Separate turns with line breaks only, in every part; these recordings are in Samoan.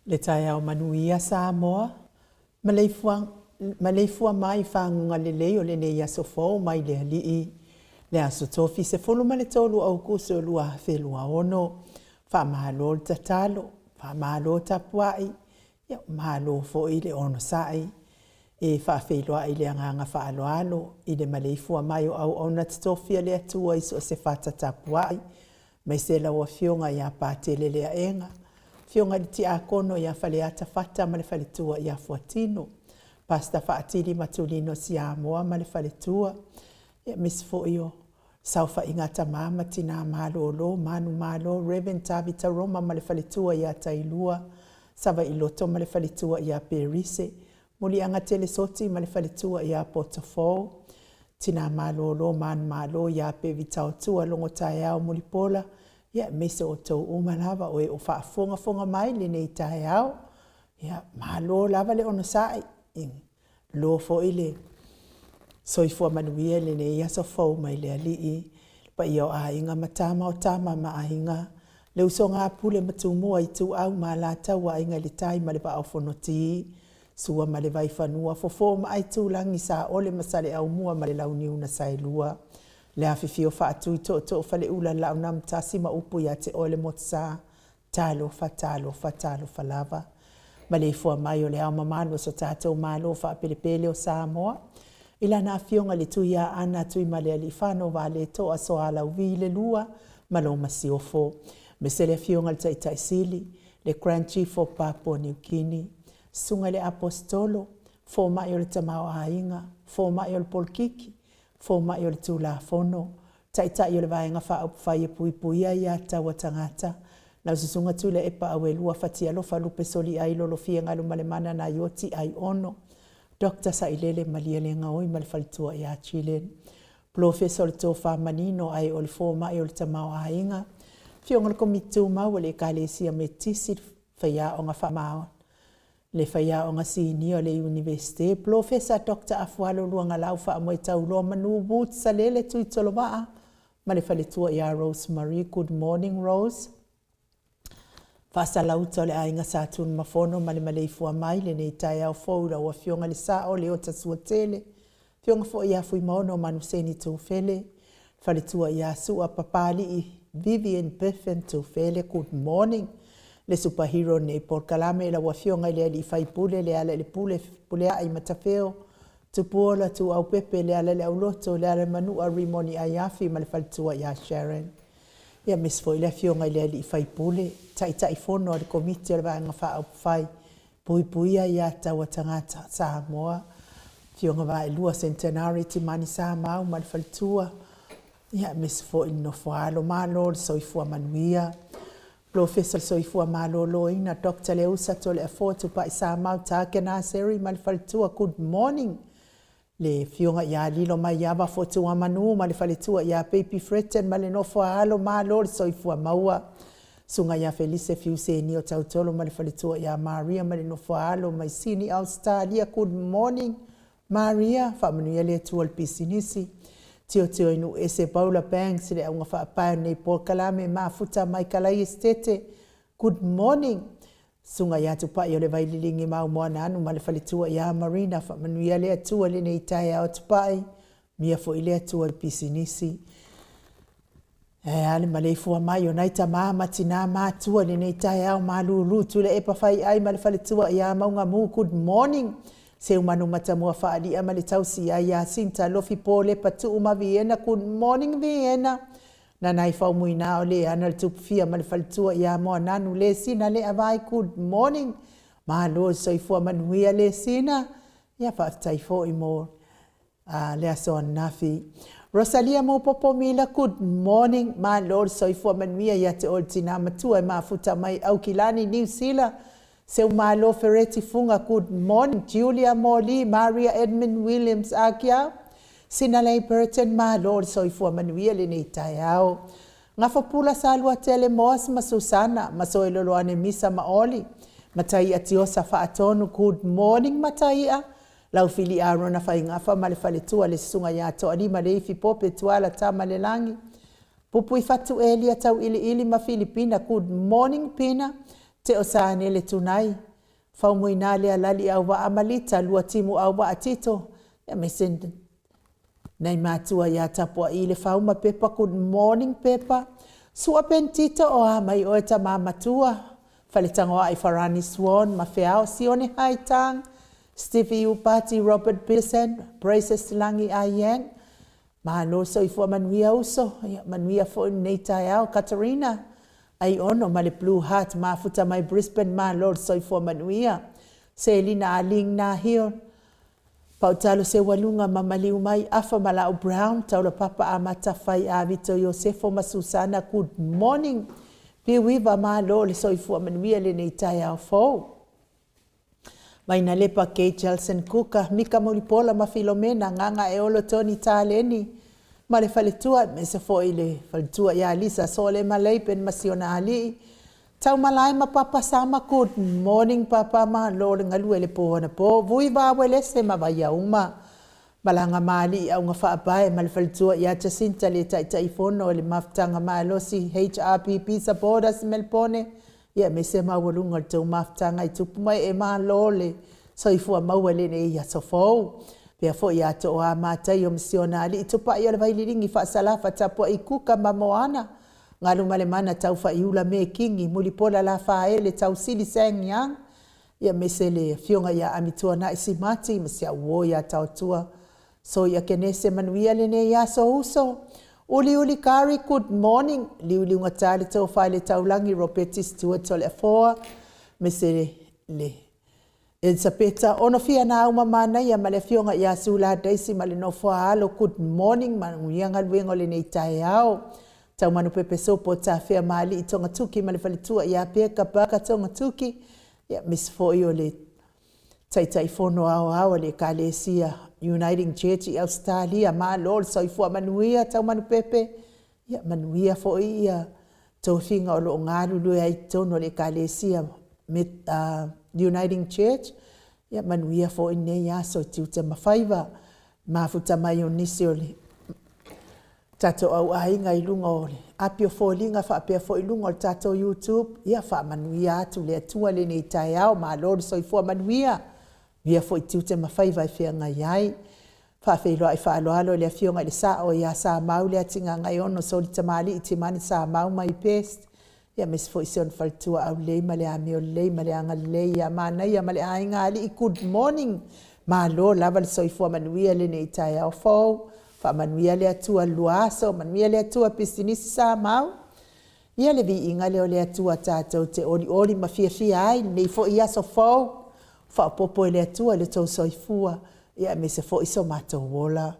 Le taeao manuia Samoa, maleifua mai i faguga lelei o lenei aso fou mai le Alii, le Aso Tofi 13 o Aokuso 2026. Faamalo le tatalo, faamalo tapuai, malo foi le onosai. E faafeiloai le agaga faaaloalo i le maleifua mai o auauna totofi a le Atua i so o se fata tapuai, aemaise lau Afioga ia Patele Leaega, afioga i le Tiakono ia Faleata Fata ma le faletua ia Fuatino, Pastor Faatili Matulino Siamoa ma le faletua, aemaise foi o saofaiga a tama ma tina malolo, manumalo Rev Tavita Roma ma le faletua ia Tailua, Savailoto ma le faletua ia Perise, Muliaga Telesoti ma le faletua ia Potofou, Tina malolo manumalo ia Pevitaotua Logotaeao Mulipola, aemaise o outou uma lava o e o faafogafoga mai i lenei taeao. Ia, malo lava le onosai, malo foi le soifua manuia i lenei aso fou mai le Alii. Le paia o Aiga ma Tama, o Tama ma Aiga, le usoga a Pule ma Tumua, Ituau ma Alataua, Aiga i le Tai ma le Vaa o Fonoti, Sua ma le Vaifanua, Fofo ma Aitulagi, Saole ma Saleaaumua ma le Launiu na Saelua, le afifio o Faatui Tootoo o Faleula, le Laau na Amotasi ma upu ia te oe le Motusa. Talofa, talofa, talofa lava. Maleifua mai o le Ao Mamalu o si o tatou Malo faapelepele o Samoa, i lana Afioga i le Tuiaana Tuimalealiifano Vaaletoa Sualauvi II ma lau Masiofo, aemaise le Afioga i le Taitai Sili, le Grand Chief of Papua New Guinea, Susuga i le Aposetolo, Fomai o le Tamaoaiga, Fomai o le Polokiki, Fomai o le Tulafono, Taitai o le Vaega Faaupufai e Puipuia Aia Tatau a Tagata, lau Susuga Tuilaepa Auelua Fatialofa Lupe Soliai Lolofia Galumalemana Naioti Aiono Dr. Sailele Malielegaoi ma le faletua ia Jillian, Polofesa o le Tofa Manino ae o le Fomai o le Tamaoaiga, Afioga i le Komiti Tumau a le Ekalesia Metotisi, le Faiaoga Sinia o le Iunivesite, Polofesa Dr. Afualo Luagalau Faamoetauloa Manu Woods Salele Tuitolovaa ma le faletua ia Rose Marie. Good morning Rose. Faasalauta o le Aiga Sa Tunumafono ma le maleifua mai lenei taeao fou i lau Afioga i le Sao Leota Suatele, Afioga foi ia Fuimaono Manuseni Tufele, faletua ia Sua Papalii Vivian Biffin Tufele. Good morning. Le superhero nei polokalame lau Afioga i le Alii Faipule Lealailepule Fepuleai Matafeo Tupuola Tuuaupepe Lealaileauloto Lealailemanua Rimoni Aiafi ma le faletua ia Sharon. Ia aemaise foi le Afioga i le Alii Faipule, Taitaifono a le Komiti o le Vaega Faaupufai Puipuia Aia Tatau a Tagata Samoa, Afioga Vaaelua Centenary Timani Samau ma le faletua, ia aemaise foi le nofo a alo. Malo le soifua manuia. Polofesa o le Soifua Maloloina Dr. Leusa Toleafoa Tupai Samau Takenaseri ma le faletua. Good morning. Le Afioga ia Lilomaiava Fotuamanu ma le faletua ia Baby Fretton ma le nofo a alo. Malo le soifua maua. Susuga ia Felise Fiusenia Tautolo ma le faletua ia Maria ma le nofo a alo mai Sini Ausetalia. Good morning Maria, faamanuia le Atua i le pisinisi. Tilotilo i nuu ese Paula Banks le auga faapae o lenei polokalame mafuta mai Kalai Esitete. Good morning. Susuga ia Tupai o le Vaililigi Maumoanaanu ma le faletua ia Marina, faamanuia le Atua i lenei taeao Tupai, manuia foi le Atua i le pisinisi. Ae a le maleifua mai o nai tama ma tina matutua i lenei taeao malulu Tuilaepa Faiai ma le faletua ia Maugamu. Good morning. Seumanu Matamua Faalia ma le tausi ia Iasinta Lofi Polepa Tuu ma Viena. Good morning Viena. Nanai Faumuina o le ana le Tupufia ma le faletua ia Moananu Lesina Leavai. Good morning. Malo le soifua manuia Lesina. Ia faafetai foi mo le aso ananafi. Rosalia Mopopo Mila, good morning. Malo le soifua manuia ia te oe le tina matua e mafuta mai Aukilani, Niu Sila. Seumalo Fereti Funga, good morning. Julia Moli, Maria Edmund Williams Akia, Sinalei Burton, malo le soifua manuia lenei taeao. Gafapula Saluatele Moas ma Susana, Masoeloloane Misa ma Oli, Mataia Tiosa Faatonu, good morning Mataia. Laufili Arona Faigafa ma le faletua le susuga ia Toalima Leifi Pope Tuala Tamalelagi, Pupui Fatu Elia Tauiliili ma Filipina, good morning Pina. Teo Sanele Tunai, Faumuina Lealali Auvaa ma Lita, Luatimu Auvaa Tito, aemaise nai matua ia Tapuai le Fauma Pepa, good morning Pepa. Sua Pentito o a mai oe tama matua, Faletagoai Farani Swan, Mafeao Sione Haitang, Stevie Upati, Robert Peterson, Braces Langi Ayen, Malo soifua manuia uso, ia manuia foi lenei taeao. Katarina, Aiono ma le Blue Heart mafuta mai Brisbane, malo le soifua manuia. Selina Aling Nahio, Pautalo Seualuga ma maliu mai Afa Malau Brown, Taulapapa Amata Fai a Vito Iosefo ma Susana, good morning. Piuiva, malo le soifua manuia lenei taeao fou. Mainalepa Kate Jelson Kuka, Mika Mulipola ma Filomena, Gaga Eolo Tony Taleni, ma le faletua, aemaise foi le faletua ia Lisa Sole ma Leipen ma Siona Alii, Taumalae ma Papa Sama, good morning Papa, malo le galue le po anapo, Vui Vawelese ma Vaiauma, Malaga Maali'i Auga Faapae ma le faletua ia Jacinta le Taitaifono o le Mafutaga Malosi HRPP Supporters Melbourne, ia aemaise maualuga o le tou mafutaga i tupu ma ee, malo le soifua maua i lenei aso fou. Pea foi ia Tooa Mataio ma si ona alii Tupai o le Vaililigi Faasalafa Tapuai Kuka ma Moana, Galumalemana Taufaaiula Mekigi Mulipola Lafaele Tausili Sang Yang, ia aemaise le afioga ia Amituanai Simati ma si au uo ia Taotua Soia Kenese, manuia lenei aso uso. Uliuli Kari, good morning. Liuliugata le tofa i le taulagi Robeti Stewart o le Afoa, aemaise le Elisapeta Onofia Nauma Manaia ma le afioga ia Sula Daisy ma le nofo a alo, good morning, manuia galuega o lenei taeao. Taumanu Pepe Sopo Tafea Maali'i Togatuki ma le faletua ia Peka Paka Togatuki, ia aemaise foi o le Taitaifono Aoao a le Ekalesia Uniting Church i Ausetalia, malo le soifua manuia Taumanu Pepe, ia manuia foi ia tofiga o lo o galulue ai i totonu o le Ekalesia Uniting Church, ia manuia foi lenei aso i tiute ma faiva. Mafuta mai o nisi o le tatou auaiga i luga o le api o foliga faapea foi i luga o le tatou YouTube, ia faamanuia atu le Atua i lenei taeao, malo le soifua manuia, manuia foi tiute ma faiva e feagai ai. Faafeiloai faaaloalo i le Afioga i le Sao ia Samau Leatigagaiono Solitamalii Timani Samau my best, ia aemaise foi si ona faletua Aulelei ma le amio lelei ma le agalelei ia Manaia ma le aiga alii, good morning. Malo lava le soifua manuia i lenei taeao fou. Faamanuia le Atua i le lua aso, manuia le Atua pisinisi Samau. Ia le viiga lea o le Atua tatou te olioli ma fiafia ai lenei foi aso fou, faaopoopo e le Atua i le tou soifua, ia aemaise foi so matou ola.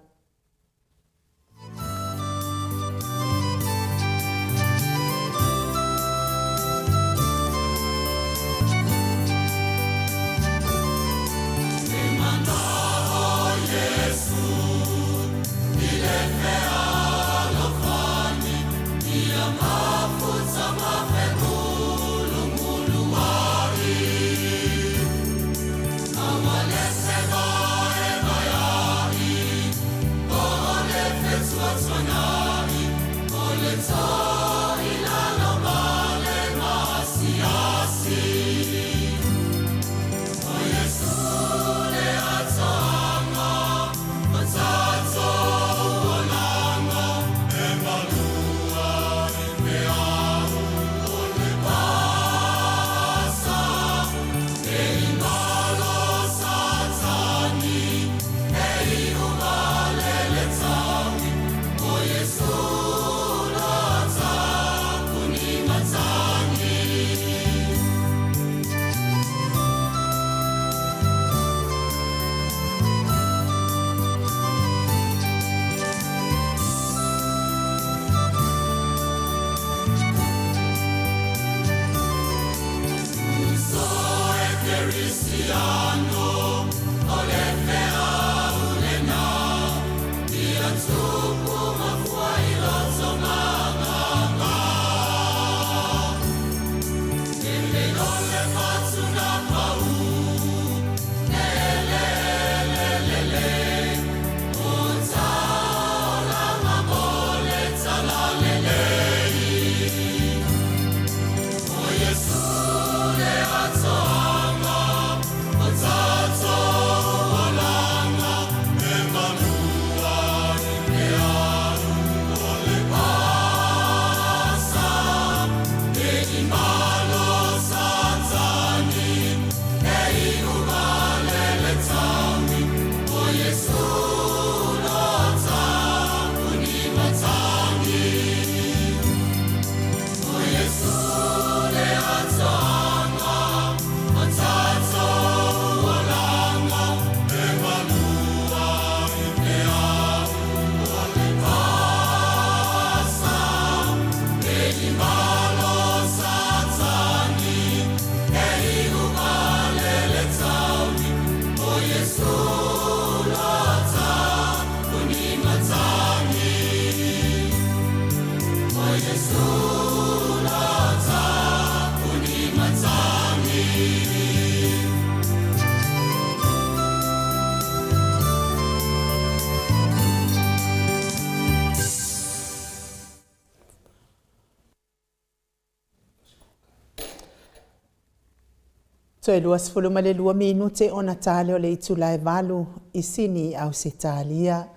Toe 22 minute ona ta lea o le itula e 8 i Sini, Ausetalia.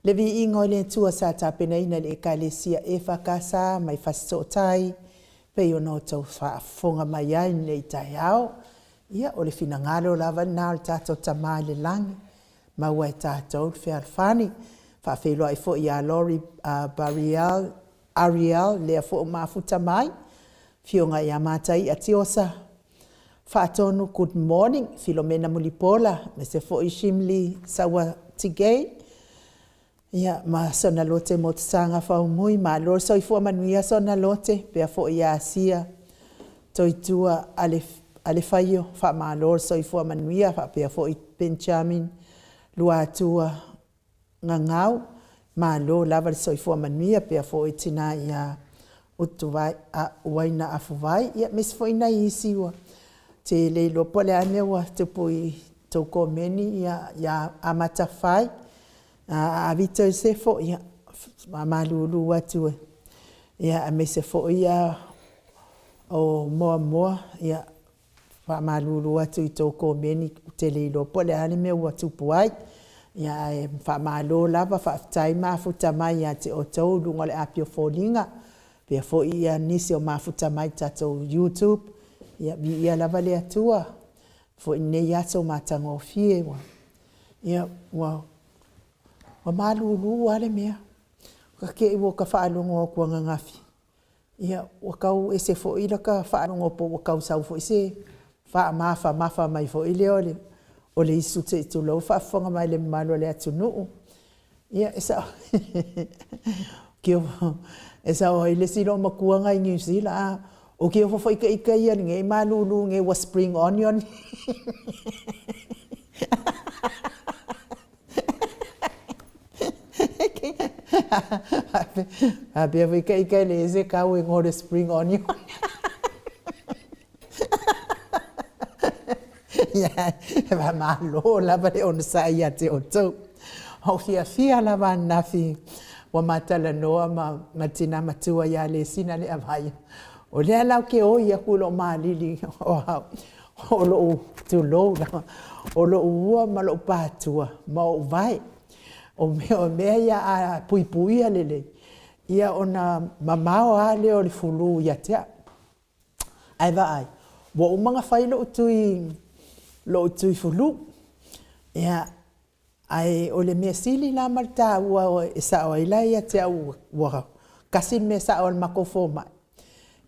Le viiga o le Atua sa tapenaina e le Ekalesia EFKS mai Fasitootai, pei ona outou faafofoga mai ai i lenei taeao. Ia, o le finagalo lava lena o le tatou Tama i le lagi, maua e tatou le fealofani. Faafeiloai foi ia Lori Barial Ariel, lea foi ua mafuta mai, Afioga ia Mataia Tiosa Faatonu, good morning. Filomena Mulipola, aemaise foi Shimely Sauatigei, ia ma Sonalote Motusaga Faumui. Malo le soifua manuia Sonalote, faapea foi ia Asia Toitua Alefaio, faamalo le soifua manuia, faapea foi Benjamin Luatua Gagau, malo lava le soifua manuia, faapea foi le tina ia Uaina Afuvai, aemaise foi nai isi ua ou le iloa po o le a le mea ua tupu i tou komeni ia Amata Fai, Avita Iosefo, ia faamalulu atu aemaise foi o Moamoa, ia faamalulu atu i tou komeni ou te le iloa po o le a le mea ua tupu ai. Ae faamalo lava, faafetai mafuta mai ia te outou i luga o le api o foliga, faapea foi nisi o mafuta mai i le tatou Youtube. Ia viia lava le Atua foi lenei aso matagofie. Ia, ua malulu lava le mea, te i ua ta faalogo atu ananafi, ia ua tau ese foi lata faalogo pei ua tau sau foi se faamafamafa mai foi lea o le isu, se i tulou le faafofoga mai a le mamalu o le atunuu. Ia, e sao ai le isi loomatua na i Niu Sila, ou te ofo foi ita ia i lenei malulu nei ua spring onion. Faapea foi ita e leai se tau e igoa o le spring onion. Faamalo lava le onosai ia te outou. Na ou fiafia lava ananafi ua ma talanoa ma le tina matua ia Lesina Leaavaie, o lea la ou te oi atu i lou malili, o lou, tulou lava, o lou ua ma lou patua ma ou vae. O mea ia a puipuia lelei, ia ona mamao lava lea o le flu ia te au. Ae vaai, ua uma ona fai lou tui flu, ae o le mea sili la ma le taua e sao ai la ia te au ua tasi le mea sao a le matou fomai,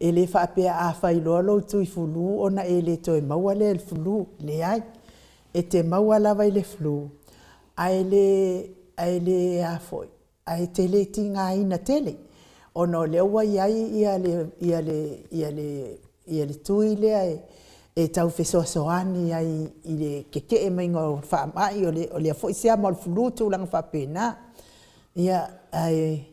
e le faapea a fai loa lou tui flu ona e le toe maua lea i le flu. Leai, e te maua lava i le flu, ae te le tigaina tele, ona o lea ua i ai le tui lea e tau fesoasoani ai i le tetee maiga o faamai, o lea foi siama o le flu, tulaga faapena. Ia, ae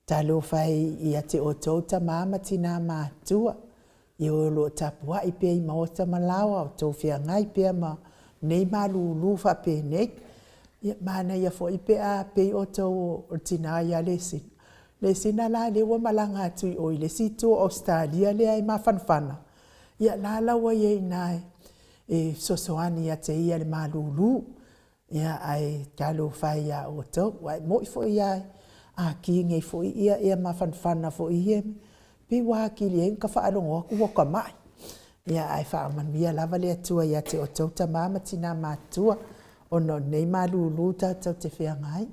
talofa e ia te outou tama ma tina matutua, e o lo o tapuai pea i maota ma laoa o outou feagai pea ma nei malulu faapenei. Ia, manaia foi pe a pei outou o le tina ia Lesina, Lesina la lea ua malaga atu i o i le isi itu o Ausetalia lea e mafanafana, ia o la ua i ai i ina e fesoasoani ia te ia i le malulu. Ia, ae talofa e ia outou, aua e moni foi lava a ki nei foi ia mafanafana foi ia, pei ua atili ai ona ta faalogo atu ua ta mai. Ia, ae faamanuia lava le Atua ia te outou tama ma tina matutua ona o lenei malulu tatou te feagai.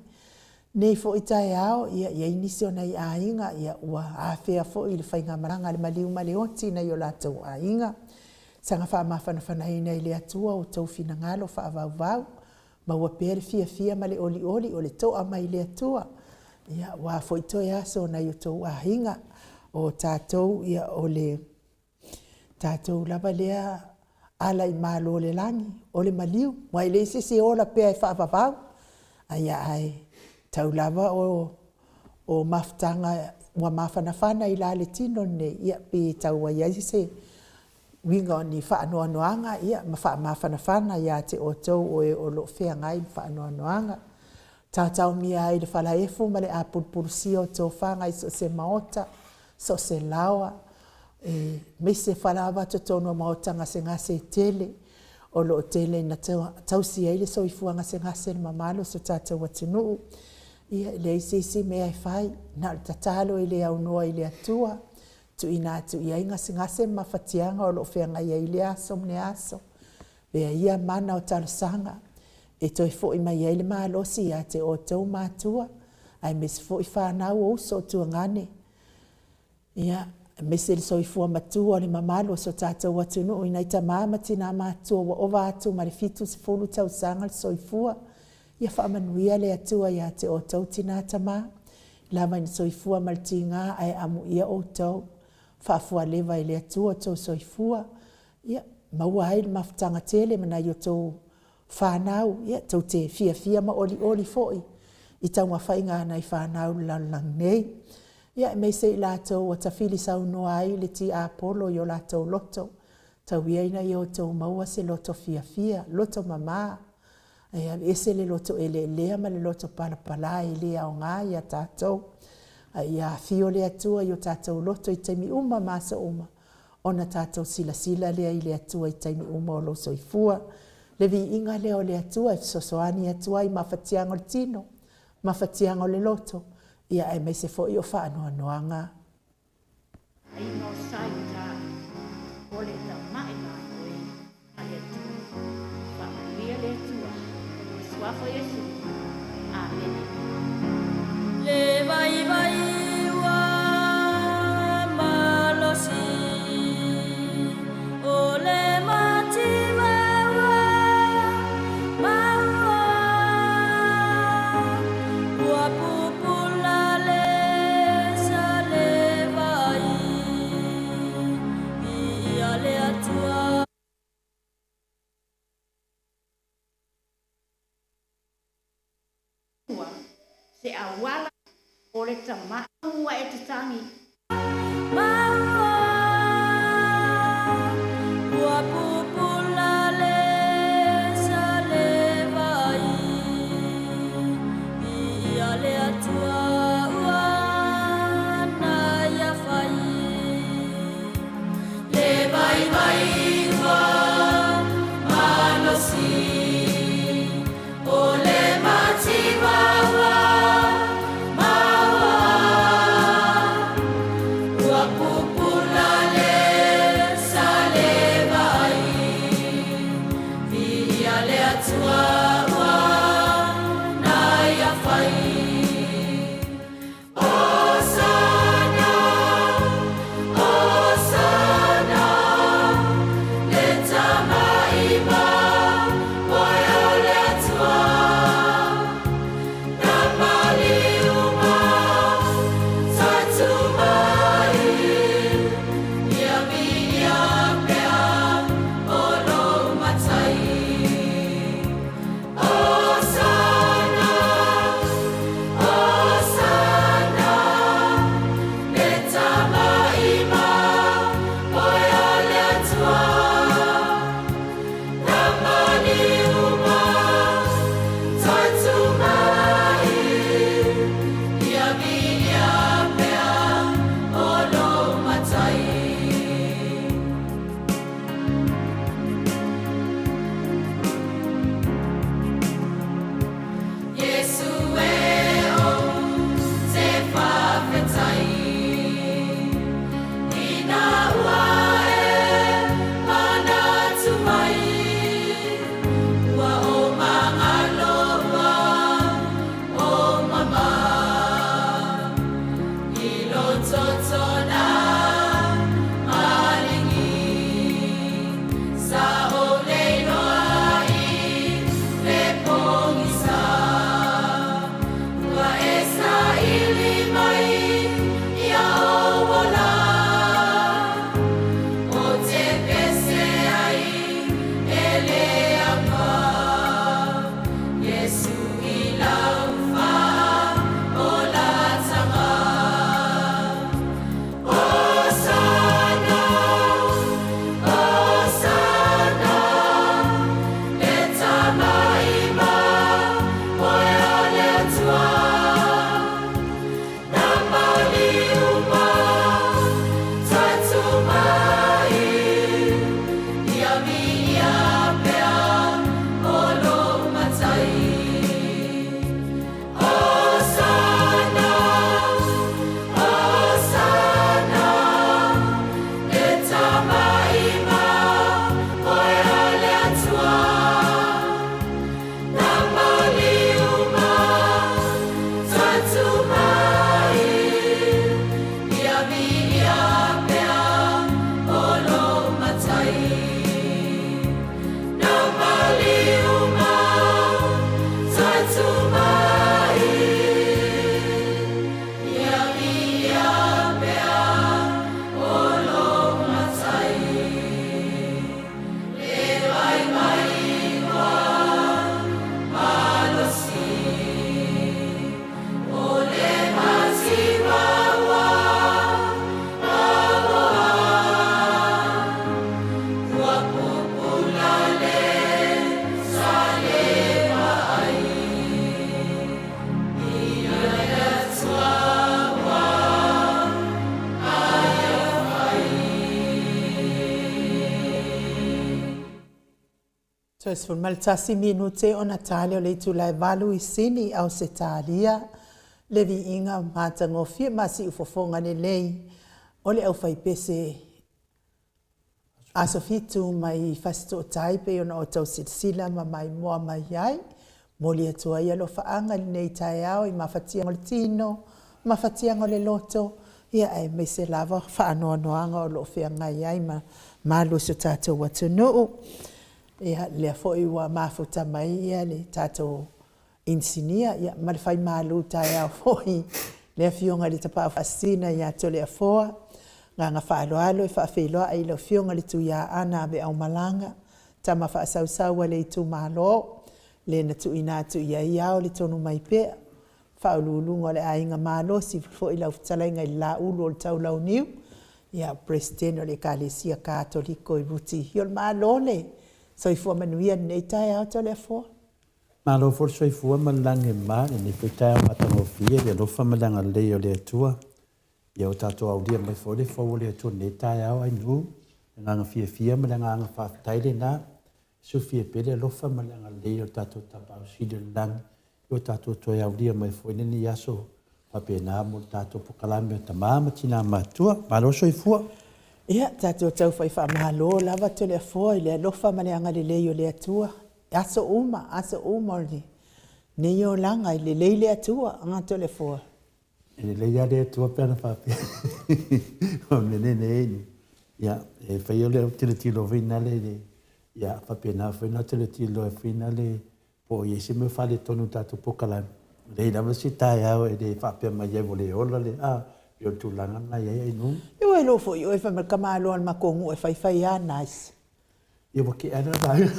Nei foi taeao, e i ai nisi o nai aiga ua afea foi i le faigamalaga a le maliu ma le oti nai o latou aiga. Saga faamafanafanaina e le Atua outou finagalo faavauvau, maua pea le fiafia ma le olioli o le toa mai le Atua, aua foi toe aso o nai o outou aiga. O tatou, o le tatou lava lea ala i malo o le lagi, o le maliu, aua e leai se isi e ola pea e faavavau, ae tau lava o mafutaga ua mafanafana i la le tino lenei, ia pei e tau i ai se uiga o ni faanoanoaga ma faamafanafana ia te outou o e o lo o feagai ma faanoanoaga. Taotaomia ai i le falaefu ma le apulupulusia o tofaga i so o se maota, so o se laoa. Aemaise lava totonu o maota gasegase e tele, o lo o tele ina tausi ai le soifua gasegase i le mamalu o si o tatou atunuu. Ia, e leai se isi mea e fai, na o le tatalo e le aunoa i le Atua, tuuina atu i ai gasegase ma mafatiaga o lo o feagai ai i lea aso ma lea aso. Avea ia mana o talosaga e toe foi mai ai le malosi ia te outou matua, aemaise foi fanau, o uso, o tuagane, aemaise le soifua matua o le mamalu o si o tatou atunuu i nai tama ma tina matutua ua ova atu ma le 70 tausaga le soifua. Ia faamanuia le Atua ia te outou tina ma tama, lava ina soifua ma le tiga ae amuia outou, faafualeva e le Atua outou soifua, ia maua ai le mafutaga tele ma nai a outou fanau, tou te fiafia ma olioli foi i taumafaia a nai fanau i le lalolagi nei. Ia, aemaise i latou ua tafili saunoa ai le tiapolo i o latou loto, tau ia ina ia outou maua se loto fiafia, loto mama, ae aveese le loto eleelea ma le loto palapala e le aoga ia tatou, a ia afio le Atua i o tatou loto i taimi uma ma aso uma, ona tatou silasila lea i le Atua i taimi uma o lou soifua. Le viiga lea o le Atua e fesoasoani atu ai i mafatiaga o le tino, mafatiaga o le loto, aemaise foi o faanoanoaga.
Le vaivai ua malosi, o le mativa ua maua, ua pupula le salevai, viia le Atua.
Se auala o le tama ua e tatagi.
Maua, ua pupula le salevai, viia le Atua ua na ia fai. Le vaivai ua malosi, o le mativa ua maua, ua pupula.
Toe 11 minute ona ta lea o le itula e 8 i Sini, Ausetalia, le viiga matagofie ma siufofoga lelei o le aufaipese Aso Fitu mai Fasitootai pei ona outou silasila ma maimoa mai ai. Momoli atu ai alofaaga i lenei taeao i mafatiaga o le tino, mafatiaga o le loto, ia aemaise lava faanoanoaga o lo o feagai ai ma malu o si o tatou atunuu. Ia, lea foi ua mafuta mai le tatou inisinia ma le fai malu taeao foi le Afioga i le Tapaau Faasisina ia Toleafoa. Agaga faaaloalo e faafeiloai i lau Afioga i le Tuiaana Aveaumalaga, tama faasausau a le itumalo, le na tuuina atu i ai ao le tonu mai pea, faauluuluga o le Aiga Malosi foi lau fetalaiga i le Laulu o le Taulauniu, ia Peresetene o le Ekalesia Katoliko i Rutihi. Malo le soifua manuia i lenei taeao Toleafoa.
Malo foi le soifua ma le lagi e mama i lenei foi taeao matagofie i le alofa ma le agalelei o le Atua. Ia ua tatou aulia mai foi le fou o le Atua i lenei taeao ainuu. Le agaga fiafia ma le agaga faafetai lena. Silafia pea le alofa ma le agalelei o le tatou Tapaau Sili o le Lagi, ua tatou toe aulia mai foi lenei aso faapena mo le tatou polokalame o Tama ma Tina Matutua. Malo soifua!
Ia, tatou tau fai faamalo lava Toleafoa i le alofa ma le agalelei o le Atua i aso uma, aso uma o lenei olaga, e lelei le Atua, a Toleafoa?
E lelei lava le Atua pe ana faapea o le mea lenei, ia, e fai o le tilotilo foi lea i le, ia, faapena foi ona tilotilo ai foi lea po o i ai se mea faaletonu i le tatou polokalame. E leai lava se taeao e le faapea mai ai ua le ola le, a, pei o le tulaga lena e i ai Ainuu.
Ia ua iloa foi oe fai mai le tamaloa o le matou nuu e faifai lava nice.
Ia ua tea la vaega.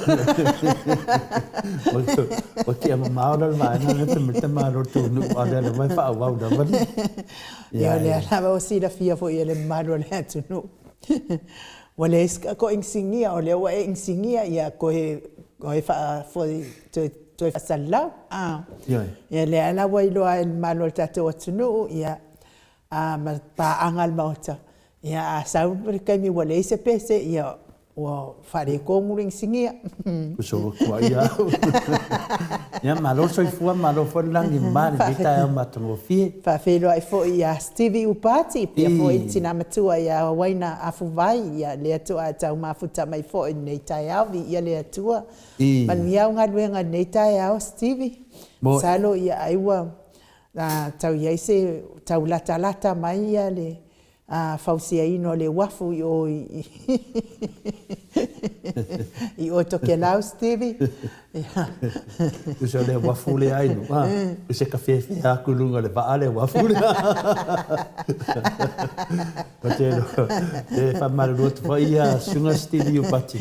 Ua tea mamao la le vaega lea fai mai le tamaloa o le tou nuu a o lea lava e faaauau lava le.
Ia o lea lava ua silafia foi e le mamalu o le atunuu. Ua leai se tatou inisinia, o lea ua e inisinia, ia toe toe faasalalau.
Ioe.
Ia lea la ua iloa ai e le mamalu o le tatou atunuu, ia ma paaga a le Maota, ia a sau le taimi ua leai se pese, ia ua faaletonu le inisinia.
Uso ua tuuaia au. Ia malo le soifua, malo foi le lagi e mama i lenei taeao matagofie.
Faafeiloai foi ia Stevie Upati, pea foi le tina matua ia Waina Afuvai, ia lea toa tau mafuta mai foi i lenei taeao, viia le Atua. Manuia au galuega i lenei taeao Stevie. Masalo ia ai ua tau i ai se tau latalata mai ia le fausiaina o le uafu i o i i o Tokelau Stevie.
Tusa o le uafu lea ai no. O se tafefea atu i luga o le vaa le uafu lea. O te e faamalulu atu foi ia Susuga Stevie Iupati.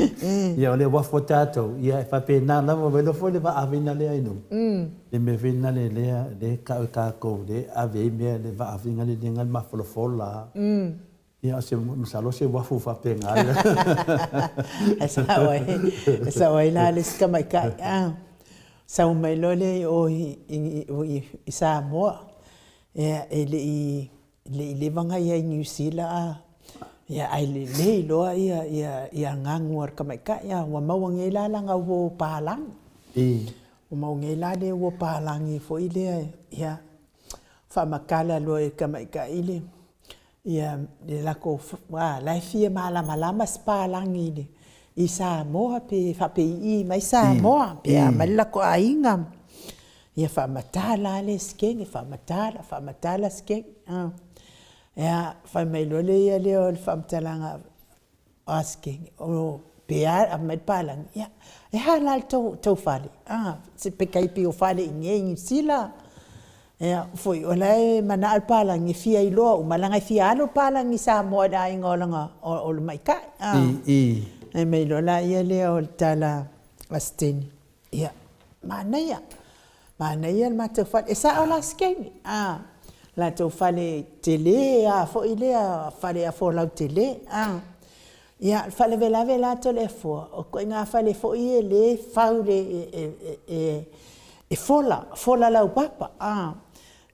Ia o le uafu a tatou, ia e faapena lava, ua iloa foi le vaa aveina lea i luga. Le mea foi lea lea e tau e tatou lea e ave ai mea le vaa foi lea le mafolafola. Ia o se masalo o se uafu faapena.
E sao ai, e sao ai la le isi tamaitai. Sau mai loa lea i o i Samoa, ia e le i le i leva ona i ai i Niu Sila a, ia ae lelei loa ia ia ia ganu a le tamaitai a, ua maua nei la lana uo palagi. Ua maua nei la le uo palagi foi lea, ia faamatala loa e le tamaitai le ia le latou a la e fia malamalama si palagi i le i Samoa pe faapei i mai Samoa pe a mai le latou aiga. Ia faamatala lava le sekenge, faamatala, faamatala sekenge. Ia, fai mai loa le ia lea o le faamatalaga a sekenge, pe a, fai mai le palagi, ia, e a la le tou fale, se pe tai pei o fale i inei i Niu Sila. Ia, foi o la e manao le palagi e fia iloa uma, leaga e fia alu le palagi i Samoa i le aiga o lana, o le maita'i. Fai mai loa laia lea o le tala a Seteni, Ia, manaia, manaia le matou fale. E sao la Sekeni, a, latou fale tele lava foi lea, fale afolau tele, a. Ia, o le faalavelave la Toleafoa, o ituaiga fale foi ia lea e fau e fola, fola laupapa, a.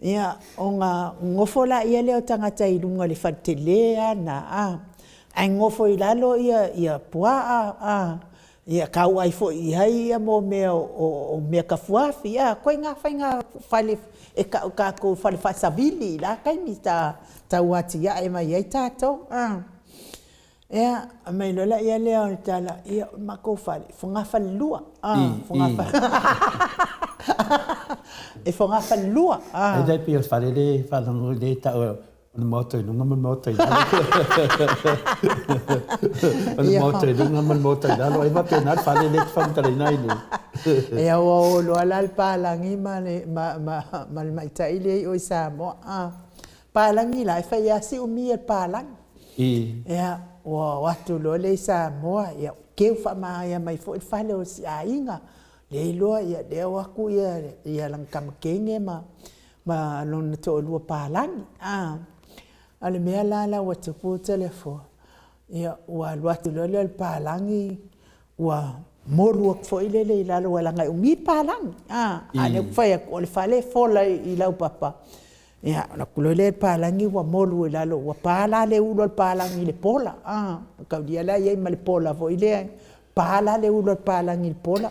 Ia, ona nonofo lea o tagata i luga o le fale tele lava lena, a, ae nonofo i lalo puaa, a. Ia tau ai foi i ai ia mo mea o mea kafuafi, a koe ngā faiga fale e ta'u tatou fale faasavili i la taimi sa tau atia'e mai ai tatou a. Ia aumai loa laia lea o le tala, ia o le matou fale e fogafalelua a, e fogafalelua a.
E tai pei o le fale lea e faalogo lea e ta'u o le maota i luga ma le maota i lalo. O le maota i luga ma le maota i lalo. Ai faapena le fale lea e te faamatalaina ai nei.
Ia ua o loa la le palagi ma le ma, ma, ma le maita'i lea i o i Samoa a. Palagi la e fai lava si umi e le palagi. Ia ua o atu loa lea i Samoa, ia keu faamanaia mai foi le fale o si aiga. Lea iloa ia lea o atu ia ia lana tama teine ma ma lona toalua palagi. A o le mea la la ua tupu Toleafoa, ia ua alu atu loa lea o le palagi ua molu atu foi lele i lalo aua leaga e umi le palagi. A o lea ou te fai atu o le fale e fola i laupapa. Ia alu atu loa lea o le palagi ua molu i lalo ua pa la le ulu a le palagi i le pola. A mataulia la e i ai ma le pola foi lea, pa la le ulu a le palagi i le pola.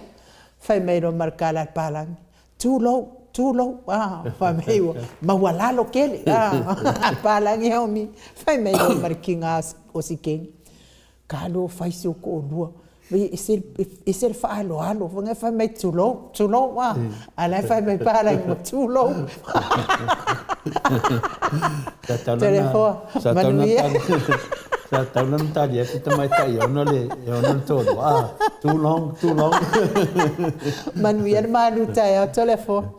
Fai mai loa ma le tala a le palagi, tulou, tulou, a, fai mai ua maualalo tele, a, palagi homie, fai mai loa ma le tiga o Sikeni, talo fai si ou toalua, e ese, ese le faaaloalo, fai mai tulou, tulou, a, a la e fai mai palagi ua tulou. Toleafoa, manuia.
Sa tatau ona tali atu tamaitai e ono le e ono le toalua. Ah, too long, too long.
Manuia le malu taeao Toleafoa.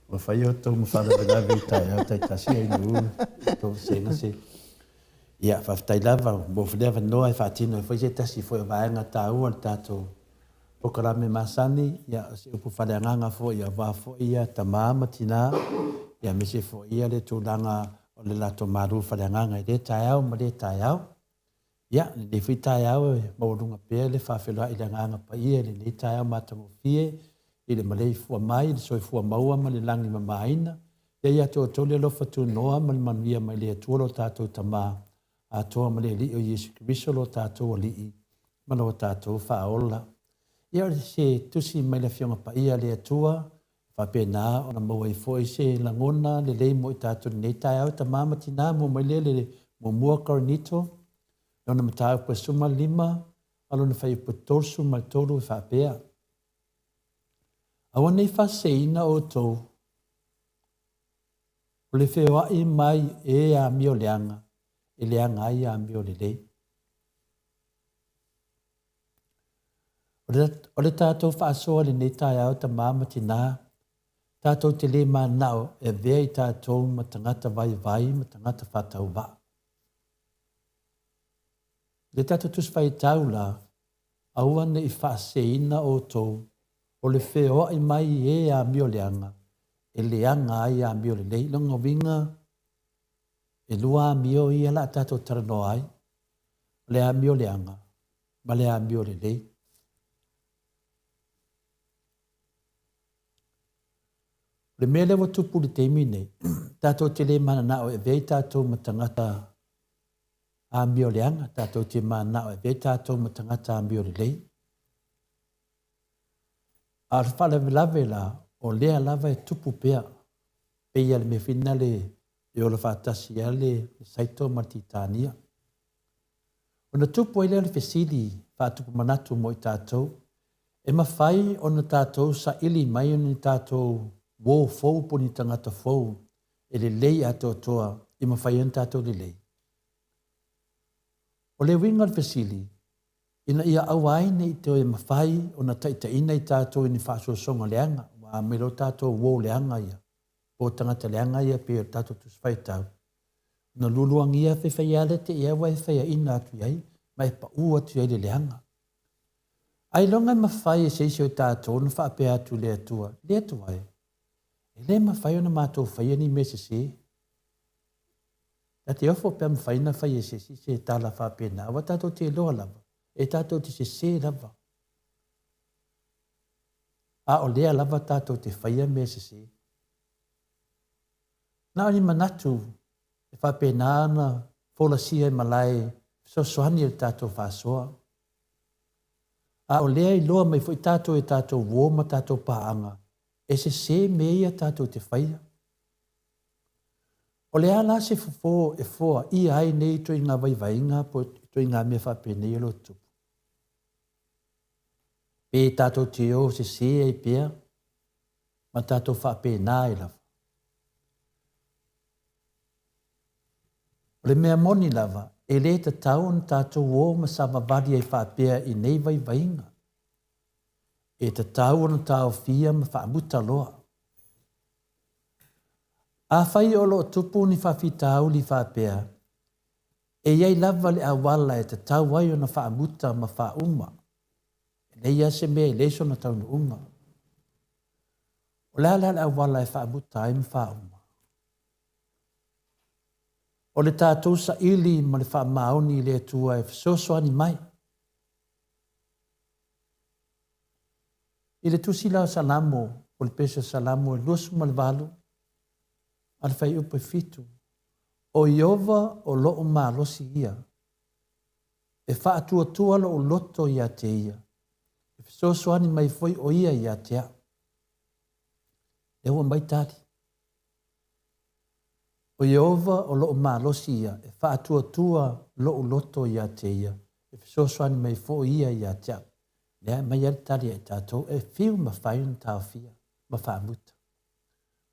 Ua fai outou ma faalavelave i taeao taitasi ai nuu i tou sega se. Ia, faafetai lava mo lea avanoa e faatino ai foi se tasi foi o vaega taua o le tatou polokalame masani, ia, o se upu faaleagaga foi aua foi ia tama ma tina, ia aemaise foi ia le tulaga o le latou malu faaleagaga i lea taeao ma lea taeao. Ia, lenei foi taeao e maualuga pea le faafeiloai i le Agaga Paia i lenei taeao matagofie i le maleifua mai i le soifua maua ma le lagi mamaina. Ia ia te outou le alofa tunoa ma le manuia mai le Atua lo tatou Tama atoa ma le Alii o Iesu Keriso lo tatou Alii ma lo tatou Faaola. Ia o se tusi mai le Afioga Paia a le Atua, e faapena ona maua ai foi se lagona lelei mo i tatou i lenei taeao, tama ma tina, mua mai lea le muamua Korinito, lona mataupu e 15, a lona fuaiupu e 33 e faapea, Aua ne i faaseseina outou, o le feoai mai e amio leaga, e leaga ai amio lelei. O le tatou faasoa i lenei taeao tama ma tina, tatou te le mananao e avea i tatou ma tagata vaivai ma tagata faatauvaa. I le tatou Tusi Faitau la, aua ne i faaseseina outou o le feoai mai e amio leaga, e leaga ai amio lelei. Lona uiga, e lua amio ia la a tatou talanoa ai, o le amio leaga ma le amio lelei. O le mea lea ua tupu i le taimi nei, tatou te le mananao e avea i tatou ma tagata amio leaga, tatou te mananao e avea i tatou ma tagata amio lelei. A o le faalavelave la, o lea lava e tupu pea, pei lava le mea foi lena e ola faatasi lava le saito ma le titania. Ona tupu ai lea o le fesili faatupu manatu mo i tatou, e mafai ona tatou saili mai ni tatou uo fou po o ni tagata fou e lelei atoatoa i mafai ai ona tatou lelei? O le uiga o le fesili, ina ia aua ai ne i toe mafai ona taitaiina i tatou i ni faasoasoga leaga, ua mai loa tatou uo leaga ia, po o tagata leaga ia pei o le tatou Tusi Faitau, ona lualuagia faifai lava lea te i ua e faiaina atu i ai ma e pau atu i ai le leaga. Ailoga e mafai e se isi o tatou ona faapea atu i le Atua, Le Atua e, e le mafai ona matou faia ni mea sese. Ta te ofo pe a mafai ona fai e se isi se tala faapena, aua tatou te iloa lava, e tatou te sese lava. A o lea lava tatou te faia mea sese. Na o ni manatu e faapena ona folasia i malae fesoasoani i le tatou faasoa. A o lea e iloa mai foi tatou e tatou uo ma tatou paaga, e sesē mea ia tatou te faia. O le a la se fofo e foaia ai nei ituaiga vaivaiga po o ituaiga mea faapenei o lo o tutupu? Pe tatou te o sesē ai pea ma tatou faapena ai lava? O le mea moni lava, e le tatau ona tatou o ma savavali ai faapea i nei vaivaiga. E tatau ona taofia ma faamuta loa. Afai o lo o tupu ni faafitauli faapea, e i ai lava le auala e tatau ai ona faamuta ma faauma. E leai lava se mea e leai sona taunuuga. O le a la le auala e faamuta ai ma faauma? O le tatou saili ma le faamaoni i le Atua e fesoasoani mai. I le tusi la o Salamo, o le pese o Salamo e 28, a le fuaiupu e 7, O Ieova o loʻu malosi ia, e faatuatua loʻu loto iā te ia, e fesoasoani mai foi ʻo ia iā te aʻu. Lea ua aumai tali. ʻO Ieova o loʻu malosi ia, e faatuatua loʻu loto iā te ia, e fesoasoani mai foi ia iā te aʻu. Lea e aumai ai le tali ia i tatou, e fiu mafai ona taofia ma faamuta.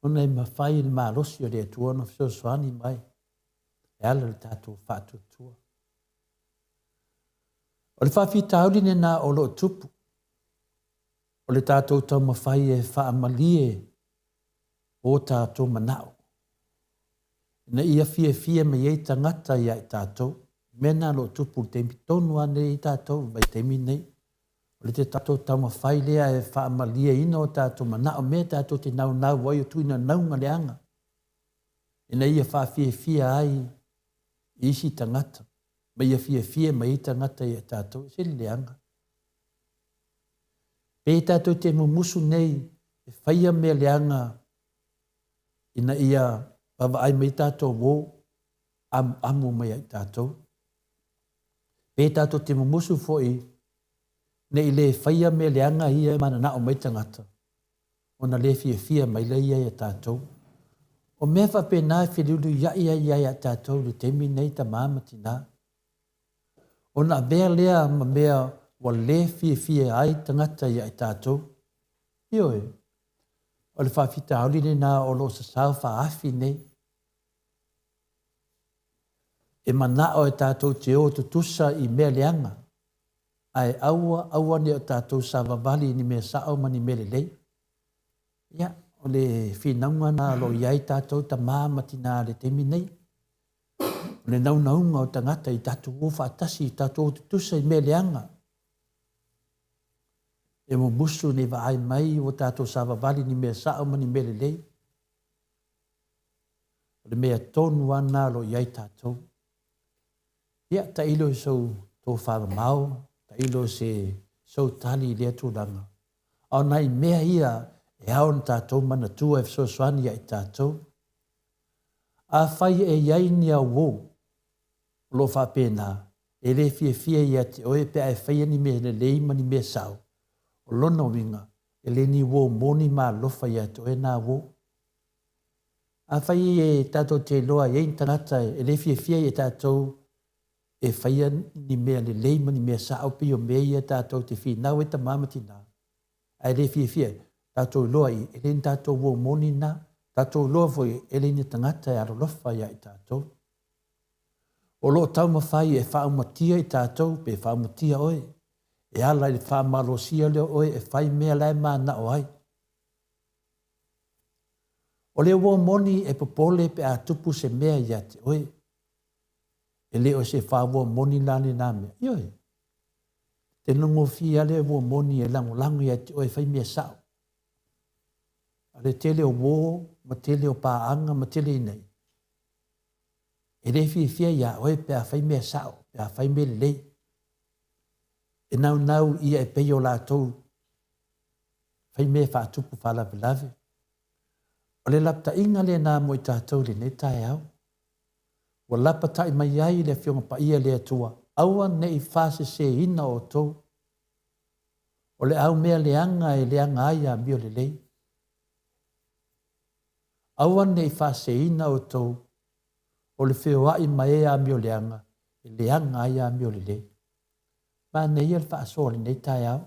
Ona e mafai e le malosi o le Atua ona fesoasoani mai e ala i le tatou faatuatua. O le faafitauli lena o lo o tupu, o le tatou taumafai e faamalie o tatou manao, ina ia fiafia mai ai tagata ia i tatou. O mea na o lo o tupu i le taimi tonu lava lenei i tatou i le vaitaimi lenei. O le tatou taumafai lea e faamalieina o tatou manao, mea tatou te naunau ai o tuuina nauga leaga, ina ia faafiafia ai i isi tagata, ma ia fiafia mai ai tagata ia i tatou, e ese le leaga. Pe tatou te mumusu nei e faia mea leaga ina ia vaavaai mai tatou uo amuamu mai ia i tatou. Pe tatou te mumusu foi ne i le faia mea leaga ia e mananao mai tagata, ona le fiafia mai lea ia ia tatou. O mea faapena e feliuliuiai ai ia tatou i le taimi lenei tama ma tina. Ona avea lea ma mea ua le fiafia ai tagata ia i tatou. Ioe, o le faafitauli lena o lo o sasao faaafi nei. E manao e tatou te o tutusa i mea leaga, ae aua, aua ne i o tatou savavali i ni mea sao ma ni mea lelei. Ia, o le finauga lena o lo o i ai tatou tama ma tina i le taimi nei. O le naunauga o tagata i tatou o faatasi, i tatou o tutusa i mea leaga. E mumusu nei vaai mai ua tatou savavali i ni mea sao ma ni mea lelei. O le mea tonu lava lena o lo o i ai tatou. Ia, tailo i sou tofamamao, tailo i se sou tali i lea tulaga. A o nai mea ia e ao ona tatou manatua e fesoasoani ia i tatou. Afai e i ai ni auō o lo o faapena, e le fiafia ia te oe pe a e faia ni mea lelei ma ni mea sao, o lona uiga, e le ni uō moni ma alofa ia te oe nā uō. Afai e tatou te iloa e i ai ni tagata e le fiafia ia tatou e faia ni mea lelei ma ni mea sao pei o mea ia tatou te finau ai tama ma tina, ae le fiafia, tatou iloa i, e le ni tatou uo moni na, tatou iloa foi e le ni tagata e alolofa ia i tatou. O lo o taumafai e faaumatia i tatou pe faaumatia oe, e ala i le faamalosia lea o oe e fai mea la e manao ai. O le uo moni e popole pe a tupu se mea ia te oe. E le o se fāua moni la lena mea. Ioe. Te nogofie lava le uo moni e lagolago ia te oe e fai mea sao. A le tele o uo ma tele o paaga ma tele inei, e le fiafia iā oe pe a fai mea sao, pe a fai mea lelei. E naunau ia e pei o latou fai mea e faatupu faalavelave. O le lapataiga lena mo i tatou i lenei taeao. Ua lapatai mai ai le Afioga Paia le Atua, aua ne i faseseina outou. O le au mea leaga e leaga ai amio lelei. Aua ne i faaseseina outou, o le feoai ma e amioleaga e leaga ai amio lelei. Manaia le faasoa o lenei taeao.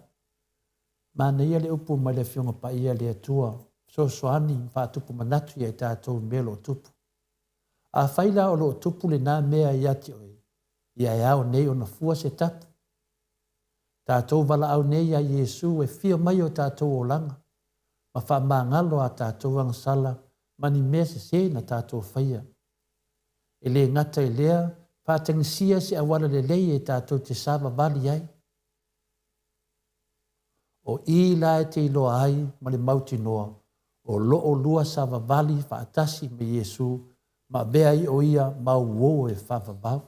Manaia le upu mai le Afioga Paia a le Atua, fesoasoani ma faatupu manatu ia i tatou i mea o lo o tupu. Afai la o lo o tupu lena mea ia te oe, ia e ao nei ona fua se tapu. Tatou valaau nei iā Iesu e fia mai o tatou olaga, ma faamagalo a tatou agasala ma ni mea sesē na tatou faia. E le gata i lea, faatagisia se auala lelei e tatou te savavali ai. O i la e te iloa ai ma le mautinoa o lo o lua savavali faatasi ma Iesu ma avea ai o ia ma au uo e faavavau.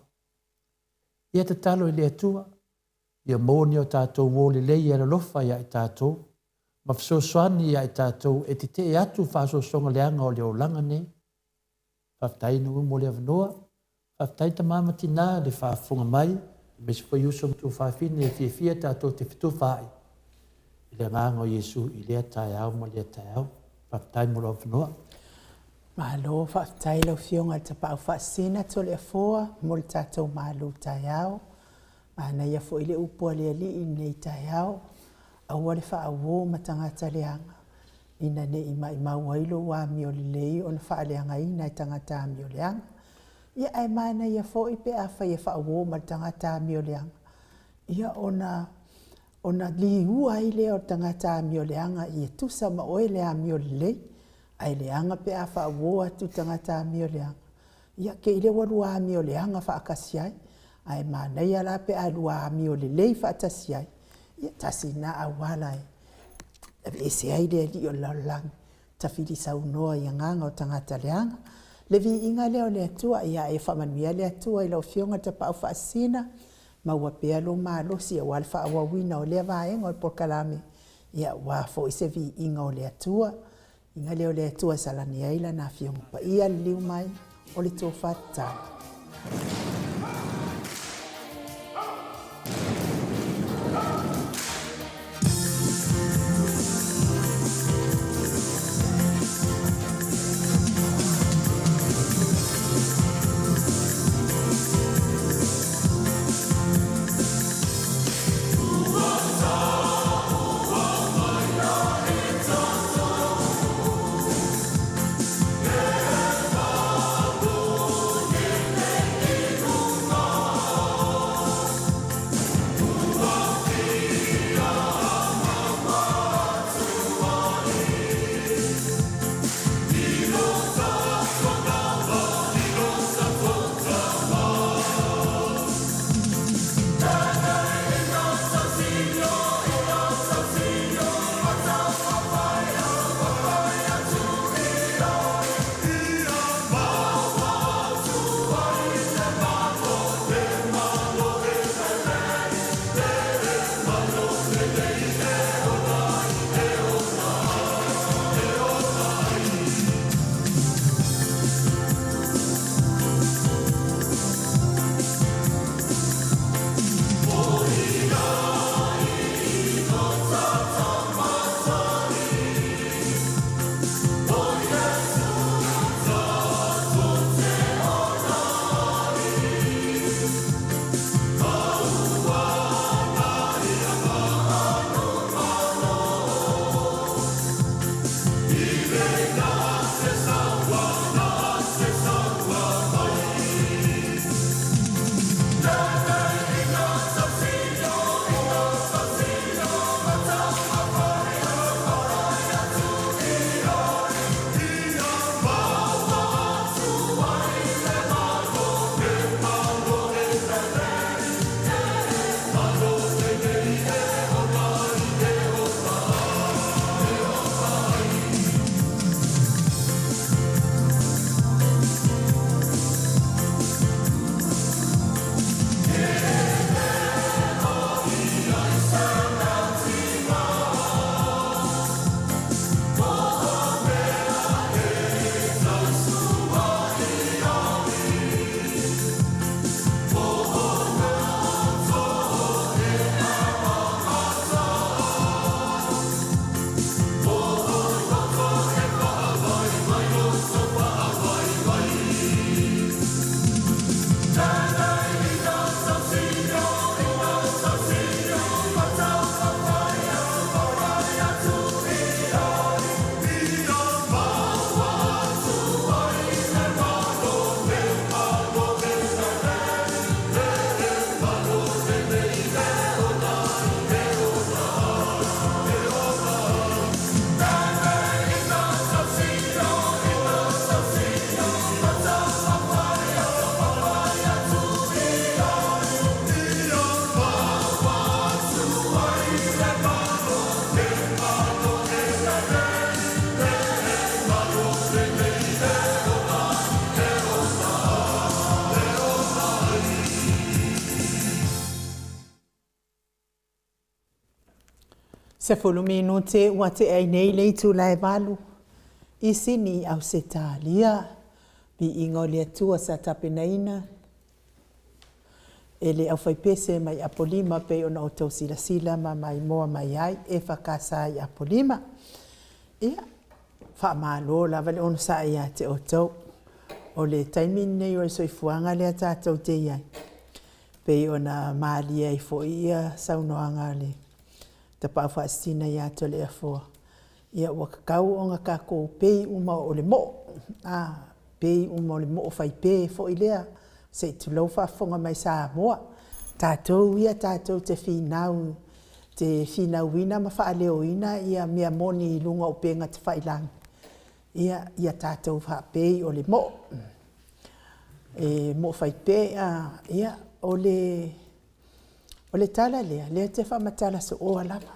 Ia tatalo i le Atua, ia maua ni o tatou uo lelei e alolofa ia i tatou, ma fesoasoani ia i tatou e tetee atu faasoasoga leaga o le olaga nei. Faafetai Nuu mo le avanoa. Faafetai tama ma tina le faafofoga mai, aemaise foi uso ma tuafafine e fiafia tatou te fetufaai i le Agaga o Iesu i lea taeao ma lea taeao. Faafetai mo lou avanoa.
Malo faafetai lau Afioga i le Tapaau Faasisina Toleafoa mo le tatou malu taeao. Manaia foi le upu a le Alii i lenei taeao, aua le faauo ma tagata leaga, ina ne i maumau ai lou amio lelei ona faaleagaina e tagata amio leaga. Ia ae manaia foi pe afai e faauo ma le tagata amio leaga, ia ona ona liua ai lea o le tagata amio leaga ia tusa ma oe le amio lelei. Ae leaga pe a faauo atu i tagata amio leaga, ia te i lea ua lua amio leaga faatasi ai. Ae manaia la pe a lua amio lelei faatasi ai, ia tasi lena auala e aveese ai le alii o le lalolagi, tafilisaunoa i agaga o tagata leaga. Le viiga lea o le Atua, ia e faamanuia le Atua i lau Afioga i le Tapaau Faasisina, maua pea lou malosi aua le faaauauina o lea vaega o le polokalame, aua foi se viiga o le Atua. Viiga lea o le Atua e salani ai Lana Afioga Paia, liliu mai o le tofa tatala. 10 minute ua tea ai nei le itula e 8 i Sini, Ausetalia. Viiga o le Atua sa tapenaina e le aufaipese mai Apolima pei ona outou silasila ma maimoa mai ai e fakasa i Apolima. Ia, faamalo lava le onosai ia te outou. O le taimi lenei o le soifuaga lea tatou te i ai, pei ona malie ai foi ia saunoaga a le Tapaau Faasisina ia Toleafoa, ia ua tatau ona tatou pei uma o le moo, pei uma o le moo faipe foi lea, se i tulou faafofoga mai Samoa. Tatou ia tatou te finau, te finauina ma faaleoina ia mea moni i luga o upega tafailagi, ia, ia tatou faapei o le moo. E moo faipe, ia, o le tala lea, lea te faamatala sooa lava.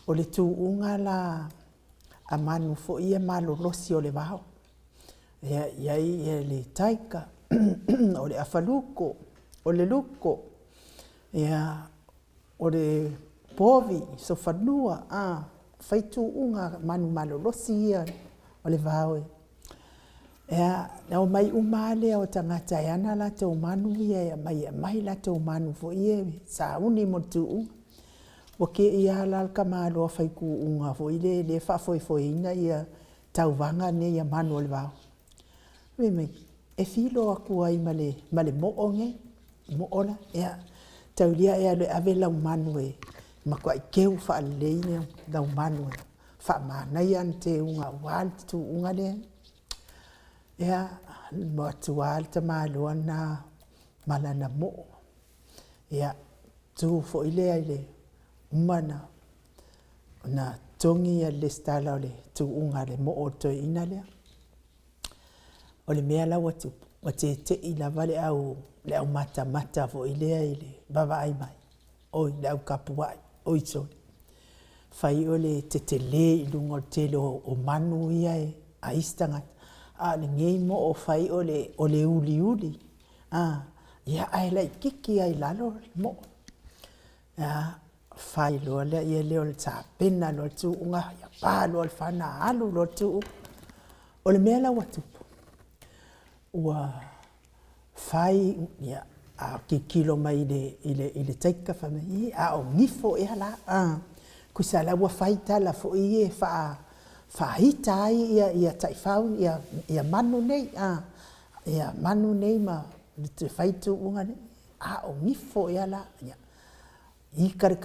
O le tuuga la a manu foi ia malolosi o le vao. Ia, i ai ia le taika, o le afaluko, o le luko, ia, o le povi, sofanua, fai tuuga manu malolosi ia o le vao. Ia, na omai uma lea o tagata e ana latou manu ia e aumai, aumai latou manu foi ia e sauni mo le tuuga. Ua keia la le tamaloa fai tuuga foi lea e faafoefoeina ia tauvaga nei a manu o le vao. Fai mai, e filo atu ai ma le moo nei, moo la, ia, taulia e alu e ave lau manu e matuai teu faalelei lau manu e faamanaia ana teuga aua le tuuga lea. Ia, alu atu lava le tamaloa lena ma lana moo. Ia, tu foi lea i le uma na togi le lesitala o le tuuga a le moo o le toeaina lea. O le mea la ua tupu, ua tetei lava le au matamata foi lea i le vaavaai mai, oi le au tapuai, oi sole, fai o le tetele i luga o le tele o manu ia a isi tagata, a o lenei moo fai o le uliuli, ia ae laititi lava i lalo le moo. Ia, fai loa lea lea o le tapena loa le tuuga, ia pa loa le fana, alu loa le tuuga. O le mea la ua tupu, ua fai, ia, a tilotilo mai i le taika, fai mai, a o gifo ea la, tusa la ua fai tala foi ia e faaita ai ia taifau, ia manu nei, ia manu nei ma le fai tuuga nei, a o gifo ea la. Ia, ika le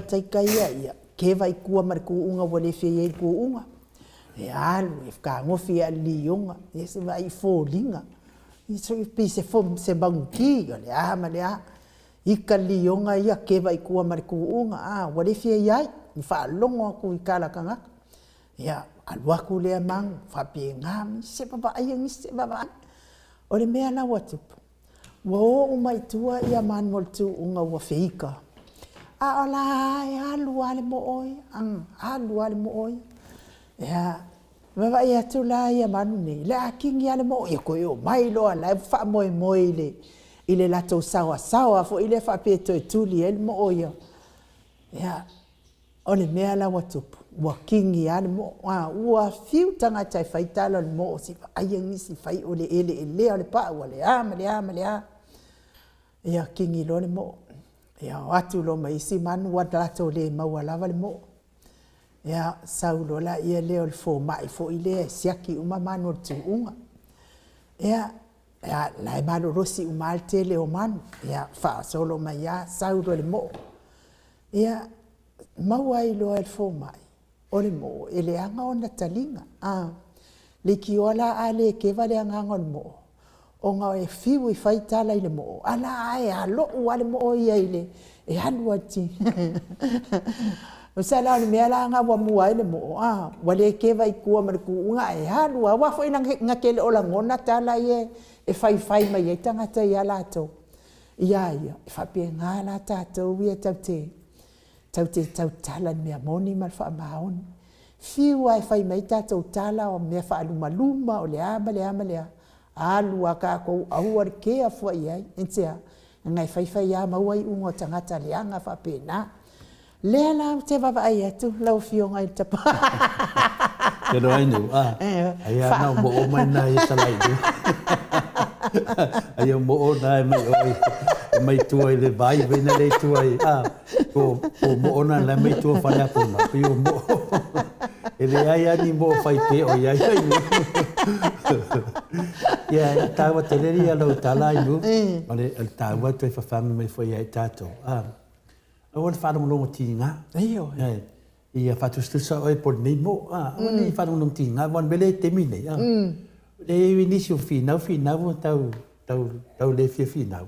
taika ia, ia keva i tua ma le tuuga ua le fia i ai i le tuuga. E alu, e fetagofi lava i le lioga, ia se i vaai i foliga, pei se manuti, o le a ma le a. Ika le lioga ia, keva i tua ma le tuuga, ua le fia i ai, i faalogo atu i tala a tagata. Ia, alu atu lea manu, faapena, se vaavaai, se vaavaai. O le mea la ua tupu, ua o uma i tua ia manu o le tuuga ua feika. A o la e alu lava le moo ia, alu lava le moo ia. Ia, vaavaai atu la ia manu nei, le a kini lava le moo, ia toe o mai loa, la e faamoemoe i le latou saoasaoa foi lea faapea e toe tuli ai le moo ia. Ia, o le mea la ua tupu, ua kini lava le moo, ua fiu tagata e fai tala o le moo, se i vaaia nisi fai o le eleelea o le pau, o le a ma le a ma le a. Ia kini loa le moo. Ia o atu loa ma isi manu ua latou le maua lava le moo. Ia sau loa la ia lea o le fomai foi lea e siaki uma manu o le tuuga. Ia, la e malolosi uma le tele o manu. Ia faasolo mai lava, sau loa le moo. Ia, maua ai loa e le fomai, o le moo e leaga ona taliga. Leitioa la a le keva le agaga o le moo, ona e fiu e fai tala i le moo, a la e alou lava le moo ia i le, e alu lava i le O sa la o le mea la na ua mua ai le moo, ua le keva i tua ma le tuuga, ae alu lava. Aua foi na te le o lagona tala ia e faifai mai ai tagata ia latou. Ia ia, e faapena la tatou ia tau te tautala i le mea moni ma le faamaoni. Fiu lava e fai mai tatou tala o mea faalumaluma, o le a ma le a ma le a, alu lava tatou aua le kea fua i ai. Aisea? Leaga e faifai lava maua iuga o tagata leaga faapena. Lea la ou te vaavaai atu lau Afioga i le tapa.
Te loa ai neu, a, ai a nau mo o mai nai e salai lu. Ai o mo o nai mai o i, e mai tua i le vai, vai na le tua i, a, ko, ko mo o na lai mai tua whale apona, pi o mo o. E le ai ani mo o whai te o i ai ai nu. Ia, e tāua te reri a lau tala ai nu, o le, o le tāua toi whawhangu mai whai ai tātou. A, Aua le faalogologo tiga. Ioe. Ia faatusatusa oe po o lenei moo, a, aua ne i faalogologo tiga, aua o le mea lea i le taimi lenei, a. E i ai nisi o finau finau ua tau, tau, tau le fia finau,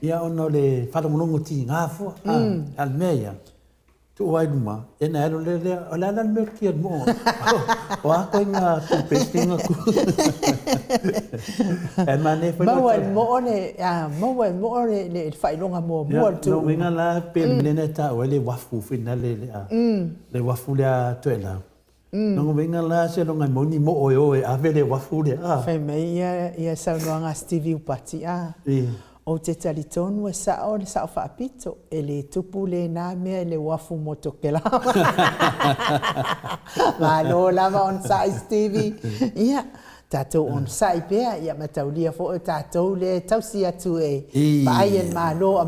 ia ona o le faalogologo tiga fua, a. A o le mea ia, tuu lava i luma, ia ona e alu loa lea, o le a la le mea o le kia i le moo? O a koe nga toothpaste nga ku. Ae manaia foi
Maua e le moo le, a, maua e le moo le, le faailoga muamua o le
tuuga. Lona uiga la pei o le mea lea na taua ai le uafu foi lea le, a, le uafu lea a Toelau. Lona uiga la seiloga e maua ni moo e o e ave le uafu lea, a.
Fai mai ia saunoaga a Stevie Upati, a. Ou te talitonu e sao le sao faapito, e le tupu lena mea i le uafu mo Tokelau. Malo lava onosai Stevie. Ia, tatou onosai pea, ia mataulia foi o tatou lea e tausi atu e vaai e le Malo o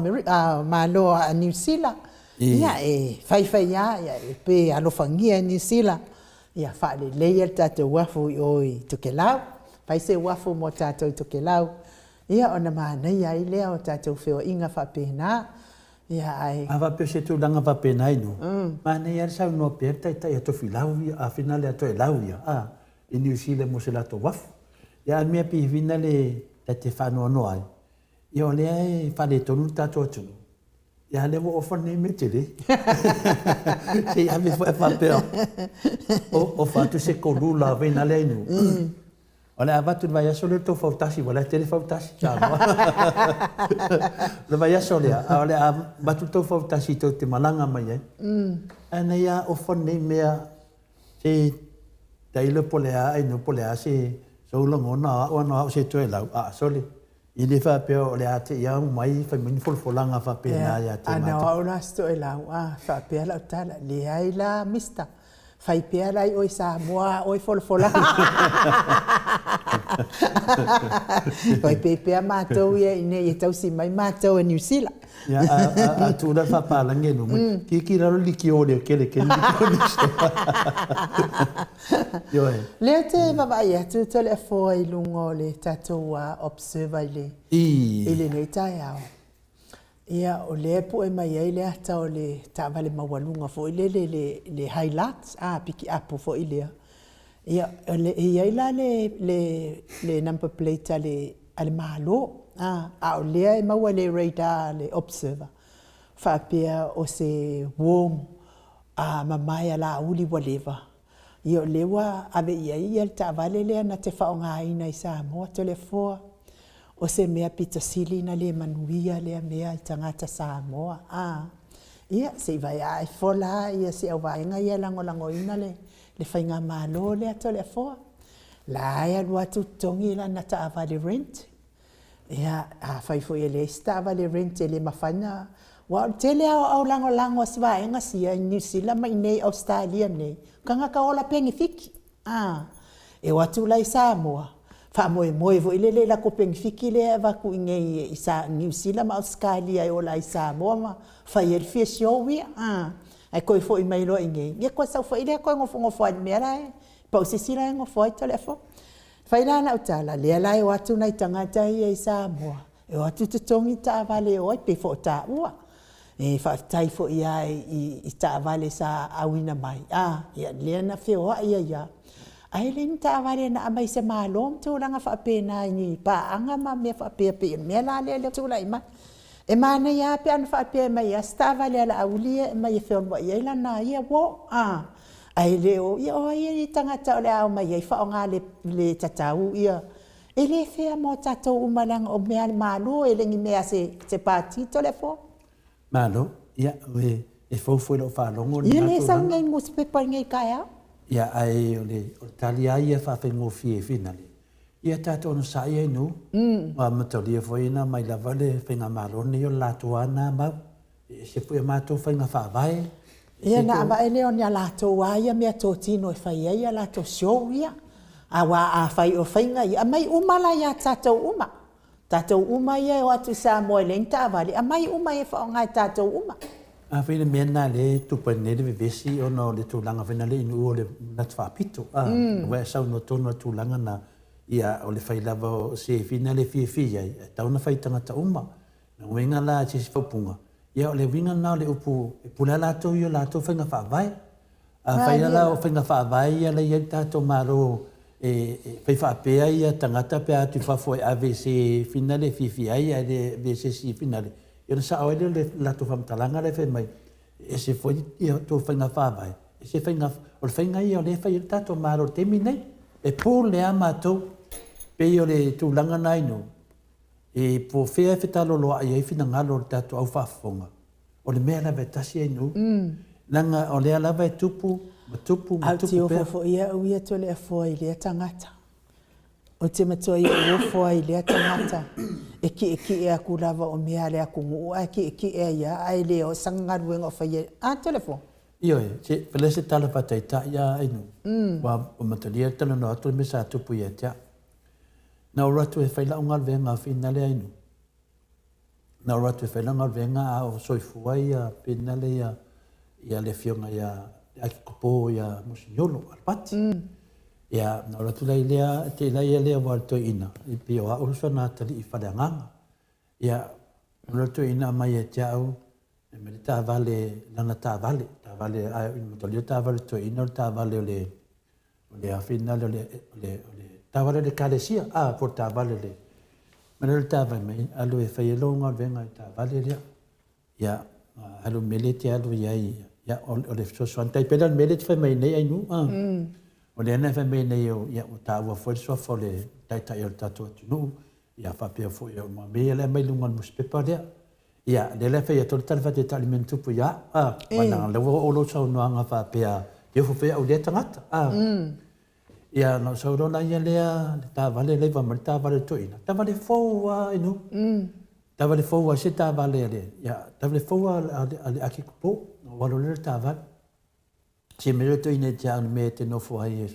Malo a Niu Sila. Ia, e faifai lava, ia, pe alofagia e Niu Sila, ia faaleleia le tatou uafu i o i Tokelau. Fai se uafu mo tatou i Tokelau. Ia ona manaia ai lea o tatou feoaiga faapena. Ia ae.
A faapea o se tulaga faapena inu, manaia lava le saunoa pea le taitai a Tofilau ia, a finale a Toelau ia, a, i Niu Sila mo se latou uafu. Ia a mea pei finale ta te faanoanoa ai, ia o lea e faaletonu le tatou atunuu, ia a lea ua ofa lenei mea tele. Se i ave foi a faapea, ofa atu se kolula finale inu. O le a avatu i le vaiaso lea le tou fautasi, aua o la e tele fautasi i Samoa. O le vaiaso lea, a o le a avatu le tou fautasi tou te malaga mai ai. Ae na ia ofa lenei mea, se tailo po o le a aino po o le a se sou lagona o au ana o au se toelau, a sole, E le faapea o le a te i au mai fai mai ni folafolaga faapena ia te
matou. Ana o au la se toelau, a, faapea lau tala, leai la Mister, fai pea la i oe Samoa a oe folafolaga. Fai pea pea matou ia i nei e tausi mai matou e Niu Sila.
Ia, a, a, a tuu la le faapalagi e nuu mai, kiki lalo likio lea kele kele likio
Ioe. Lea te vaavaai atu Toleafoa i luga o le tatou observer i le i lenei taeao. Ia, o lea e pue mai ai le ata o le taavale maualuga foi lele le le Hilux, a, pikiapu foi lea. Ia, e i ai la le le le number plate a le a le Malo, a, a o lea e maua i le radar a le observer, faapea o se worm a mamae alauli ua leva. Ia o lea ua ave i ai ia le taavale lea na te faaaogaina i Samoa, Toleafoa, o se mea pito sili na le manuia lea mea i tagata Samoa. A, ia, se i vaea ifo la ia si au vaega ia e lagolagoina le, le faigamalo lea Toleafoa. La e alu atu totogi lana taavale rent. Ia, afai foi e leai se taavale rent e le mafai na... Aua o le tele lava o au lagolago a si vaega sia i Niu Sila ma i inei i Ausetalia nei, o tagata ola penefiki. A, e o atu la i Samoa, faamoemoe foi lele i latou penefiki lea e avatu i inei i Niu Sila ma Ausetalia e ola ai i Samoa ma fai ai le fia show ia. A, ae toe foi mai loa i inei, ia toe sau foi lea toe nofonofo lava i le mea la e pau se isi la e nofo ai Toleafoa. Fai la lau tala, lea la e o atu nai tagata ia i Samoa, e o atu totogi taavale e o ai, pei foi o taua. E faafetai foi lava i, i taavale sa auina mai, a, ia lea na feoai ai lava. Ae le ni taavale na aumai e se Malo ma tulaga faapena i ni paaga ma mea faapea pei o le mea la lea e tulai mai. E manaia lava pe ana faapea e aumai lava se taavale a Laauli ia e aumai e feoai ai lana ia uo, a. Ae le o, ia o ai le tagata o le a omai ai faaaoga le, le tatau, ia, e le fea mo tatou uma leaga o mea a le Malo, e le ni mea a se, se Pati Toleafoa.
Malo, ia, e, e fou foi i lau faalogo
lena tulaga. Ia lea e sau nei nusipepa i lenei taeao.
Ia, ae o le, o le tali lava ia faafaigofie finale, ia tatou onosai ai nuu, ua amatalia foi ona aumai lava le faigamalo lenei o le latou lava na mau. E ese foi a matou faiga faavae.
Ia ona avae lea o ni a latou lava ia meatotino e fai ai a latou show ia. Aua afai o faiga ia, aumai uma la ia tatou uma. Tatou uma ia e o atu i Samoa e leai ni taavale, aumai uma e faaaoga e tatou uma.
Afai le mea lena lea e tupu ai nei le vevesi ona o le tulaga foi lea i nuu o le manatu faapito, a, ua e saunoa tonu lava i le tulaga lena, ia o le fai lava o se fina le fiafia i ai, e tatau ona fai i tagata uma. O lona uiga la i se isi faaupuga, ia o le uiga lena o le upu e pule lava latou i o latou faiga faavae. Afai lava la o faiga faavae ia la e i ai le tatou Malo e fai faapea ia tagata pe a atu i fafo e ave i se finale e fiafia ai ae le avea i se isi finale, ia ona sao ai lea o le latou faamatalaga lea e fai mai, e ese foi ia outou faiga faavae, ese faiga, o le faiga ia o lea e fai ai le tatou Malo i le taimi lenei. E pule lava matou, pei o le tulaga lena i nuu, e po o fea e fetaloloai ai finagalo o le tatou au faafofoga, o le mea lava e tasi ai nuu, leaga o lea lava e tupu ma tupu ma tupu pea.
Ae ou te ofo foi au ia Toleafoa i lea tagata. Ou te matuai ou ofo ai i lea tagata e kiekie atu lava o mea a le atunuu ae kiekie ai lava ae le o sana galuega o faia. A Toleafoa?
Ioe, se fai se tala faataitai a ai nuu, ua matalia le talanoa atu le mea sa tupu ia te au. Na ou alu atu e fai lau galuega finale ai nuu. Na ou alu atu e fai lau galuega a o soifua ia finale ia ia le afioga ia le Aikikopo ia Moseniolo Alapati. Ia na ou alu atu la i lea te ila ia lea ua le toeaina e pei o au sona atalii faaleagaga. Ia na alu atu le toeaina aumai ia te au e aumai le taavale lana taavale, taavale ae matalia le taavale a le toeaina o le taavale o le O le afina lea o le, o le, o le taavale a le Ekalesia, a, po o le taavale a le, mai lea o le taavale mai, alu e fai ai lou galuega i le taavale lea. Ia, alu i le mea lea e te alu i ai, ia, o le fesoasoani. Tai pei la o le mea lea e te fai mai nei Ainuu, a, o lea na e fai mai nei, ia, ua taua foi le suafa o le Taitai o le tatou atunuu, ia faapea foi, o mea ia la e aumai i luga o le nusipepa lea. Ia, lea la e fai atu ai le tala faataitai i le mea na tupu ia au, a, leaga o lea ua oo lau saunoaga faapea, e ofo foi au i lea tagata, a. Ia, ona ou sau loa laia lea, le taavale la e iva mai le taavale a le toeaina, taavale fou lava i nuu. Taavale fou lava se taavale a le, ia, taavale fou lava a le Akikupo, ona ou alu loa lea i le taavale. Se mea lea toeaina ia te au i le mea e te nofo ai e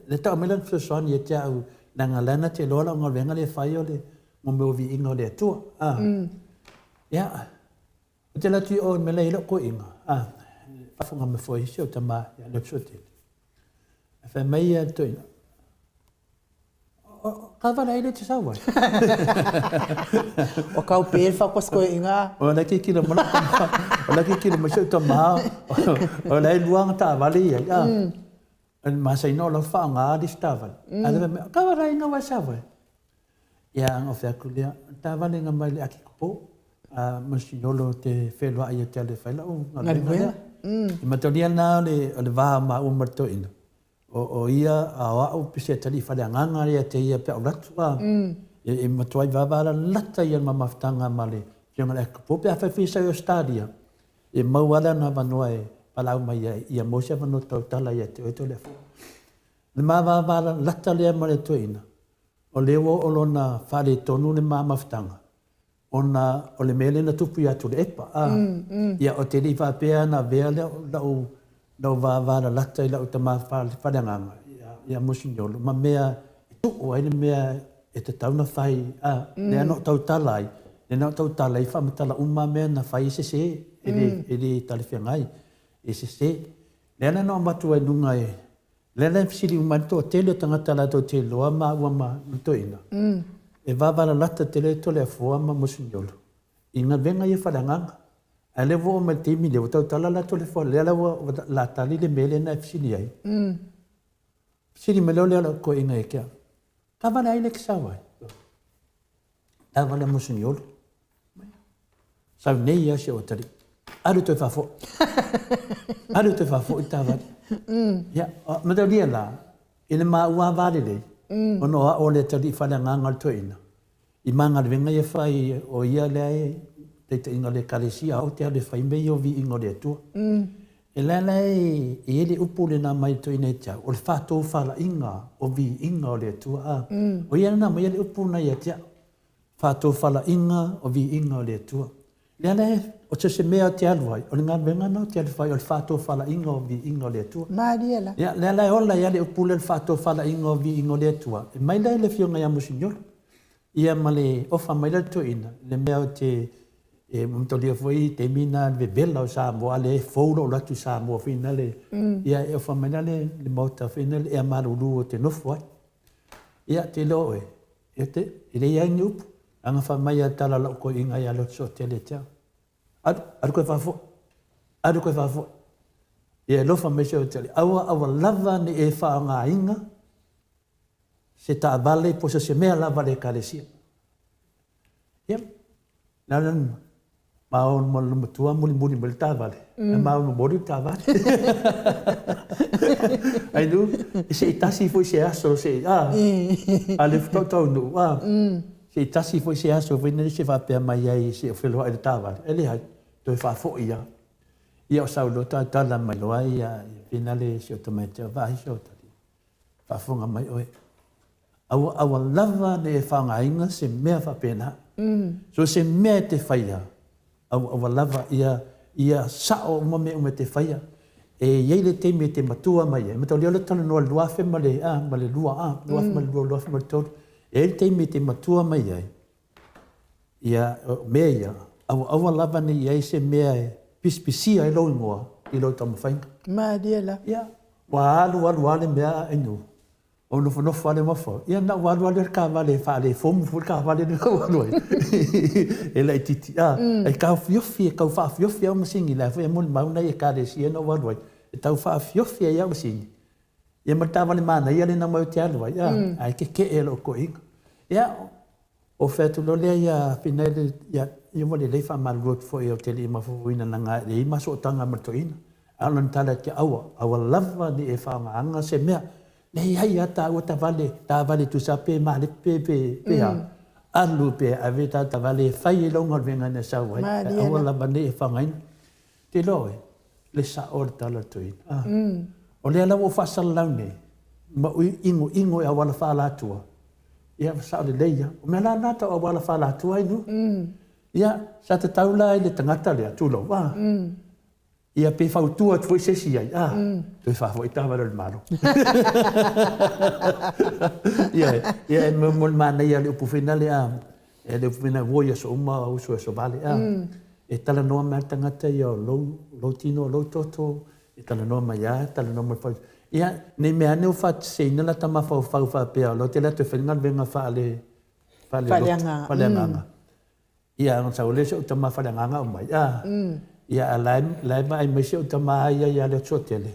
le tau mai lana fesoasoani ia te au leaga la na te iloa lau galuega lea e fai o le mo mea o viiga o le Atua. A. Ia, ou te alu atu i o i le mea la e i ai lou toeaina, a, faafofoga mai foi si ou tama ia Lepsuatele. Ae fai mai ia le toeaina, Taavale ai lea e te sau ai.
Ua kau pe le faakoskoiga.
O la tilotilo mai lau tama, o la tilotilo mai si ou tama, o la e lua ana taavale i ai, a. O le masani o la e faaaoga le isi taavale. Ae fai mai, taavale ai ina ua e sau ai. Ia ona ou fai atu lea, o le taavale na mai le Akikopo, a Monsignolo te feiloai ia te au e fai lau galuega lea. E matalia lena o le va o maua ma le toeaina. O ia, a o au pese atalii faleagaga ia te ia pe a ou alu atu a. E matuai vavalalata ia le ma mafutaga ma le Afioga i le Akikopo pe afai foi e sau i Ausetalia, e maua lava lana avanoa e valaau mai ai ia maua se avanoa tautala ia te oe Toleafoa. O le ma vavalalata lea ma le toeaina, o lea ua oo lona faaletonu le ma mafutaga, ona o le mea lea na tupu ia Tuilaepa, a, ia, ou te le i faapea na avea lau, lau vavalalata i lau tama faaleagaga, ia Mosiniolo, ma mea e tuu ai le mea e tatau ona fai, a, lea na ou tautala ai, lea na ou tautala ai faamatala uma lava mea na fai e sese, e le, e le talafeagai, e sese. Lea la na ou avatu ai i luga e, Lea la e fesili uma ai le toatele o tagata latou te iloa maua ma le toeaina, e vavalalata tele Toleafoa ma Moseniolo i galuega ia faaleagaga. Ae lea ua oo mai i le taimi lea, ua tautala la Toleafoa, lea la ua la tali le mea lea na e fesili ai. Fesili mai loa lea o lau toeaina ia te au, Taavale ai lea e te sau ai? Taavale a Moseniolo. Sau nei lava si ou atalii. Alu toe faafoi. Alu toe faafoi le taavale. Ia, mataulia la, i le maua va lelei, ona o au o le atalii faaleagaga o le toeaina, i ma galuega ia fai, o ia lea e taitaiga o le Ekalesia, au ou te alu e fai mea ia o viiga o le Atua. E la la e i ai le upu lena mai le toeaina ia te au, o le faatofalaiga o viiga o le Atua. A, o ia lena aumaia le upu lena ia te au. Faatofalaiga o viiga o le Atua. Lea la O so o se mea ou te alu ai, o le galuega lena ou te alu fai, o le faatofalaiga o viiga o le Atua.
Malie la.
Ia, lea la e ola ai lava le upu lea o le faatofalaiga o viiga o le Atua, e mai la i le Afioga ia Musignolo, ia ma le ofa mai lea o le toeaina, le mea ou te, e mataulia foi i taimi na le vevela o Samoa, a lea e fou lou alu atu i Samoa foi lea, ia e ofa mai la le maota foi lea ea malulu ou te nofo ai. Ia, te iloa oe, e te, e leai ni upu, leaga fai mai a tala lau toeaina ia Leotosoatele ia te au, alu, alu koe faafoi, alu koe faafoi. Ia e alofa mai si ou te aua, aua lava ne i e faaaogaina se taavale po o se mea lava a le Ekalesia. Ia, na ona ma ma le matua mulimuli mai le taavale, ae ma momoli le taavale. Ai nu, se i tasi foi se aso se i, a, a le faatoa taunuu, a, se i tasi foi se aso foi lele se faapea mai ai se i feloai i le taavale, e leai, toe faafoi lava. Ia o sau loa tautala mai loa ia finale si o tamaiti, vaai si o talii. Faafofoga mai oe. Aua, aua lava ne i e faaaogaina se mea faapena. So se mea e te faia, aua, aua lava ia, ia sao uma mea uma e te faia. E i ai le taimi e te matua mai ai, mataulia o lea ou te talanoa i le 2000 ma le, a, ma le 2, a, 2002, 2003. E i ai le taimi e te matua mai ai, Ia, o mea ia, aua, aua lava ne i i ai se mea e pisipisia ai lou igoa i lou taumafaiga.
Malie la.
Ia, ua alu alu lava le mea inu, ou nofonofo lava lea mafaufau, ia na ou alu lava lea i le taavale e faalefomu foi le taavale lea na ou alu ai, e laitiiti, a, e taofiofi, e tau faaofiofi au masini, la e foi e molimau nai Ekalesia na ou alu ai, e tau faaofiofi ai au masini, ia ma le taavale manaia lea na aumai ou te alu ai, a, ae keke'e lou toeaina. Ia, O fai atu loa lea ia Finaile, ia, ia ua lelei faamalulu atu foi ou te le i mafaufauina leaga e leai ma sootaga ma le toeaina. A o lana tala ia te aua, aua lava ne i e faaaogaina se mea. Leai lava taua taavale, taavale tusa pe malepe pe, pe a, alu pe ave ta taavale e fai ai lau galuega na e sau ai, ae aua lava ne i e faaaogaina. Te iloa oe, le sao o le tala a le toeaina. A, o lea la ua ou faasalalau nei, ma ou inoino i auala faaalatua, ia ua sao lelei lava. O mea la na tau auala faaalatua ai nuu. Ia, sa tatau la i le tagata lea, tulou, a, ia pe fautua atu foi se isi i ai, a, toe faafoi taavale a le Malo. Ioe, ia e mo le manaia o le upu foi lea, a, E le upu mea ua i aso uma, uso i aso vale, a. E talanoa mai le tagata ia o lou, lou tino, o lou toto, e talanoa mai lava, talanoa mai fai. Ia, ne i mea ane ua faateseina lata mafaufau faapea o lea ou te alu atu e fai le galuega faale, faale
lotu,
faaleagaga. Ia, ona sau lea o si ou tama faaleagaga aumai, a. Ia, a o la e, la e vaai mai si ou tama ia ia Leotuatele,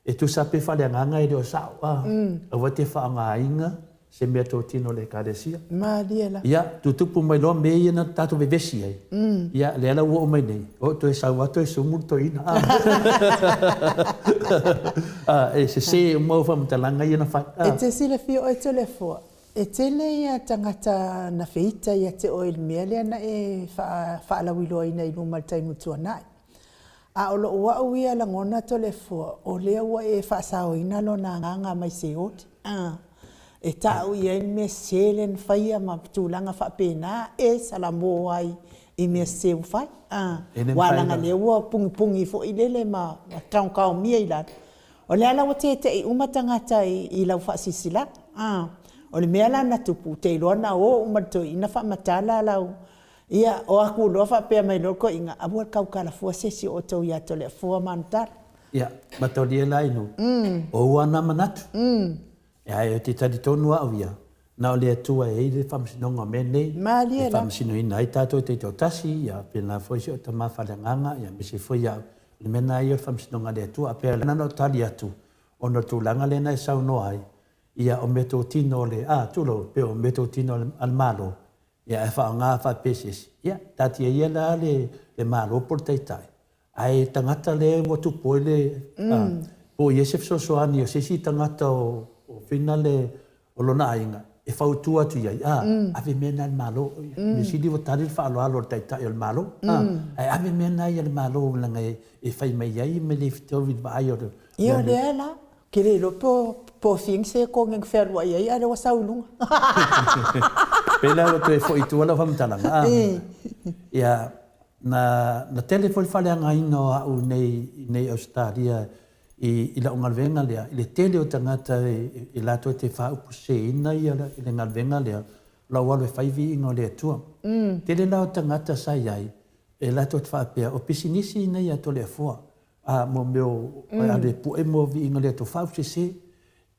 E tusa pe faaleagaga e le o sao, a, aua e te faaaogaina se mea totino o le Ekalesia.
Malie la.
Ia, tutupu mai loa mea ia na tatou vevesi ai, ia, lea la ua oo mai nei, o toe sau lava toe sumu le toeaina, a. A, e sese uma au faamatalaga ia na fai,
a. E te silafia oe Toleafoa, e tele ia tagata na feita ia te oe i le mea lea na e faalauiloaina i luma i le taimi ua tuanai. A o lou au ia lagona Toleafoa, o lea ua e faasaoina lona agaga mai Seoli, a, e tau i ai le mea sese lea na faia ma tulaga faapena, e salamo ai i mea sese ua fai, a, aua leaga lea ua pugipugi foi lele ma taotaomia i lalo. O lea la ua tete'i uma tagata i lau faasilasilaga, a. O le mea la na tupu, ou te iloa na o uma le toeaina faamatala lau Ia, o aku loa faapea mai loa le toeaina, aua le tautala fua se isi o outou ia Toleafoa ma ana tala.
Ia, mataulia la inu, o ua na manatu. Ae ou te talitonu au ia, na o le Atua e i ai le faamasinoga o mea nei,
Malie
e
la.
faamasinoina ai tatou taitoatasi, ia pēlā foi si ou tama faaleagaga, ia aemaise foi au. O le mea lena ia o le faamasinoga a le Atua. A pea na ona ou tali atu, ona o le tulaga lea na e saunoa ai, ia o meatotino o le, a, tulou, pei o meatotino a le Malo, Ia, ae faaaoga faapea se isi, ia, taatia ia la le, le Malo po o le Taitai, ae tagata lea ua tupu ai le, a, po o i ai se fesoasoani a se isi tagata o, o Fina le, o lona aiga, e fautua atu i ai, a, ave mea na i le Malo. Mea sili ua tali le faaaloalo a le Taitai o le Malo, a, ae ave mea na i le Malo leaga e, e fai mai ai ma le fetaui i le vaai o le,
Ia, o lea la, Ou te le iloa po o fia se kone na fealuai ai, a o lea ua sau i luga.
Pei la ua toe foi i tua lau faamatalaga, a? Ia, Na, na tele foi le faaleagaina o a'u i inei i Ausetalia i, i la'u galuega lea, i le tele o tagata e, e latou te faaupuseseina ia le galuega lea, o la'u alu e fai viiga o le Atua. Tele la o tagata sa i ai, e latou te faapea, o pisinisi nei a Toleafoa, a, mo mea o, e alu e pue mo viiga o le Atua, faaupusese.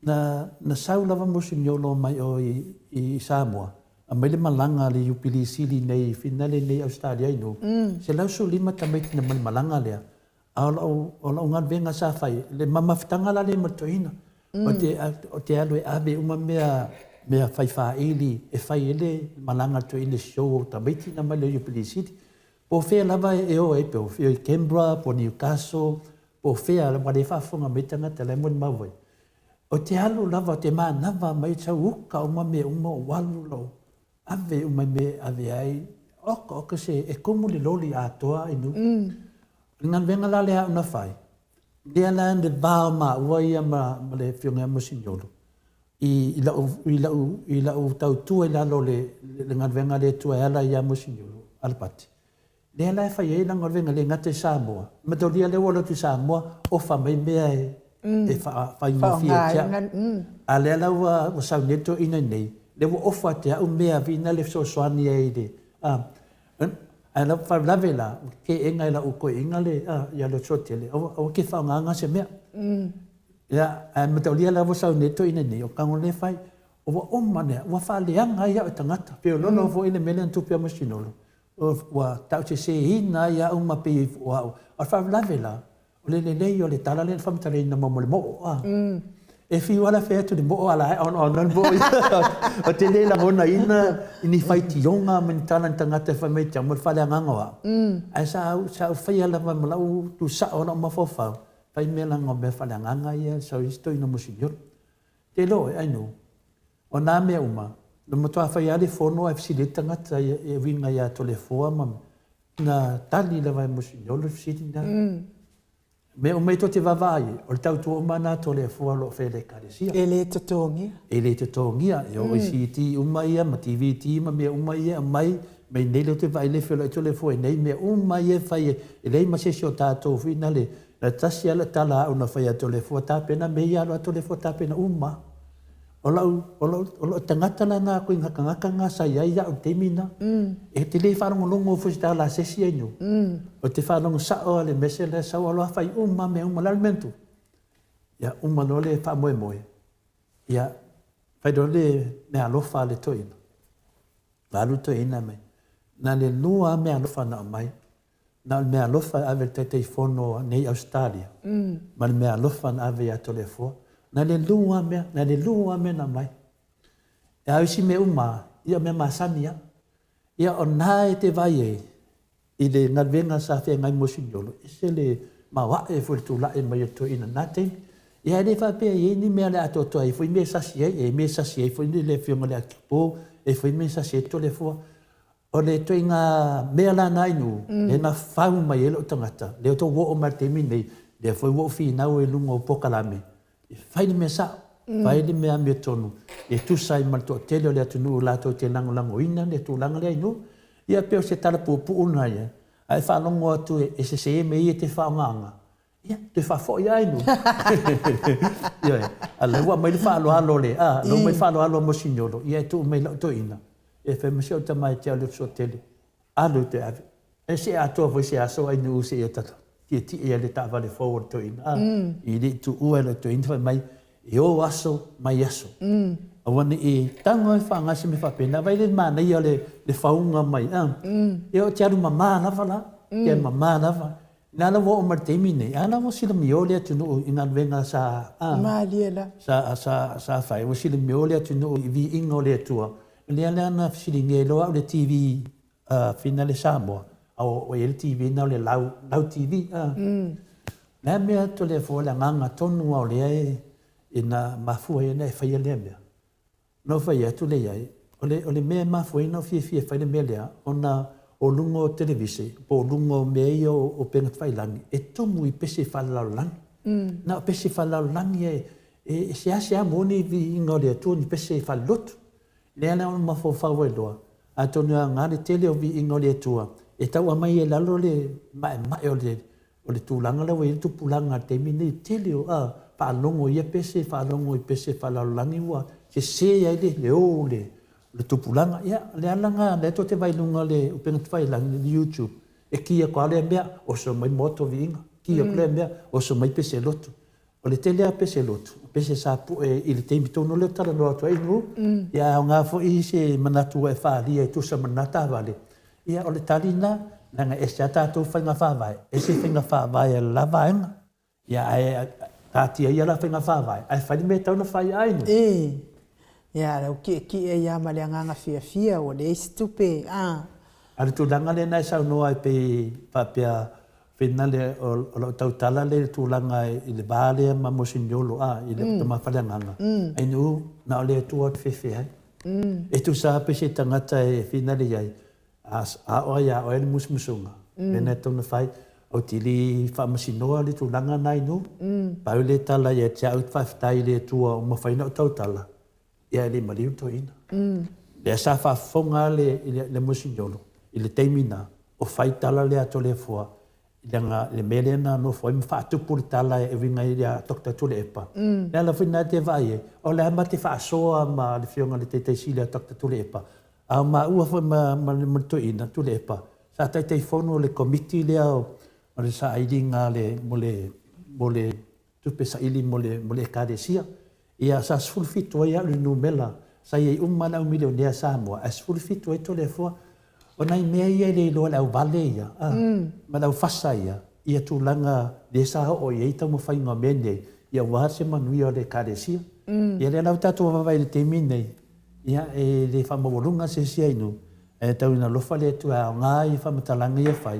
Na, na sau lava Moseniolo mai o i, i Samoa, aumai le malaga a le Iupilii Sili nei i Finale nei i Ausetalia i nu, 115 tamaiti na mai le malaga lea, a o lau, o lau galuega sa fai, le mamafetaga la lea ma le toeaina, o te, o te alu e ave uma mea, mea fai faili e fai ai le malaga a le toeaina i show o tamaiti na mai le Iupilii Sili. Po o fea lava e o ai, po o fea i Canberra, po o Newcastle, po o fea, ua le faafofoga mai tagata la e molimau ai. O te alu lava, o te manava mai sau uka uma mea uma ou alu lou ave uma i mea e ave ai. Oka oka se, e komo le loli atoa i nuu. O le galuega la lea aʻu na fai, lea la le va o maua ia ma, ma le afioga ia Moseniolo, i, i lau, i lau, i lau tautua i lalo o le, le galuega a le Atua e ala ia Moseniolo Alapati. Lea la e fai ai lana galuega e le gata i Samoa, mataulia lea ua alu atu i Samoa, ofa mai mea e, mm. e faafaigofie te au. A lea la ua, ua sau nei toeaina nei, lea ua ofa te au mea vina le fesoasoani ai i le, a, ae lau faalavelave la, ua keega i lau toeaina le, a, ia le Suatele, aua, aua ke faaaogaina se mea. Ia, ae mataulia la ua sau nei toeaina nei, o tago lea e fai, ua uma lea, ua faaleaga ai au e tagata. Pei o lolo foi le mea lea na tupu ia Masinola, Ua tauseseina ai au ma pei o au. A o le faalavelave la, o le lelei o le tala lea na faamatalaina mo le moo a. E fiu lava la fai atu i le moo a la e onaona le moo ia. Ou te le lagonaina i ni faitioga ma ni tala a ni tagata e fai mai te au mo le faaleagaga o au. Ae sa ou sa ou faia lava ma lau tusao o lau mafaufau, fai mea leaga o mea faaleagaga ia e sau ai si toeaina mosiliolo. Te iloa oe, Ainu, o nā mea uma, na matua fai lava le fono ae fesili ai le tagata e uiga ia Toleafoa ma na tali lava e Moseniolo le fesili lena. Mea uma ia tou te vaavaai ai, o le tautua uma lena a Toleafoa o lo o faia e le Ekalesia.
E le totogia.
E le totogia. E oo i CD uma ia ma DVD ma mea uma ia e aumai, mai nei lea ou te vaai le feiloai Toleafoa i nei mea uma ia e fai e leai ma se isi o tatou foi na le Na tasi lava le tala a au na fai atu o le fua tapena me ia alo atu le fua tapena uma. O lau, o lau, o lau tagata la na koe ngakangaka nga sa iai ia'u i le taimi na. E te le faalogologo foi i se tala a se isi ai nu. O te faalogo sa'o a le mese lea sau alo a fai uma mea uma. O le a le mea na tupu? Ia uma loa le faamoemoe, ia fai loa le meaalofa a le toeaina. Alu le toeaina mai. Na le lua lava meaalofa na aumai. Na o le meaalofa e ave i le Taitaifono nei Ausetalia, ma le meaalofa na ave ia Toleafoa. Na le lua lava mea, na le lua lava mea na aumai. A o isi mea uma lava, ia o mea masani lava. Ia o lena e te vaai ai i le galuega sa feagai mo Siniolo, e ese le maoae foi i le tulai mai o le toeaina i lena taimi. Ia e le faapea e i ai ni mea o le a atoatoa ai foi mea e sasi ai, e i ai mea e sasi ai foi le Afioga i le Akipo, e i ai foi mea e sasi ai Toleafoa. O le ituaiga mea la na inu, lea na fau mai ai lou tagata, lea tou oo mai i le taimi nei, lea foi ua ou finau ai i luga o polokalame, e fai le mea sao, fai le mea amiotonu, e tusa ai ma le toatele o le atunuu latou te lagolagoina le tulaga lea inu. Ia pei o se tala puupuu lena ia, ae faalogo atu e sese mea ia e te faaaogaina, Ia, toe faafoi lava i nuu. Ioe, a o lea ua aumai le faaaloalo le, a, lea ua aumai le faaaloalo a Mosiniolo, ia e tuu mai i lau toeaina, e fai mai si au tama e te au i le Toatele, alu e toe ave. E see atoa foi se aso ai nuu seia tietie ai le taavale fou a le toeaina, a, i le i tuua e lau toeaina fai mai, e o aso mai aso. Aua ne i tago e faaaoga se mea faapena, vaai le manaia o le fauga mai, a. Ia ou te alu mama lava la, ou te alu mama lava. Na la ua oo mai le taimi nei, a la ua silamio le atunuu i galuega sa, a,
Malie la.
sa, sa, sa fai, ua silamio le atunuu i viiga o le Atua. Lea la na fesiligia ai loa au le TV uh, Finale Samoa, a o i ai le TV na o le lau, lau TV, a. Le a mea Toleafoa le agaga tonu a o lea e, e na mafua ai ona e faia lea mea. Na ou fai atu lea i ai, o le, o le mea e mafua ai ona ou fiafia e fai le mea lea, ona o luga o televise, po o luga o mea ia o upega tafailagi, e tumu i pese faalelalolagi. Na o pese faalelalolagi e, e seasea maua ni viiga o le Atua, ni pese faalelotu. Lea la na mafaufau ai loa, atonu e aoga le tele o viiga o le Atua E tau aumai ai i lalo le maemae o le o le tulaga lea ua i ai le tupulaga i le taimi lenei, tele o a faalogo i ia pese, faalogo i pese faalalolagi ua sese ai le o o le tupulaga. Ia, o le ala lena lea tou te vaai i luga o le upega tafailagi, le YouTube, e ki atu lava lea mea, oso mai moa toviiga, ki atu lea mea, oso mai pese lotu. O le tele lava o pese lotu, o pese sa pue i le taimi tonu lea ou te talanoa atu ai Inu, ia e aoga foi se manatu ua e faaalia e tusa ma lena taavale, ia o le tali lena, leaga e ese lava tatou faiga faavae, ese faiga faavae a le la vaega. Ia ae taatia ia la faiga faavae, ae fai le mea e tatau ona fai a Inu.
E, ia lau kiekie ai lava ma le agaga fiafia ua leai se tupe a.
A o le tulaga lea na e saunoa ai pei faapea Finale o lau tautala lea i le tulaga i le va lea ma Moseniolo a i le tama faleagaga, ainu na o le Atua e fefe ai. E tusa lava pe se tagata e finale i ai, a aoa ia oe le musumusuga, mea na e tatau ona fai, ou te le faamasinoa le tulaga na ainu. Pau le tala ia te au, faafetai i le Atua ua mafai ona ou tautala, ia e le i maliu le toeaina. Lea sa faafofoga le, le Moseniolo i le taimi na, o fai tala lea a Toleafoa i lana, le mea lea na nofo ai ma faatupu le tala e uiga ia Doctor Tuilaepa. Mm. Le ala foi lena e te vaai ai, o le a ma te faasoa ma le afioga i le Taitaisili a Doctor Tuilaepa, a o maua foi ma, ma, ma le toeaina Tuilaepa, sa Taitaifono le komiti lea o, o le sailiga le, mo le, mo le tupe saili mo le, mo le Ekalesia. Ia, sa 17 ai au i le numera, sa i ai uma le au milionea Samoa, ae 17 ai Toleafoa. O nai mea ia e le iloa e le auvale ia, a, ma le aufasa ia, ia tulaga lea sa oo i ai taumafaiga o mea nei, ia aua se manuia o le Ekalesia. Ia lea la ua tatou vaavaai i le taimi lenei, ia e le faamaualuga se isi ainu, ae tau ina alofa le Atua e aoga ia faamatalaga ia e fai,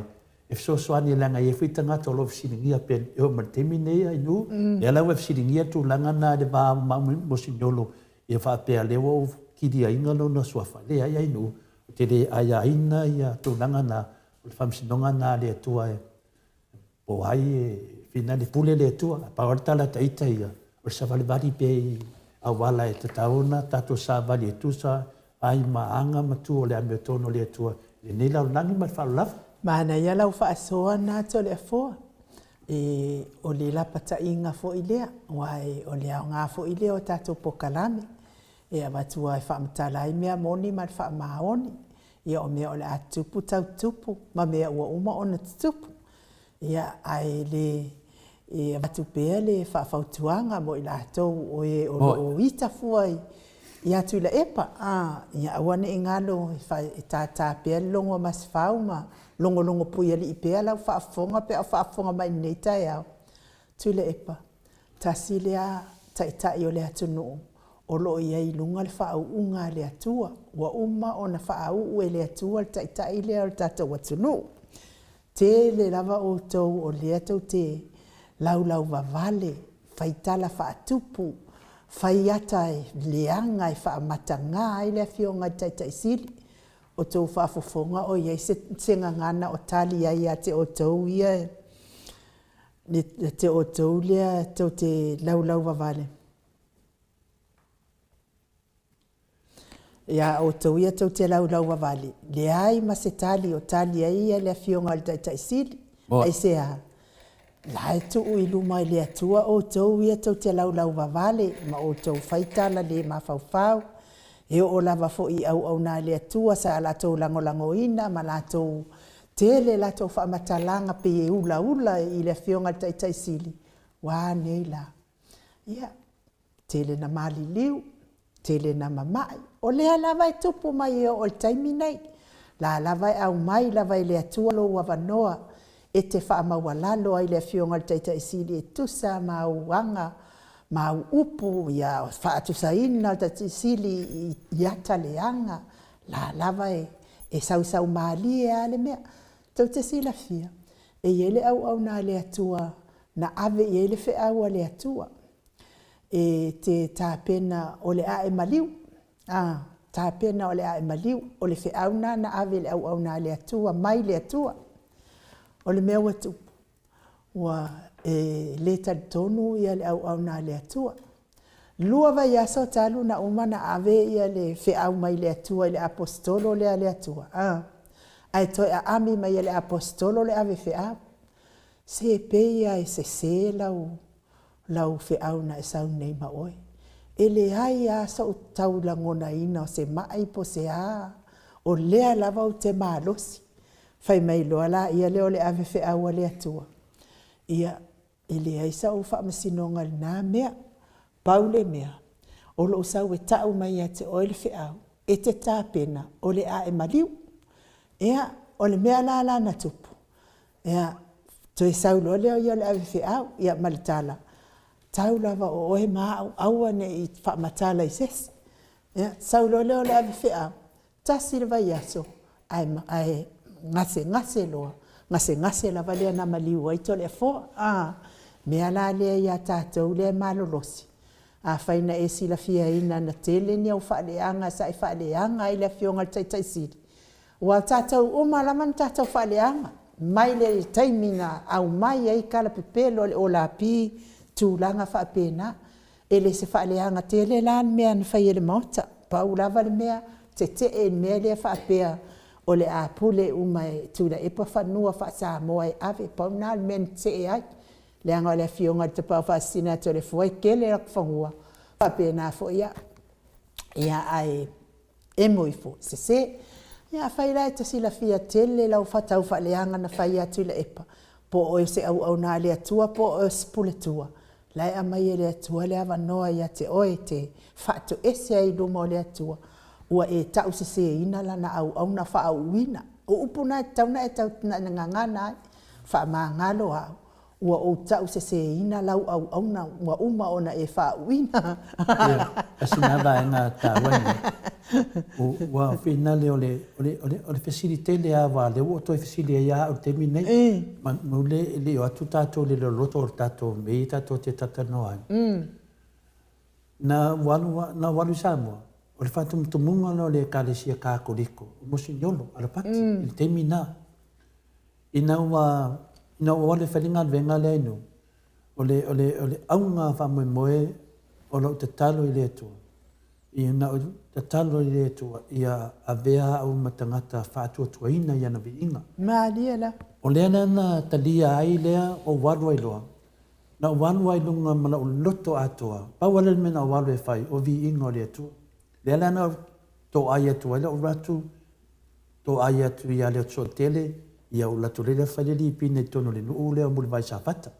e fesoasoani leaga e i ai foi tagata o lo o fesiligia pea e oo mai le taimi lenei Ainuu, lea la ua e fesiligia le tulaga lena i le va o Mosignolo ia faapea lea ua ou kiliaina lona suafa. Leai Ainuu, ou te le aiaina ia tulaga na, o le faamasinoga lena a le Atua e po o ai e finau e pule le Atua. Ae pau lava le tala a ita ia, o le savalivali pea i auala e tatau ona tatou savali e tusa ai ma aga ma tu o le amiotonu o le Atua i lenei lalolagi ma le faaaloalo.
Manaia lau faasoa na Toleafoa. E, o le lapataiga foi lea, aua e, o le aoga foi lea o tatou pokalame, e avatu lava e faamatala ai mea moni ma le faamaoni. Ia o mea o le a tutupu tau tutupu, ma mea ua uma ona tutupu. Ia, ae le e avatu pea le faafautuaga mo i latou o e o lo o ita fua ia Tuilaepa, a, ia aua ne i galo e tātā pea le logo a Masefau ma logologo puialii pea lau faafofoga pe a o faafofoga mai i lenei taeao. Tuilaepa, tasi lea taitai o le atunuu o lo o i ai i luga le faauuga a le Atua. Ua uma ona faauu e le Atua le taitai lea o le tatou atunuu. Tele lava outou o lea tou te laulauvavale, fai tala faatupu, fai ata leaga e faamataga ai le Afioga i le Taitai Sili. O tou faafofoga o i ai se, se gagana o tali ai ia te outou ia, ia te outou lea tou te laulauvavale. Iā outou ia tou te laulauvavale, leai ma se tali o tali ai ia le Afioga i le Taitai Sili. Aisea? La e tuu i luma i le Atua outou ia tou te laulauvavale ma outou fai tala le mafaufau, e oo lava foi i auauna a le Atua sa latou lagolagoina ma latou tele latou faamatalaga pei e ulaula i le Afioga i le Taitai Sili, ua a nei la? Ia, tele na maliliu, tele na mama'i. O lea lava e tupu mai e oo i le taimi nei. La lava e aumai lava e le Atua lou avanoa e te faamaualalo ai i le Afioga i le Taitai Sili e tusa ma au aga ma au upu ia faatusaina le Taitai Sili i ata leaga. La lava e, e sausau malie lava le mea. Tou te silafia, e i ai le auauna a le Atua na ave i ai le feau a le Atua. E te tapena o le a e maliu, a, tapena o le a e maliu. O le feau lena na ave i le auauna a le Atua, mai le Atua. O le mea ua tupu, ua e le talitonu ia le auauna a le Atua. 2 vaiaso talu na uma na ave ia le feau mai le Atua i le aposetolo lea a le Atua, a, Ae toe aami mai e le Aposetolo le ave feau. Se pei lava e sese lau, lau feau na e sau nei ma oe. E leai lava sou tau lagonaina o se mai po o se a, o lea lava ou te malosi. Fai mai loa laia lea o le ave feau a le Atua, ia, e leai sau faamasinoga i lena mea. Pau le mea, o lou sau e tau mai ia te oe le feau, e te tapena o le a e maliu. Ia, o le mea la la na tupu, ia, toe sau loa lea o ia o le ave feau, ia ma le tala, tau lava o oe ma au, aua ne i faamatala i se isi. Ia, sau loa lea o le ave feau, tasi le vaiaso, ae, ae gasegase loa, gasegase lava lea na maliu ai Toleafoa. A, mea la lea ia tatou lea e malolosi, afai na e silafiaina na tele ni au faaleaga sa e faaleaga ai le Afioga i le Taitai Sili, aua o tatou uma lava na tatou faaleaga, mai le taimi na aumai ai tala pepelo a le Olapi, tulaga faapena. E le se faaleaga tele la le mea na fai e le Maota, pau lava le mea, tetee i le mea lea faapea o le a pule uma e Tuilaepa fanua faa-Samoa e ave. Pau lena o le mea na tetee ai, leaga o le Afioga i le Tapaau Faasisina ia Toleafoa e tele fanua, faapena foi au. Ia, ae emo ifo, sese. Ia afai la e te silafia tele lau taufaaleaga na fai ia Tuilaepa, po o oe o se auauna a le Atua po o oe o se puletua, la e aumai e le Atua le avanoa ia te oe e te faatoese ai i luma o le Atua, ua e tauseseina lana auauna faauuina. O upu na e tatau ona e gagana ai, faamagalo au, ua ou tauseseina lau auauna ua uma ona e faauuina.
Ia, tasi lena vaega taua lena. Ua finale o le, o le, o le, o le fesili tele lava aua o lea ua ou toe fesili ai lava au i le taimi lenei. Manu le le i o atu tatou i le loloto o le tatou mea ia tatou te talatalanoa ai. Na ou alu, na ou alu i Samoa, o le faatumutumuga lena o le Ekalesia Katoliko o Moseniolo, Alapati, i le taimi lena. Ina ua, ina ua ou alu e fai le galuega lea i Nuu, o le, o le, o le auga faamoemoe o lau tatalo i le Atua, ia na ou tatalo i le Atua ia avea au ma tagata faatuatuaina i ana viiga.
Malie la.
O lea la na talia ai lea, ou alu ai loa. Na ou alu ai i luga ma lou loto atoa, pau lava lea o le mea na ou alu e fai, o viiga o le Atua. Lea la na ou toai atu ai lau alu atu, toai atu ia Leotosootele, ia ou alu atu lea fai le lipina i totonu o le nuu lea o Mulivai Safata.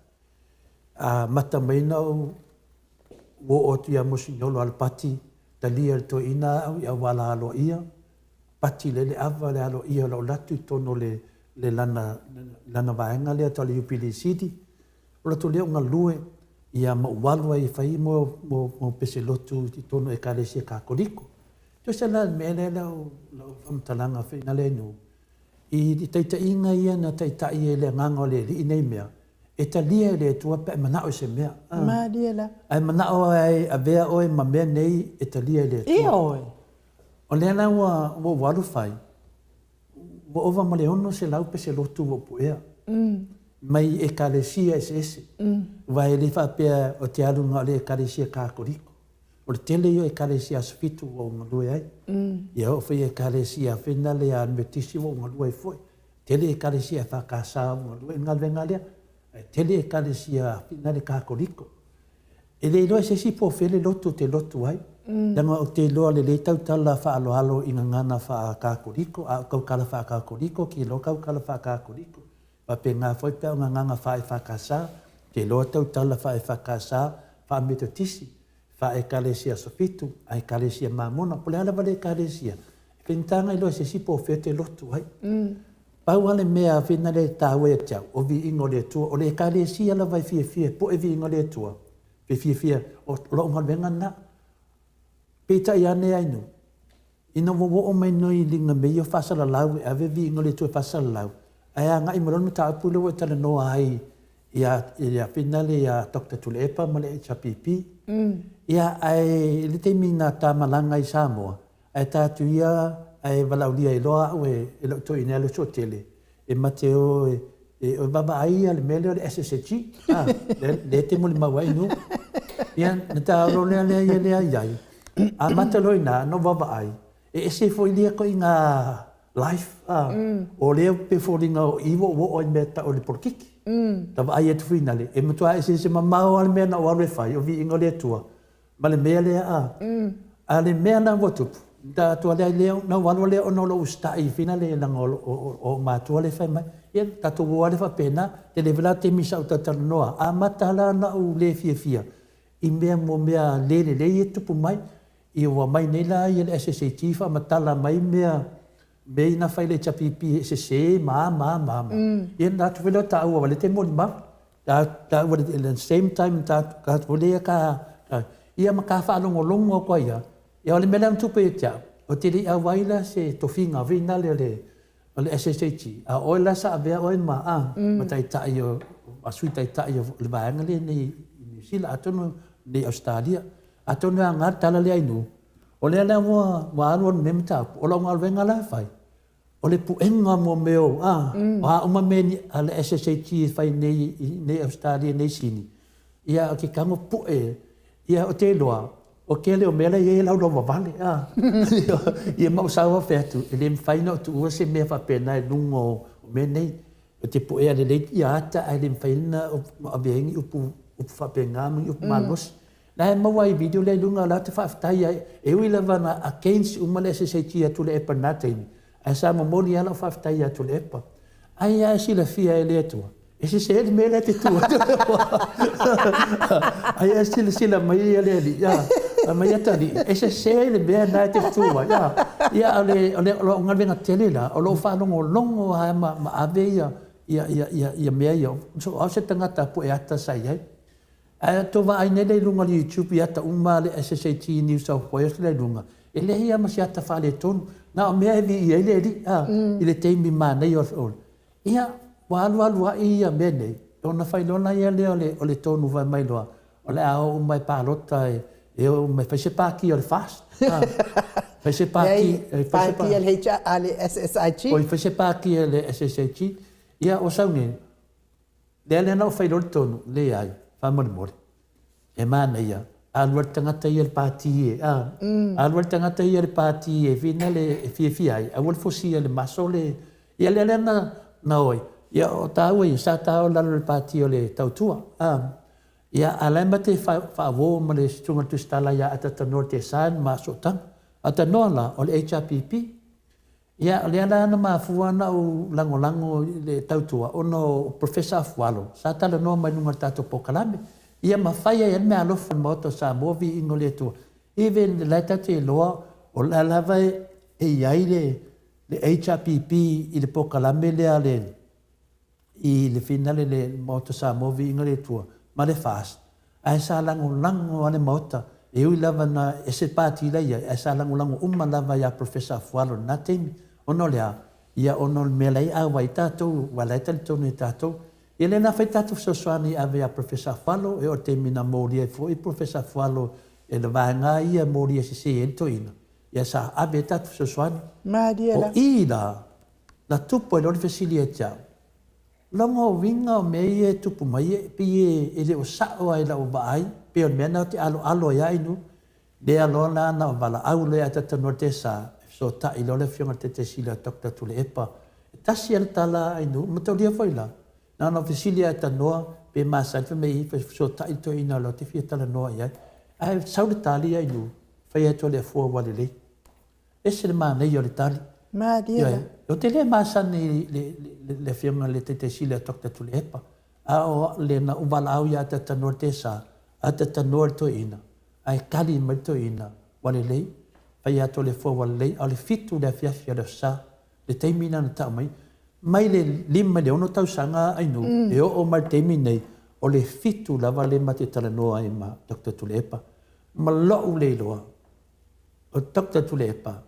Amata mai ona ou oo atu ia Moseniolo Alapati, talia e le toeaina au i auala aloaia, pati lea le ava le aloaia o lau alu atu i totonu o le, le lana, lana vaega lea tau le Iupeli Sili. O alu atu lea ou galue, ia ma ou alu ai e fai mo, mo, mo pese lotu i totonu o Ekalesia Katoliko. Tusa la le mea lea lau, lau faamatalaga foi na lea i I taitaiga ia na taitai ai le Agaga o le Alii nei mea, e talia e le Atua pe a e manao i se mea.
Malie la.
A e manao e avea oe ma mea nei e talia e le Atua.
Ioe.
O lea la ua ua ou alu fai, ua ova ma le 600 pese lotu ua ou puea, mai Ekalesia eseese. Aua e le faapea ou te alu na o le Ekalesia Katoliko. O le tele ia o Ekalesia Aso Fitu ua ou galue ai. Ia oo foi i Ekalesia Finale a Metotisi ua ou galue ai foi. Tele Ekalesia EFKS ua ou galue ai i le galuega lea. Ae tele Ekalesia Finale Katoliko. E le iloa e se isi po o fea le lotu ou te lotu ai. Leaga ou te iloa lelei tautala faaaloalo i gagana faa-Katoliko, a o tautala faa-Katoliko, ou te iloa tautala faa-Katoliko. Faapena foi pe a o gagana faa-EFKS, ou te iloa tautala faa-EFKS, faa-Metotisi, faa-Ekalesia Aso Fitu, a Ekalesia Mamona, po o le a lava le Ekalesia, e faigata ona iloa e se isi po o fea e te lotu ai. Pau lava le mea whina lea e taua ia te au, o viiga o le Atua. O le Ekalesia lava e fiafia e po'e viiga o le Atua, pe fiafia, o la'u galuega lena. Peitai ane ai nō, ina ua oo mai nō i liga mea ia o faasalalau e ave viiga o le Atua e faasalalau, ae agai mai loa le mataupu lea ua e talanoa ai ia ia finale ia Doctor Tuilaepa ma le HRPP. Ia ae i le taimi na ta malaga i Samoa, ae ta atu ia ae valaaulia ai loa au e e lou toeaina ia Lesootele e ma te o e e vaavaai ia le mea lea o le SSG a lea e te molimau ai nu. Ia na ta o loa lea ia lea i ai. Amata loa i ina na ou vaavaai e ese foi lia ituaiga. Life, a, o lea pei e foliga o i ua ou oo ai i le mea e tau o le polokiki. Ta vaai atu finale, e matua eseese mamao lava le mea na ou alu e fai, o viiga o le Atua, ma le mea lea a. A o le mea la ua tupu, ta atu lea lea, na ou alu lea ona o lou usitai finale leaga o ou matua lea e fai mai, ia tatou o lava lea faapena. Tele foi la taimi sa ou talatalanoa, amata la ona ou le fiafia i mea mo mea le lelei ia e tutupu mai. Ia ua aumai nei la ia le SSAT faamatala mai mea mea ia na fai e le HRPP e sese ma a ma a ma a ma. Ia ona atu foi lea o taua aua o lea e te molimau. Taua i le same time ta foi lea ka ia ma ka faalogologo atu ai lava. Ia o le mea lea na tupu ia te au, ou te le i auai la se tofiga foi lea o le O le SSAG, a o oe la sa avea oe ma, a, ma taitai o, ma sui taitai o le vaega lea nei i Niu Sila, atonu nei i Ausetalia. Atonu e aoga le tala lea i nuu, o lea la ua, ua alu alu nei mataupu, o lau galuega la e fai, o le puega mo mea o, a, o a uma mea a le SSAG e fai nei i nei Ausetalia nei Sini, Ia, ou te tago pue, ia, ou te iloa, o tele o mea la e i ai e laulauvavale, a. Ia ma ou sau au fai atu, e le mafai ona ou tuua se mea faapena i luga o mea nei. Ou te puea lelei ia ata ae le mafai ona ou avea ai ni upu, upu faapena ma ni upu malosi. La e maua ai i video lea i luga, o la ou te faafetai ai, e ui lava na against uma le SSAG ia Tuilaepa i lena taimi, ae sa momoli lava lau faafetai ia Tuilaepa. Ai lava e silafia e le Atua, E sese le mea lea e te tu atu. Ai e silasila mai ia le alii, ia, mai atalii, e sese le mea lena e te tu ai. Ia, ia o le, o le, o lou galuega tele la, o lou faalogologo lava ma, ma ave ia, ia, ia, ia, ia mea ia. So, o au se tagata pue ata sa i ai. Ae tou vaai nei la i luga o le YouTube i ata uma a le SSAT New South Wales la i luga, e leai lava ma se ata faaletonu. Na o mea e viia ai le alii, a, i le taimi manaia o, Ia, ua alualu aʻi ia mea nei, ona fai loa laia lea o le, o le tonu fai mai loa, o le a o uma e palota e, e o uma e fai se pāti o le FAST. A, fai se pāti, e fai se
pāti a le HR, a le SSIG.
Oi, fai se pāti a le SSIG. Ia, ua sau nei, lea lea na ou fai loa le tonu, leai, faamolemole. E manaia, alu ai le tagata ia i le pāti e, a, alu ai le tagata ia i le pāti e whina le, e fiafia ai, aua le fosia i le maso le, ia lea lea na, na oi, ia o tāua ia, sa tāua i lalo o le pāti o le Tautua, a, ia a la e ma te faauo ma le Susuga i le Tusitala ia Atatanoa le Tesan ma Sootaga. Atanoa la, o le HRPP. Ia, o lea la na mafua ona ou lagolago i le tautua ona o Professor Afualo sa talanoa mai luga o le tatou polokalame. Ia ma fai ai lava le meaalofa i le Maota o Samoa, viiga o le Atua. Even o la e tatou te iloa o la lava e i ai le HRPP i le polokalame lea a le i le finale le Maota Samoa Viiga le Atua ma le FAST, ae sa lagolago lava le Maota, e ui lava na ese pati la i ai, ae sa lagolago uma lava ia Professor Afualo i lena taimi. Ona o le a? Ia ona o le mea la e auai tatou, aua la e talitonu e tatou. Ia lea na fai tatou fesoasoani e ave ia Professor Afualo, e oo i le taimi na molia ai foi Professor Afualo e le vaega ia e molia sese ai le toeaina, ia sa ave ai tatou fesoasoani.
Malie
la. O i la, Na tupu ai loa le fesili ia te au, Logo uiga o mea ia e tupu mai e pei e le o sao lava i lau vaai, pei o le mea lena ou te aloalo ai lava inu, lea loa la na valaau loa ia Tatanoa le Tesa, e fesootai loa le afioga i le Taitaisili a Doctor Tuilaepa. E tasi lava le tala a Inu, mataulia foi la, na ona fesili lava ia Tanoa pe masani, fai mai ii, fesootai le toeaina loa ou te fia talanoa i ai. Ae sau le tali ia Inu, fai atu e le afua ua lelei. Ese le manaia o le tali.
Malie la.
Ioe. Ou te le masani i le, le, le afioga i le Taitaisili a Doctor Tuilaepa, a o le na ou valaau ia Atatanoa le Tesa, Atatanoa le toeaina, ae tali mai le toeaina, ua lelei, fai atu le afua ua lelei, a o le 7 i le afiafi o le Aso Sa, le taimi lena na tau mai, mai le 5 i le 6 tausaga Ainuu, e oo mai le taimi nei, o le 7 lava lea ma te talanoa ai ma Doctor Tuilaepa. Ma lou le iloa, O Doctor Tuilaepa,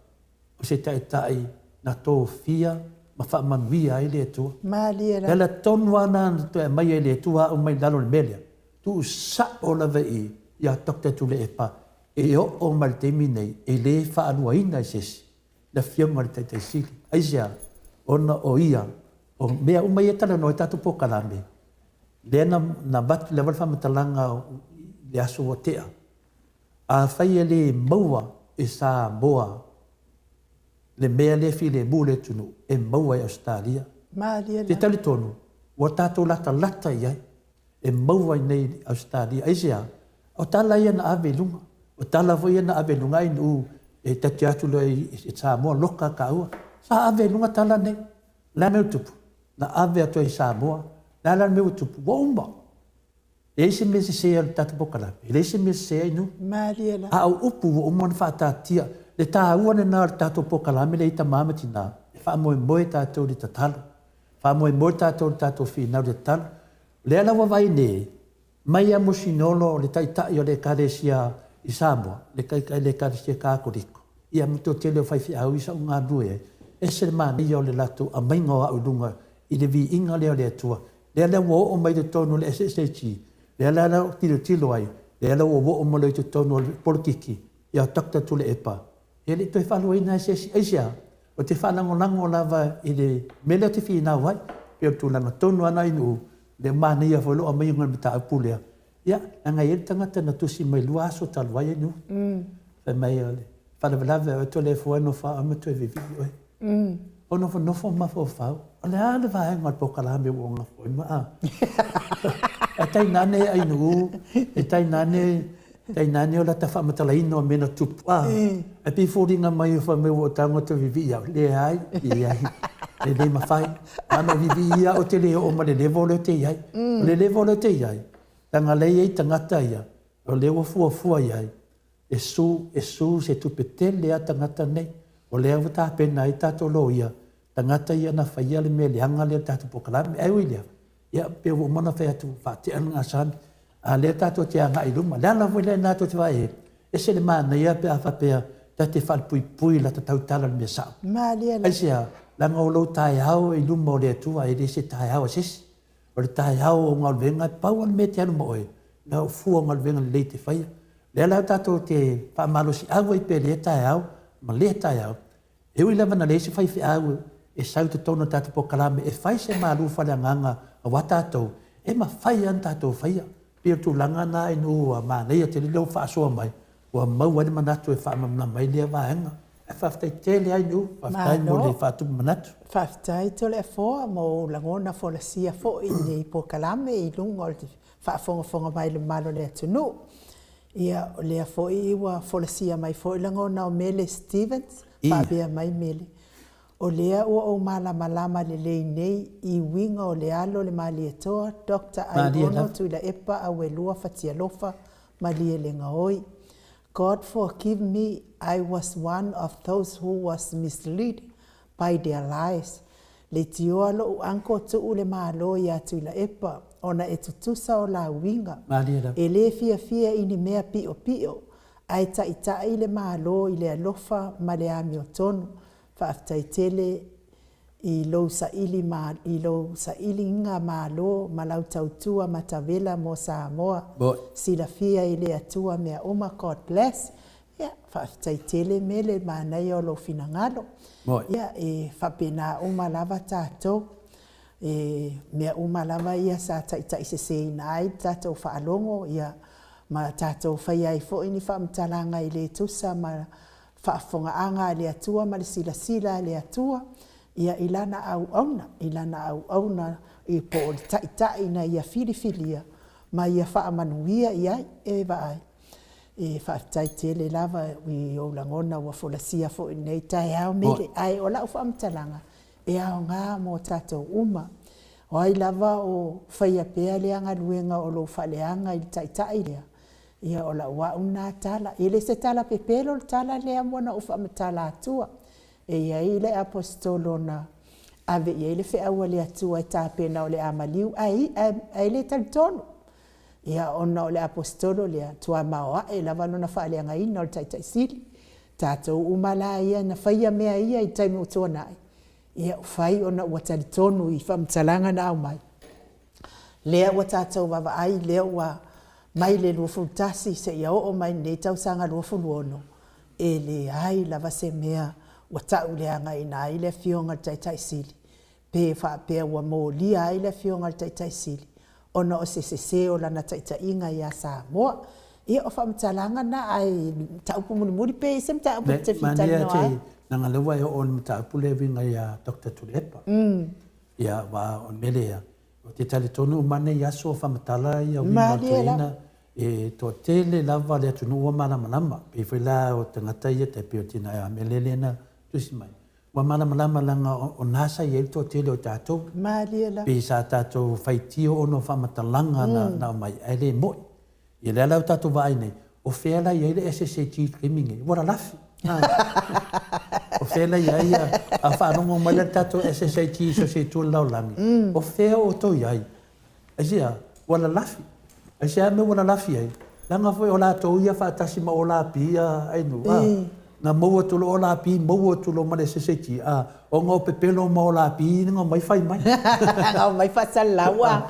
o se taitai na tofia ma faamanuia ai le Atua.
Malie
la. Le ala tonu lava lena na toe aumai ai le Atua au mai lalo o le mea lea, tuusao lava i ia Doctor Tuilaepa e oo mai le taimi nei e le faaluaina e se isi le Afioga i le Taitai Sili. Aisea? Ona o ia, o mea uma ia e talanoa ai tatou polokalame, lea na avatu lava le faamatalaga i le aso ua tea, Afai e le maua e Samoa le mea lea e filemu i le atunuu e maua i Ausetalia.
Malie
Ou te
lava.
talitonu ua tatou latalata i ai e maua i inei i Ausetalia. Aisea? O tala ia na ave i luga, o tala foi ia na ave i luga ai nuu e ta te o atu loa i Samoa loka taua. Sa ave i luga tala nei. O le a le mea ua tupu? Na ave atu ai i Samoa. O le a la le mea ua tupu? Ua uma. E leai se mea sese a le tatou polokalame, e leai se mea sese ai nuu.
Malie lava.
A o upu ua uma ona faataatia. Le taua lena o le tatou polokalame lea i tama ma tina, e faamoemoe tatou i le tatalo. Faamoemoe tatou i le tatou finau i le tatalo. O lea la ua vaai nei, mai ia Musinolo le taitai o le Ekalesia i Samoa, le taitai o le Ekalesia Katoliko, ia ma toatele o faifeau ia sa ou galulue ai, ese le manaia o le latou aumaiga o au i luga i le viiga lea o le Atua. Lea la ua oo mai i totonu o le SSG, lea la la ou tilotilo ai, lea la ua oo mai loa i totonu o le polokiki, ia Doctor Tuilaepa, e le i toe faaluaina ai se isi. Aisea? Ou te faalagolago lava i le mea lea ou te finau ai, pei o le tulaga tonu lava lena i nuu, lea ua manaia foi lou aumaiga o le mataupu lea, ia, leaga e i ai le tagata na tusi mai i le 2 aso talu ai nuu, fai mai o le faalavelave o oe Toleafoa e nofo lava oe ma toe vivii oe. Ou nofonofo ma mafaufau, o le a le vaega o le polokalame ua ou gafoaina a? Ae tainane Ainuu, e tainane, tainane o lata faamatalaina o mea na tutupu, a? Ae pei e foliga mai fai mai ua ou tago toe vivii au. Leai, leai, e le mafai. Na ona ou vivii lava ou te le oo mai i le level lea ou te i ai. O le level lea ou te i ai, leaga o lea e i ai tagata ia, o lea ua fuafua i ai, e su, e su se tupe tele a tagata nei. O lea ua tapena ai tatou loia, tagata ia na faia le mea leaga lea i le tatou polokalame. Ae ui i lea, ia pei ua uma ona fai atu, faatea le gasami, a o lea tatou te agai i luma. O le ala foi lena tou te vaai ai, e ese le manaia pe a faapea ta te falepuipui i lata tautala i le mea sao.
Malie lava.
Aisea? Leaga o lou taeao i luma o le Atua, e le se taeao a se isi. O le taeao o galuega, e pau lava le mea e te alu ma oe, na o fua o galuega lelei e te faia. O lea la tatou te faamalosiau ai pea i lea taeao ma lea taeao, e ui lava ina leai se faifeau e sau i totonu o le tatou polokalame e fai se malu faaleagaga aua tatou, e mafai lava ona tatou faia. E pei o le tulaga lena ina ua manaia tele lou faasoa mai, ua maua ai le manatu e faamalamalama ai lea vaega. Ae faafetai tele lava Inu, faafetai mo le faatupu manatu.
Faafetai Toleafoa mo ou lagona folasia foi i lenei polokalame i luga o le faafogafoga mai le mamalu o le atunuu. Ia, o lea foi ua folasia mai foi lagona o Mele Stevens, faapea mai Mele, O lea ua ou malamalama lelei nei i uiga o le alo o le Malietoa Doctor Aiono Tuilaepa Auelua Fatialofa Malielegaoi. God forgive me, I was one of those who was mislead by their lies. Leitioa lo'u uncle tuu le Malo iā Tuilaepa ona e tutusa o la uiga. E le fiafia i ni mea pi'opi'o, ae taita'i le Malo i le alofa ma le amiotonu. Faafetai tele i lou saili i lou sailiga malo ma lau tautua matavela mo Samoa. Silafia e le Atua mea uma God bless. Ia, faafetai tele Mele, manaia o lou finagalo. Ia, e faapena uma lava tatou. E mea uma lava ia sa taitaiseseina ai le tatou faalogo, ia, ma tatou faia ai foi ni faamatalaga e le tusa ma faafofogaaga a le Atua ma le silasila a le Atua, ia, i Lana auauna, i Lana auauna i po o le Taitai na Ia filifilia ma Ia faamanuia i ai. E vaai, e faafetai tele lava i ou lagona ua folasia foi i lenei taeao, Mele, ae o lau faamatalaga, e aoga mo tatou uma. O ai lava o faia pea lea galuega o lou faaleaga i le Taitai lea, ia o lau au lena tala. E le se tala pepelo le tala lea mo na ou faamatala atua. E i ai le Aposetolo na ave i ai le feau a le Atua e tapena o le a maliu, ae ae le talitonu. Ia ona o le Aposetolo lea, tuamaoae lava lona faaleagaina o le Taitai Sili. Tatou uma la ia na faia mea ia i taimi ua tuanai, ia fai ona ua talitonu i faamatalaga na aumai. Lea ua tatou vaavaai, lea ua mai le 21 seia oo mai lenei tausaga 26, e leai lava se mea ua tauleagaina ai le Afioga i le Taitai Sili, pe faapea ua molia ai le Afioga i le Taitai Sili ona o se sese o lana taitaiga ia Samoa. Ia, o faamatalaga na, ae mataupu mulimuli pe i ai se mataupu e te fia talanoa ai.
Leaga lea ua e oo i le mataupu lea e uiga ia Doctor Tuilaepa. Ia, aua o le mea lea, ou te talitonu uma nei aso o faamatala ia uiga o le toeaina, e toatele lava le atunuu ua malamalama. E pei foi la o tagata ia tai pei o Tina Amelia lea na tusi mai, ua malamalama leaga o na sa i ai le toatele o tatou.
Malie lava.
Pei sa tatou faitio ona o faamatalaga na aumai ae le moi. Ia lea la ua tatou vaai nei, o fea la e i ai le SSAG i le taimi nei? Ua lalafi. O fea la e i ai ia, a faalogo mai la le tatou SSAG i so o se itu o le lalolagi, o fea o outou i ai? Aisea? Ua lalafi. Aisea mea ua lalafi ai? Leaga foi o latou ia faatasi ma Olapi ia Ainuu, a, na maua atu loa Olapi, maua atu loa ma le SSAG, a, ona o pepelo ma Olapi na omai fai mai.
Na omai faasalalau, a.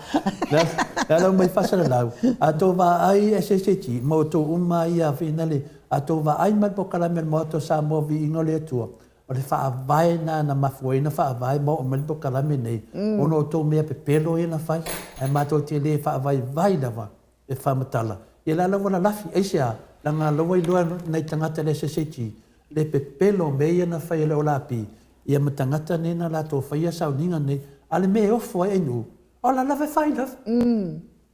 Lea la omai faasalalau. A outou vaai SSAG ma outou uma ia finale, a outou vaai mai le polokalame a le Maota o Samoa Viiga o le Atua, O le faavae lena na mafua ai ona faavae ma oo mai le polokalame nei, ona o outou mea pepelo ia na fai, ae matou te le faavaivai lava e faamatala. Ia la la ua lalafi. Aisea? Leaga la ua iloa e nai tagata le SSAG le pepelo o mea ia na fai e le OLAP ia ma tagata nei na latou faia sauniga nei. A o le mea e ofo ai Ainuu, o la lava e fai lava.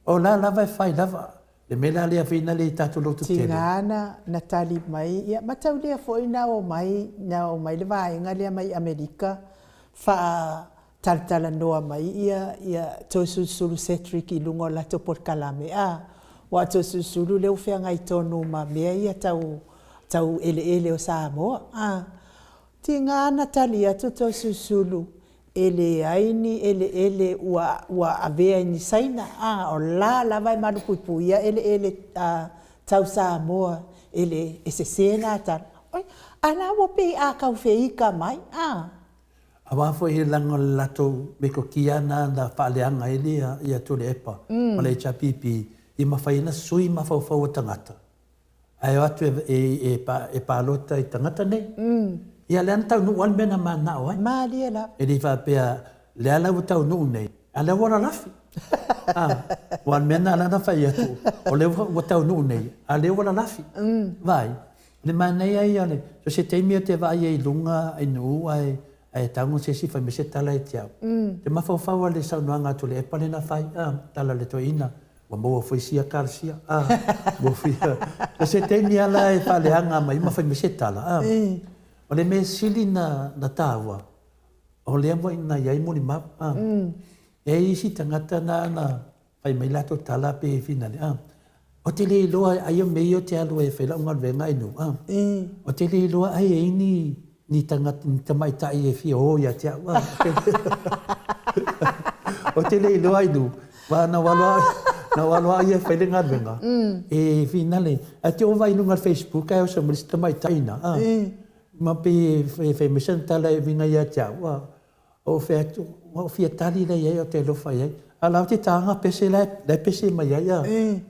O la lava e fai lava. Le mea la lea fina le i tatou lotu tele.
Tiga na, na tali mai, ia mataulia foi na omai, na omai le vaega lea mai Amerika faa talatalanoa mai ia, ia Toesulusulu Cedric i luga o latou polokalame, a, aua o Toesulusulu lea ua feagai tonu ma mea ia tau, tau eleele o Samoa, a. Tiga na tali atu Toesulusulu E leai ni eleele ua ua avea i ni Saina, a o la lava e malupuipuia eleele a tau Samoa e le e sese na tala. Oi, a la ua pei a kau feika mai, a.
Aua foi e leaga o le latou metotia na na faaleaga ai le ia Tuilaepa ma le HRPP i mafai ai ona sui mafaufau o tagata ae o atu e palota i tagata nei. Ia lea na taunuu lava le mea na mananao ai.
Malie lava.
E le faapea, lea la ua taunuu nei, a o lea ua lalafi. Aua o le mea lena la na fai atu, o lea ua taunuu nei, a o lea ua lalafi. Vaai, o le manaia ia o le, so o se taimi ou te vaai ai i luga i Nu'u ae tago se isi fai mai se tala ia te au. Te mafaufau lava i le saunoaga a Tuilaepa lea na fai, tala a le toeaina, Ua maua foi sia kalasia, a, ua fia, o se taimi lava la e faaleaga mai ma fai mai se tala, a. O le mea sili na, na tāua, o lea foi na i ai molimau, a. E i ai isi tagata na na fai mai latou tala pe finale, a. Ou te le iloa ai o mea ia ou te alu ai e fai lau galuega i nuu, a. Ou te le iloa ai e i ai ni, ni tagata, ni tamaitai e fia o ia te au, a. Ou te le iloa ai nuu, Aua na ou alu lava, na ou alu lava ia e fai le galuega, e finale, ae te oo vaai i luga o le Facebook ae oso mai le isi tamaitai ina, a, ma pei e fai mai sana tala e uiga ia te au, a, ou fai atu, ua ou fia tali la i ai ou te alofa i ai, a o la e ou te taga pese la e pese mai ai, a,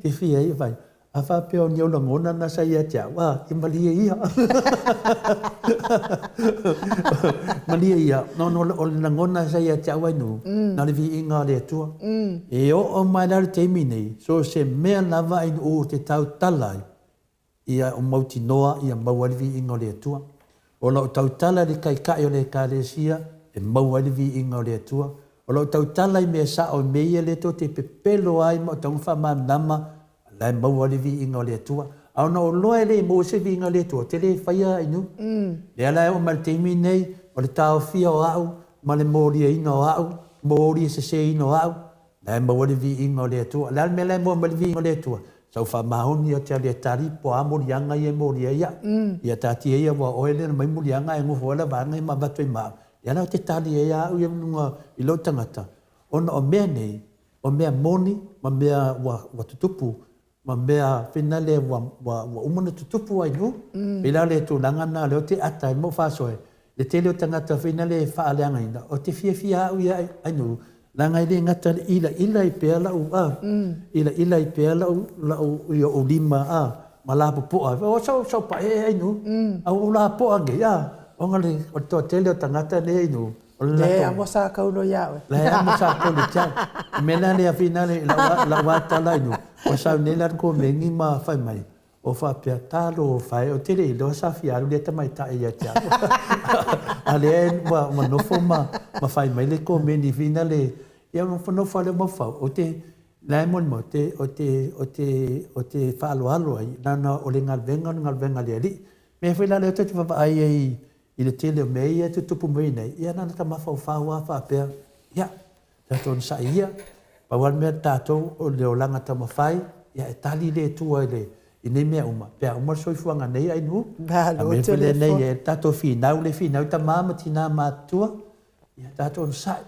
te fia ai, vai. A faapea o ni ou lagona na sa ia te au, a, e malie ia. Malie ia, no, no, o le lagona sa ia te au ai nuu, na o le viiga o le Atua. E oo mai la le taimi nei, so o se mea lava ai nuu ou te tautala ai, ia o mautinoa ia maua ai le viiga o le Atua. O lau tautala i le Taitai o le Ekalesia, e maua ai le viiga o le Atua. O lau tautala i mea sao i mea ia lea tou te pepelo ai ma o taga faamalamalama, o la e maua ai le viiga o le Atua. A ona ou iloa e le maua se viiga o le Atua, ou te le faia ai nuu. Lea la e oo mai i le taimi lenei, o le taofia o au ma le moliaina o au, moli seseina o au, La e maua le viiga o le Atua. O le a le mea la e maua mai le viiga o le Atua? Sa ou faamaoni ou te alu e tali po o a moliaga ia e molia ai au. Ia taatia ia aua o oe lea na aumai moliaga ae nofo ai la vaega ia ma avatu ai ma au. Ia la ou te tali ai lava au ia i luga i lou tagata, ona o mea nei, o mea moni ma mea ua tutupu ma mea finale ua, ua, ua uma ona tutupu ai nuu. Pei la o le tulaga lena lea ou te ata ai ma ou faasoa, le tele o tagata finale e faaleagaina, ou te fiafia au ia ai nuu, leaga e le gata i le ilaila ai pea lau, a, ilaila ai pea lau, lau, i ou lima, a, ma lapopoa. O sau, sau paeae ai nuu, a ua ou lapoa nei, a, ona o le toatele o tagata nei ai nuu. O le
Lea
latou.
amo sa kaulo ia oe.
La e amo sa kaulu ia te au. O le mea la lea finale i lau lava tala inu, ua sau nei la le komeni ma fai mai, o faapea, Talofa e, ou te le iloa sa fia alu lea tamaitai ia te au. A lea ua nofo ma fai mai le komeni finale, ia ona nofo lava lea o mafaufau, ou te, la e molimau, ou te, ou te, ou te faaaloalo ai, leaga o le galuega o le galuega a le Alii. O le mea foi la lea ou te vaavaai ai i le tele o mea ia e tutupu mai nei, ia na ona ta mafaufau lava faapea, ia, tatou onosai ia, pau lava le mea o tatou o le olaga taumafai, ia e tali le Atua i le i nei mea uma, pe a uma le soifuaga nei ainu, a
Malo
mea
te
foi
le
lenei
fo.
e tatou finau le finau i tama ma tina matutua, ia tatou onosai.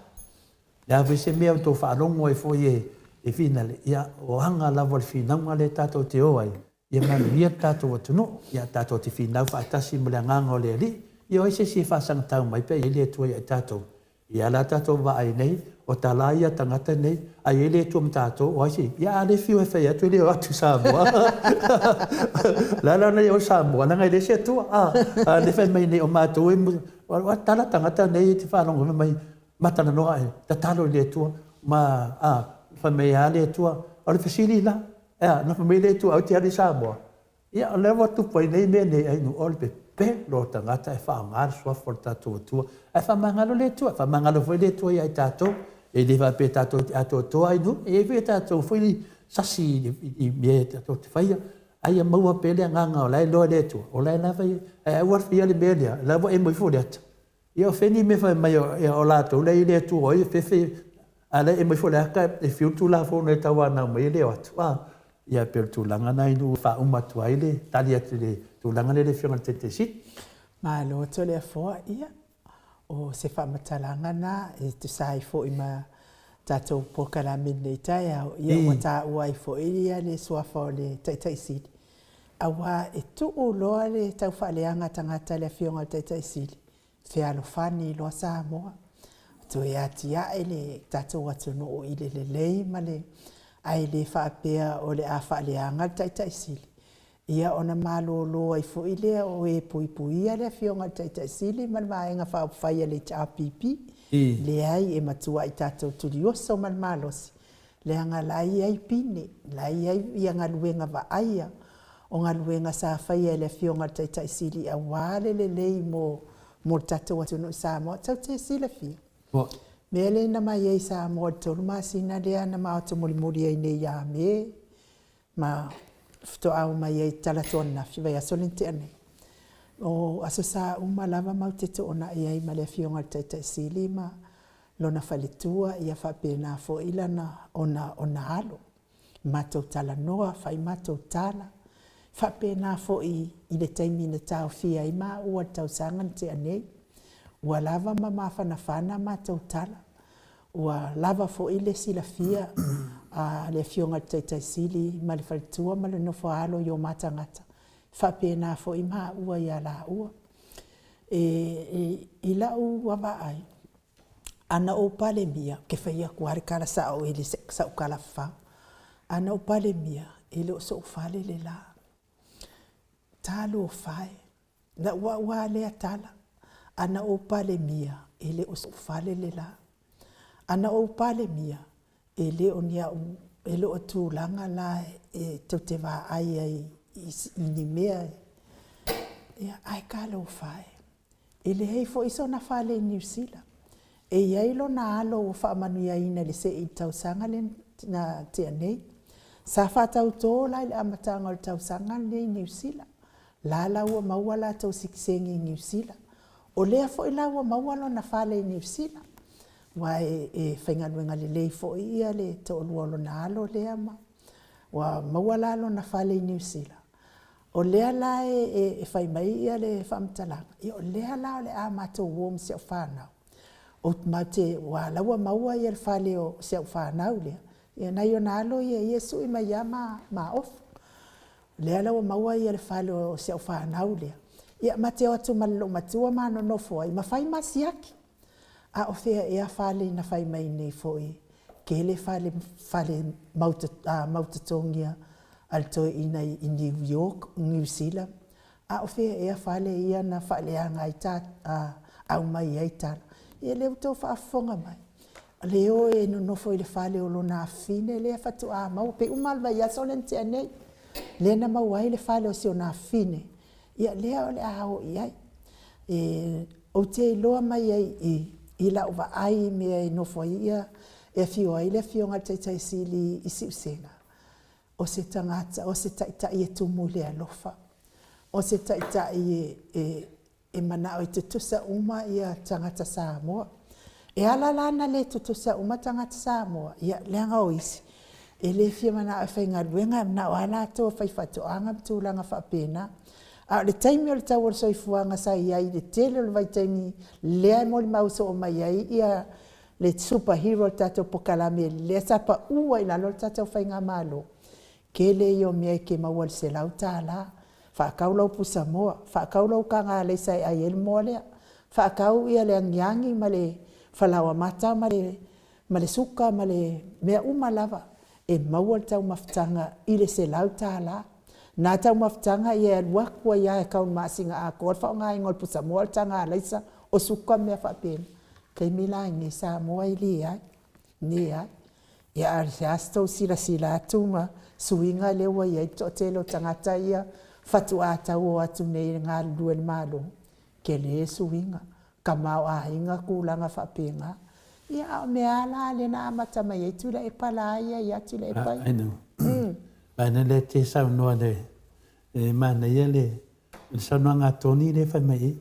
Le a foi se mea o tou faalogo ai foi e finale, ia o aga lava o le finauga lea tatou te o ai, Ia manuia le tatou atunuu, ia tatou te finau faatasi ma le Agaga o le Alii, ia o ai se isi e faasagatau mai pe a i ai le Atua ia i tatou? Ia la tatou vaai nei, o tala ia a tagata nei, a i ai le Atua ma tatou, o ai se, ia a le fiu e fai atu e le o atu i Samoa. O le a la ona ia o i Samoa, leaga e leai se Atua, a, a lea e fai mai nei o matou e, o tala a tagata nei e te faalogo fai mai, ma talanoa ae, tatalo i le Atua, ma, a, fai mai e a le Atua? O le fesili la, E a, na fai mai le Atua au te alu i Samoa. Ia, o lea ua tupu ai nei mea nei ai o le pepelo o tagata e faaaoga le suafa o le tatou Atua. Ae faamagalo le Atua, faamagalo foi le Atua ia i tatou. E le faapea tatou te atoatoa ai nuu, e i ai foi a tatou foi sasi i mea tatou te faia. Ae ia maua pea le agaga o la e iloa e le Atua, o la e lava e, ae aua le faia le mea lea, o la ua emo ifo le ata. Ia o fea ni mea fai mai o latou la e i le Atua o ai e fefe, a o la e emo ifo le ata e fiu le Tulafono e tauanau mai e le o atu. A, ia e pei o le tulaga lena ina ua faauma atu ai le tali atu i le tulaga lea le Afioga i le Taitaifono.
Malo Toleafoa, ia o se faamatalaga na e tusa ai foi ma tatou polokalame i lenei taeao, ia ua taua ai foi le suafa o le Taitai Sili, aua e tuu loa le taufaaleaga tagata le Afioga i le Taitai Sili, fealofani loa Samoa, toe atiae le tatou atunuu i le lelei ma le, ae le faapea o le a faaleaga le Taitai Sili, ia ona malolo ai foi lea o e puipuia le Afioga i le Taitai Sili ma le Vaega Faaupufai a le HRPP. Leai, e matuai tatou tulioso ma le malosi, leaga la e i ai pine, la e i ai ia galuega vaaia, o galuega sa faia e le Afioga i le Taitai Sili aua le lelei mo le tatou atunuu i Samoa. Tou te silafia, mea lea na mai ai i Samoa i le 3 masina lea na ma o atu mulimuli ai nei ia Me, ma faatoa omai ai i talaatu ananafi, vaiaso lea na tea nei. O Aso Sa uma lava matou te toonai ai ma le Afioga i le Taitai Sili ma lona faletua, ia faapena foi lana ona ona alo. Matou talanoa, fai matou tala, faapena foi i le taimi na taofia ai maua i le tausaga na tea nei. Ua lava ma mafanafana matou tala, ua lava foi le silafia a le Afioga i le Taitai Sili ma le faletua ma le nofo a alo i o ma tagata, faapena foi maua ia laua. E i lau vaavaai, ana ou Palemia, ou te fai atu lava le tala sao e le o sau tala fafao, ana ou Palemia, e le o so'u fale le la. Talofa e, lau au lava lea tala, ana ou Palemia, e le o so'u fale le la. Ana ou Palemia, e le o ni au, e le o tulaga la e tou te vaai ai i ni mea, ae talofa e, e leai foi sona fale i Niu Sila. E i ai lona alo ua faamanuiaina i le see i le tausaga lea na tea nei. Sa faatauto la i le amataga o le tausaga lenei i Niu Sila. La la ua maua latou sitiseni i Niu Sila. O lea foi la ua maua lona fale i Niu Sila, aua e faigaluega lelei foi ia le toalua o lona alo lea ma ua maua la lona fale i Niu Sila. O lea la e fai mai ia le faamatalaga, ia o lea la o le a matou o ma si au fanau, matou te, aua o la ua maua ia le fale o si au fanau lea, ia nai ona alo ia e sui mai lava ma ofu. O lea la ua maua ia le fale o si au fanau lea, ia ma te o atu ma le loomatua ma nonofo ai, ma fai ma siaki. A o fea ea fale na fai mai nei foi, tele fale, fale mautotogia a le toeaina i New York, Niu Sila, a o fea ea fale ia na faaleaga ai ta, aumai ai tala. Ia lea ua tou faafofoga mai, le o e nonofo i le fale o lona afafine lea faatoa maua, pe uma lava le vaiaso lea na tea nei, lea na maua ai le fale o si ona afafine, ia lea o le a o i ai. E, ou te iloa mai ai i i, i lau vaai i mea e nofo ai ia, e afio ai le afioga i le Taitai Sili i Siusega, o se tagata, o se taitai e tumu i le alofa, o se taitai e, e, e manao e tutusa uma ia tagata Samoa. E ala la ona le tutusa uma tagata Samoa, ia leaga o isi, e le fia manao e faigaluega, e manao lava latou e fai faatoaga ma tulaga faapena. A o le taimi o le tau o le soifuaga sa i ai i le tele o le vaitaimi lea e molimau soo mai ai ia le superhero o le tatou polokalame lea sa pau ai i lalo le tatou faigamalo, tele ia o mea e te maua i le $100. Faatau lau pusamoa, faatau lau taga alaisa e ai ai le moa lea, faatau ia le aniani ma le falaoamata ma le suka ma le mea uma lava e maua le taumafataga i le $100. Na taumafataga ia e alu atu ai lava e tau i le masina atoa le faaaogaina o le pusamoa, o le taga alaisa, o suka ma mea faapena. Taimi la lenei Samoa e leai, leai. Ia ae o le a se tou silasila atu ma suiga lea ua i ai le toatele o tagata ia faatoa tau o atu nei e galulue i le Malo, tele le suiga, tamaoaiga, tulaga faapena. Ia a o mea lava la lea na amata mai ai Tuilaepa la ia ia Tuilaepa ia.
I know. Vaena lea te saunoa le e manaia le le saunoaga a Tony lea e fai mai i.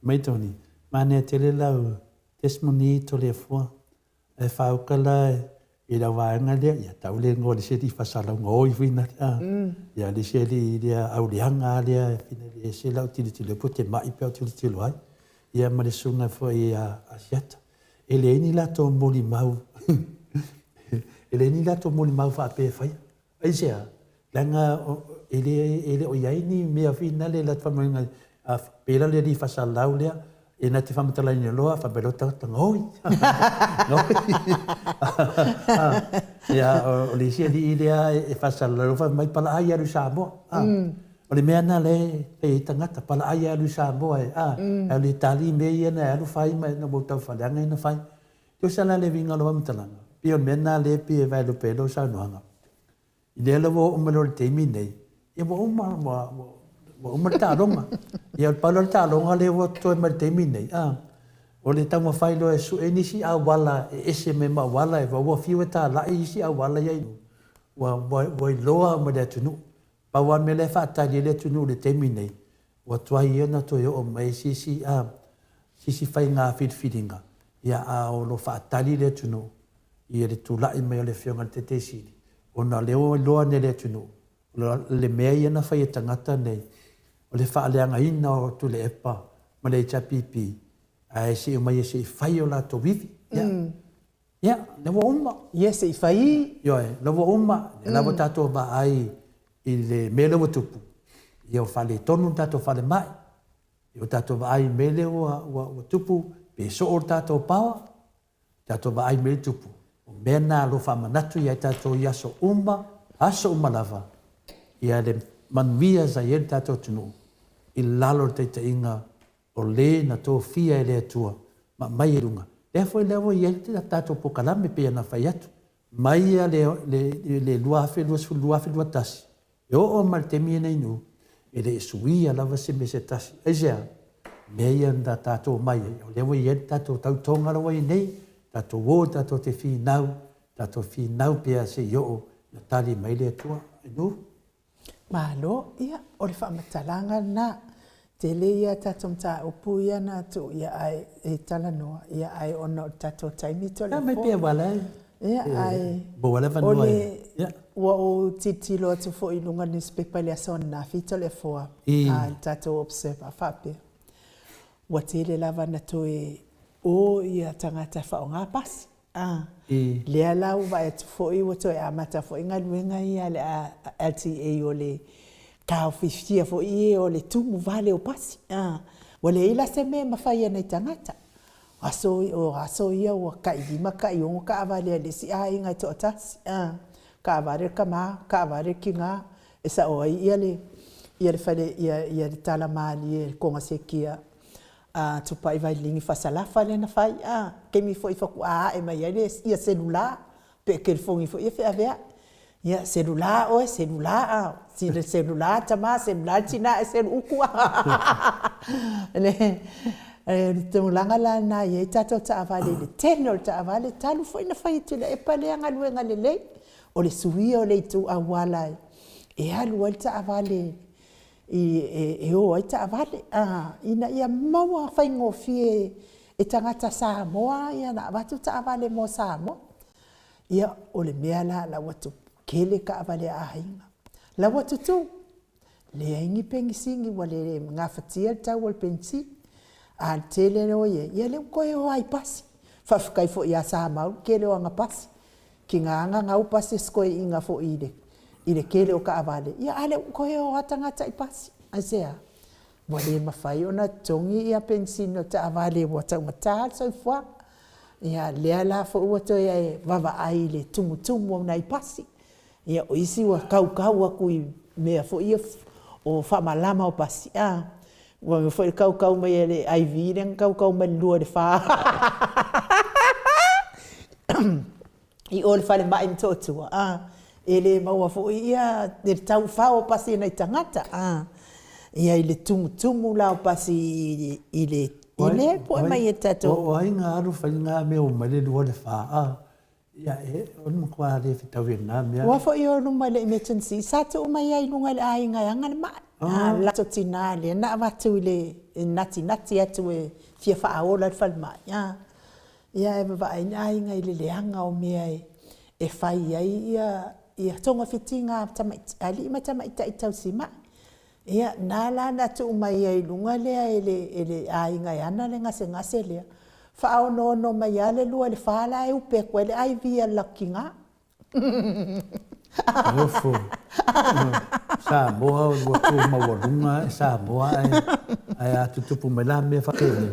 Mai Tony, manaia tele lau testimony Toleafoa. Ae faauka la i lau vaega lea, ia tau le igoa o le isi alii faasalauga oi foi na a. Ia le isi alii lea auleaga lava lea e ese lau tilotilo po o te mai pe a ou tilotilo ai. Ia ma le susuga foi ia Asiata. E leai ni latou molimau e leai ni latou molimau faapea e faia. Aisea? Leaga e le, e le o i ai ni mea foi nale i latou faamauina, a pei la le alii faasalalau lea, e na te faamatalaina loa, faapea loa tagata, gaoi, gaoi. Ia, o le isi alii lea e faasalalau fai mai, palaai alu i Samoa. O le mea lena lea e fai ai tagata, palaai alu i Samoa e, a, alu e tali mea ia na alu fai ma ua tau faaleaga ina fai. Tusa la le uiga o lau faamatalaga, pei o le mea lena lea e pei e vaelupe ai lau saunoaga. I lea la ua oo mai loa i le taimi lenei, ia ua uma, ua, ua, ua uma le taaloga. Ia o le pau la o le taaloga lea ua totoe mai i le taimi lenei, a, o le taumafai loa e sue nisi auala e ese mai ma auala e ua fiu e talai isi auala ia ua, ua, ua iloa uma e le atunuu. Pau lava le mea lea e faatali ai le atunuu i le taimi lenei, ua tuai ia ona toe oo mai se isi, a, se isi faiga filifiliga, ia, a o lo o faatali le atunuu i le tulai mai o le Afioga i le Taitai Sili, ona o lea ua iloa nei e le atunuu, o le mea ia na fai e tagata nei, o le faaleagaina o Tuilaepa ma le HRPP, ae se i omai se i fai o latou ivi. Ia, ia, lea ua uma.
Ia, se i fai.
Ioe, lea ua uma, lea lava ua tatou vaai i le mea lea ua tupu, ia ua faaletonu le tatou falemai, ia ua tatou vaai i le mea lea ua, ua, ua tupu, pe soo le tatou power, tatou vaai i mea e tupu, o mea na o lo o faamanatu ia i tatou i aso uma, aso uma lava, ia le manuia sa i ai le tatou atunuu i lalo o le taitaiga o le na tofia e le Atua ma aumai i luga. Lea foi lea ua i ai le tatou polokalame pei ona fai atu, mai ia le, le, le 2020, 2021, E oo mai le taimi lenei nu, e le i suia lava se mea se tasi. Aisea? Mea ia na tatou omai ai, o lea ua i ai le tatou tautoga la ua i ai nei, tatou o tatou te finau, tatou finau pea se i oo ina tali mai le Atua. Nu?
Malo, ia, o le faamatalaga lena. Tele ia tatou mataupu ia na tuu ia ae e talanoa, ia ae ona o le tatou taimi
to le Mai pea wala e.
Ia ae
maua le avanoa e.
Ia. Ua ou tilotilo atu foi i luga o le newspaper i le aso ananafi Toleafoa, a le tatou Observer faapea, ua tele lava na toe o ia tagata e faaaoga pasi. A, lea la ua vaai atu foi ua toe amata foi galuega ia a le LTA o le taofifia foi e o le tumu vale o pasi. A, ua leai la se mea e mafai e nai tagata. Aso, o aso ia ua tai 5 tai 6 taavale a le isi aiga e toatasi. A, taavale le tama, taavale le tina, e sao ai ia le, ia le fale, ia, ia le tala malie i le kogasetia. Tupai Vailigi Fasalafa lea na fai, a, taimi foi faatoa ae mai ai le ia selula, pe telefoni foi ia feaveai. Ia, selula oe, selula a, sila selula tama, selula le tina ae selu utu. Le tulaga la lena e i ai tatou taavale i le tele o le taavale, talu foi ona fai e Tuilaepa lea galuega lelei, o le suia o le itu auala e alu ai le taavale e o ai taavale, ina ia maua faigofie e tagata Samoa ona avatu taavale mo Samoa. Ia, o le mea la la ua tupu, tele taavale a aiga, la ua tutu, leai ni penisini ua le gafatia le tau o le penisini. A o le tele lea ua i ai, ia lea ua toe o lava i pasi. Faafetai foi ia Samau i le tele o ana pasi. Tiga lava ona gau pasi a si toeaina foi i le tele o taavale, ia a o lea ua toe o lava tagata i pasi. Aisea? Ua le mafai ona totogi ia penisini o taavale ua taugata le soifuaga. Ia lea la foi ua toe vaavaai i le tumutumu o nai pasi. Ia o isi ua tautau atu i mea foi ia o faamalama o pasi, a, ua iloa foi le tautau mai a le IV lea na tautau mai i le 2 i le 4 i o i le falemai i Motootua, a, e le maua foi le taufao o pasi a nai tagata, a, ia i le tumutumu la o pasi i le lea e popoe mai e tatou.
O ai na alu fai lena mea ua omai le 2 i le 4, a, ia o le matua le fetaui i lena mea.
Aua foi o luma i le emergency, sa tuu mai lava i luga i le aiga e ana le mai. A o le latou tina lea na avatu i le natinati atu e fia faaola i le falemai, a, ia ae vaavaai le aiga i le leaga o mea e fai ai ia togafitiga a alii ma tamaitai tausimai. Ia na la na tuu mai ai i luga lea e le aiga e ana le gasegase lea, faaonoono mai lava le 2 i le 4 la e upe atu ai le IV a le latou tina.
Ofo. Samoa ua tu maualuga Samoa ae a tutupu mai la mea faapenei,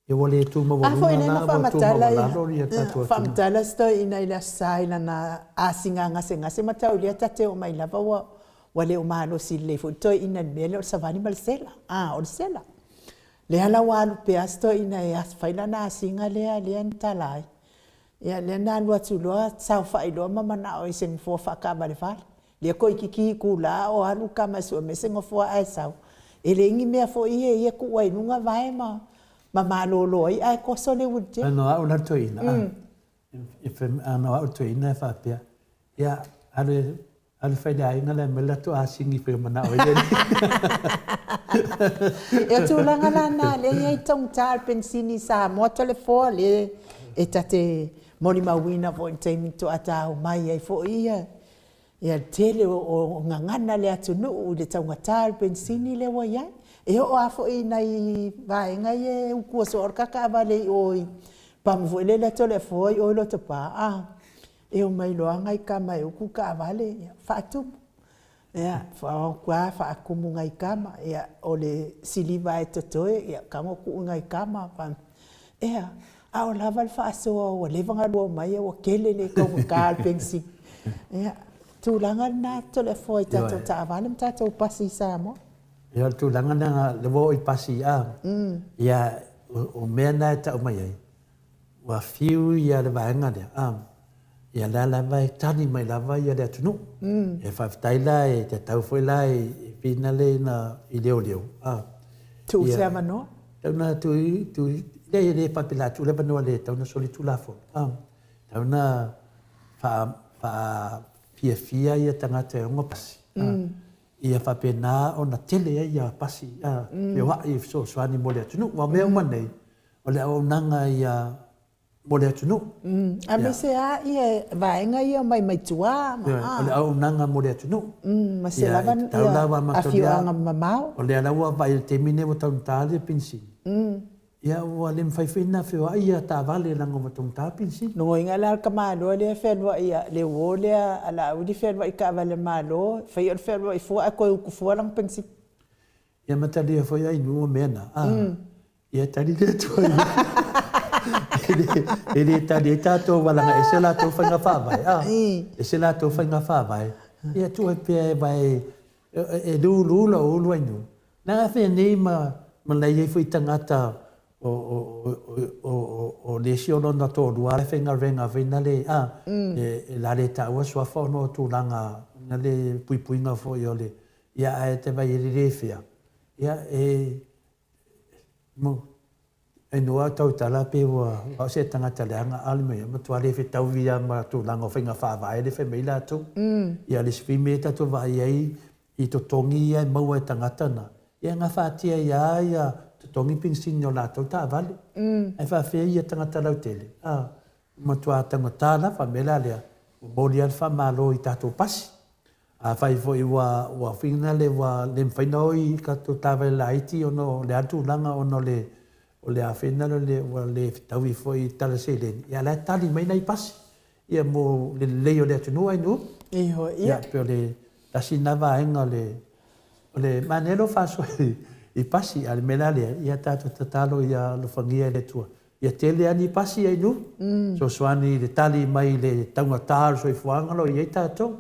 ia ua le tu maualuga la ua tu maualalo ia tatou atunuu.
Faamatala si toeaina i le Aso Sa i lana asiga gasegase ma tau lea ta te oo mai lava ua ua le o malosi lelei foi le toeaina i le mea lea o le savali ma le sela. A, o le sela. Lea la ua alu pea si toeaina e fai lana asiga lea lea na tala ai. Ia lea na alu atu loa saofai loa ma manao i se nofoa faataavalevale. Lea toeitiiti itula o alu le tama e sue mai se nofoa ae sau. E leai ni mea foi ia e ia tuu ai i luga vae ma ma malolo ai ae toso le wheelchair.
Ana o au la le toeaina, ana o au le toeaina e faapea, ia alu e Alu fai le aiga la e aumai le latou asini pei o manao ai le alii.
E o tulaga la na lea e i ai taugata le penisini i Samoa Toleafoa lea e ta te molimauina foi i le taimi faatoa ta omai ai foi ia le tele o gagana le atunuu i le taugata o le penisini lea ua i ai. E oo lava foi i nai vaega ia e utua soo le ta taavale i o i pamu foi lele a Toleafoa i o i Lotopa, a E omai loa nai tama e utu taavale, ia, faatumu. Ia, o atu lava faatumu nai tama, ia, o le siliva e totoe, ia, tago tuu i nai tama. Ea, a o lava le faasoa ua leva ona lua omai ae ua tele le taugata o le penisini. Ia, tulaga lena Toleafoa i tatou taavale ma tatou pasi i Samoa.
Ia, o le tulaga lena, lea ua oo i pasi, a, ia, o mea na e tau mai ai, Ua fiu ia le vaega lea, a, ia lea lava e tali mai lava ia le atunuu. E faafetai la e tatau foi la i finale ina i leoleo, a.
Tuu se avanoa.
Tau na tuu i, tuu i, leai e le faapea la tuu le avanoa le tau na solitulafono, a. Tau na faa, faafiafia ia tagata e ono pasi, a. Ia faapena ona tele ai ia pasi, a, feoai e fesoasoani mo le atunuu. Aua o mea uma nei, O le auaunaga ia mo le atunuu.
Aemaise lava ia vaega ia mai mai tua ma.
Ioe, o le auaunaga mo le atunuu.
Ma se lava ia afioaga mamao.
O lea la ua vaai i le taimi lenei ua taugata le penisini. Ia ua le mafai foi ona feoai ia taavale leaga ua taugata le penisini.
Lona uiga la o le tamaloa lea e fealuai le uo lea a Laauli e fealuai i taavale a le Malo, e fai o le fealuai fua ae toe utu fua lana penisini.
Ia ma talia foi ai nuu mea na. A, ia tali le Atua i E le tali ai tatou aua leaga ese latou faiga faavae. A, ese latou faiga faavae. Ia tuu ai pea e vae e lulu lou ulu ai nuu. Leaga fea nei ma ma na i ai foi tagata O, o, o, o, o le isi o lona toalua e faigaluega foi nale, a, e, e la le taua suafa ona o tulaga na le puipuiga foi o le, ia ae te vai e le fea, ia e, mo, e noa tau tala pe ua o se tagata leaga ale mai matua le fetaui ia ma tulaga o faiga faavae le fai mai latou. Ia le isi foi mea tatou vaai ai i totogi ia e maua e tagata na, ia e gafatia ai lava ia totogi penisini o latou taavale. Ae faafefea ia tagata lautele, a, matua taugata lava. O le mea la lea, momoli lava le faamalo i tatou pasi. Afai foi ua ua fina le ua le mafai ona o i tatou taavale laiti ona o le a le tulaga ona o le o le a fina le ua le fetaui foi i tala seleni, ia la e tali mai nai pasi ia mo le lelei o le atunuu ai nuu.
Ioe, ia.
Ia, pei o le tasi lena vaega o le o le manaia lou faasoa i pasi, a o le mea la lea, ia tatou tatalo ia alofagia e le Atua ia tele lava ni pasi ai nuu, fesoasoani i le tali mai i le taugata o le soifuaga o lo o i ai tatou,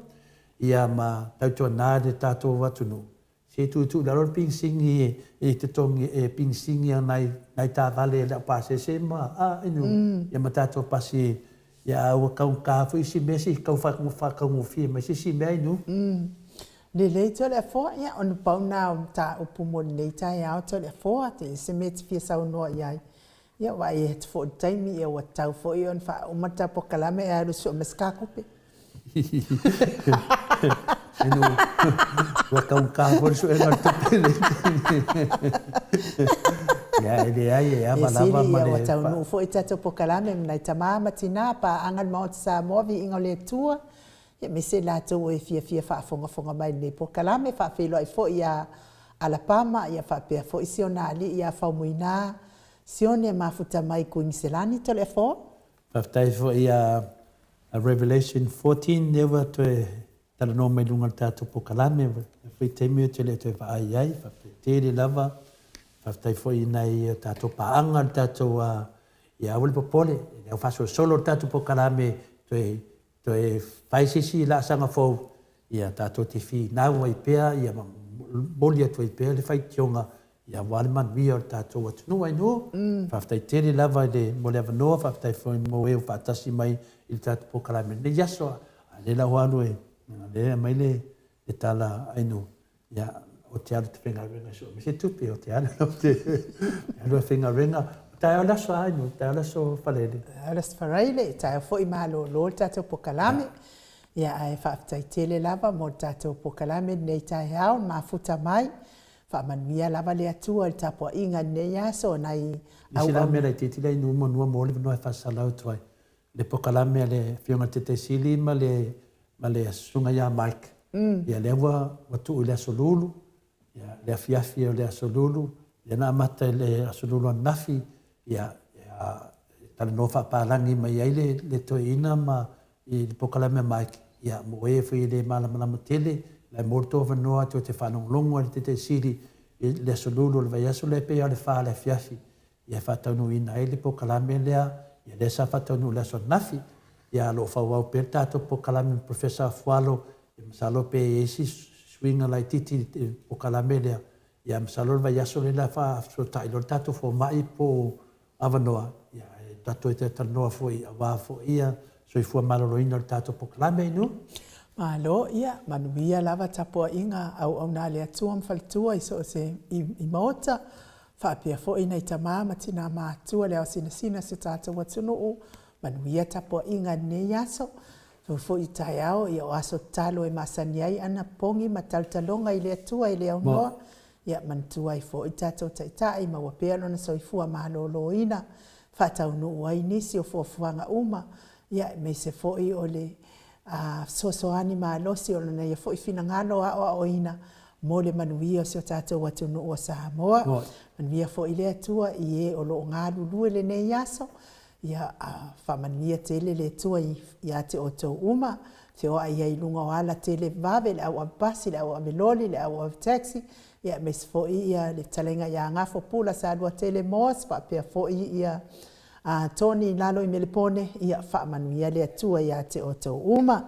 ia ma tautuana le tatou atunuu, se i tuutuu i lalo le pigisigi e totogi e pigisigi a nai nai taavale e le au pasese ma a inu ia ma tatou pasi ia a ua taugata foi isi mea se i tau faataugofie mai se isi mea inu.
Lelei Toleafoa, ia ona pau lena o mataupu mo lenei taeao Toleafoa, te i se mea e te fia saunoa i ai. Ia vaai atu foi i le taimi, ia ua tatau foi ona faauma le ta polokalame ae alu e sue mai se ta tupe.
Inu, ua taugata foi le suega o le tupe i lenei taimi. Ia, e leai, e ava lava ma le...
Ua taunuu foi le tatou polokalame ma nai tama ma tina, paaga le Maota Samoa, viiga o le Atua, aemaise i latou o e fiafia faafogafoga mai i lenei polokalame. Faafeiloai foi ia Alapama, ia faapea foi si ona alii ia Faumuina Sione e mafuta mai i Kuiniselani, Toleafoa.
Faafetai foi ia Revelation 14 lea ua toe talanoa mai luga o le tatou polokalame, lea foi taimi ou te le o toe vaai ai, faafetai tele lava. Faafetai foi i nai o tatou paaga le tatou, ia aua le popole, e le au faasolosolo le tatou polokalame toe Toe fai se isi laasaga fou, ia tatou te finau ai pea, ia momoli atu ai pea le faitioga aua le manuia o le tatou atunuu. Ainuu, faafetai tele lava i le, mo le avanoa, faafetai foi mo e ua faatasi mai i le tatou polokalame i lenei aso. A o lea la ua alu e, o lea e aumai le tala Ainuu, Ia, ou te alu ou te faigaluega e sue mai se tupe, ou te alu ou te alu e faigaluega. Taeao le aso a Ainuu, taeao le aso Faraile.
Taeao le aso Faraile, taeao foi malolo le tatou polokalame. Ia, ae faafetai tele lava mo le tatou polokalame lenei taeao, le mafuta mai. Faamanuia lava le Atua i le tapuaiga i lenei aso, nai
auauna. Isi la mea laitiiti lea Ainuu manu mo le avanoa e faasala atu ai. Le polokalame a le Afioga i le Taitaisili ma le ma le Susuga ia Mike, ia lea ua ua tuu i le Aso Lulu, ia le afiafi o le Aso Lulu, lea na amata i le Aso Lulu ananafi, ia ia talanoa faapalagi mai ai le le toeaina ma i le polokalame a Mike, ia mo e foi e le malamalama tele, la e maua le tou avanoa tou te faalogologo ai i le Taitaisili i le Aso Lulu o le vaiaso lea pei lava o le fa i le afiafi, ia e faataunuuina ai le polokalame lea, ia lea sa faataunuu i le aso ananafi. Ia o lo o faaauau pea le tatou polokalame ma Professor Afualo, ia masalo pe i ai se suiga laitiiti i le polokalame lea, ia masalo o le vaiaso lea o le a faafesootai loa le tatou fomai po o avanoa, ia e tatou toe talanoa foi aua foi ia soifua maloloina o le tatou polokalame Inu.
Malo, ia manuia lava tapuaiga auauna a le Atua ma faletua i so o se i maota. Faapea foi nai tama ma tina matua le ao sinasina o si o tatou atunuu, manuia tapuaiga i lenei aso. Tuu foi i taeao ia o aso tatalo e masani ai ana pogi ma talotaloga i le Atua e le aunoa, ia manatua ai foi tatou Taitai, maua pea lona soifua maloloina, faataunuu ai nisi o fuafuaga uma, ia aemaise foi o le fesoasoani malosi o lona ia foi finagalo aoaoina mo le manuia o si o tatou atunuu o Samoa. Manuia foi le Atua i e o lo o galulue lenei aso. Ia faamanuia tele le Atua ia te outou uma, feoai ai i luga o ala tele vave, le au ave pasi, le au ave loli, le au ave taxi, ia aemaise foi ia le fetalaiga ia Gafo Pula Saluatele Moss, faapea foi ia Tony i lalo i Melepone, ia faamanuia le Atua ia te outou uma.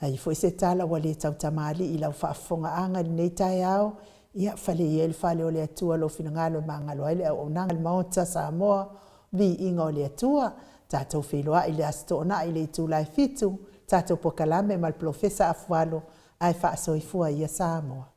E i ai foi se tala ua le tautamalii i lau faafofogaaga i lenei taeao, Ia, fale ia i le fale o le Atua lou finagalo e magalo ai le auaunaga i le Maota Samoa, viiga o le Atua. Tatou feiloai i le Aso Toonai i le itula e 7, tatou polokalame ma le Polofesa Afualo, ae faasoifua ia Samoa.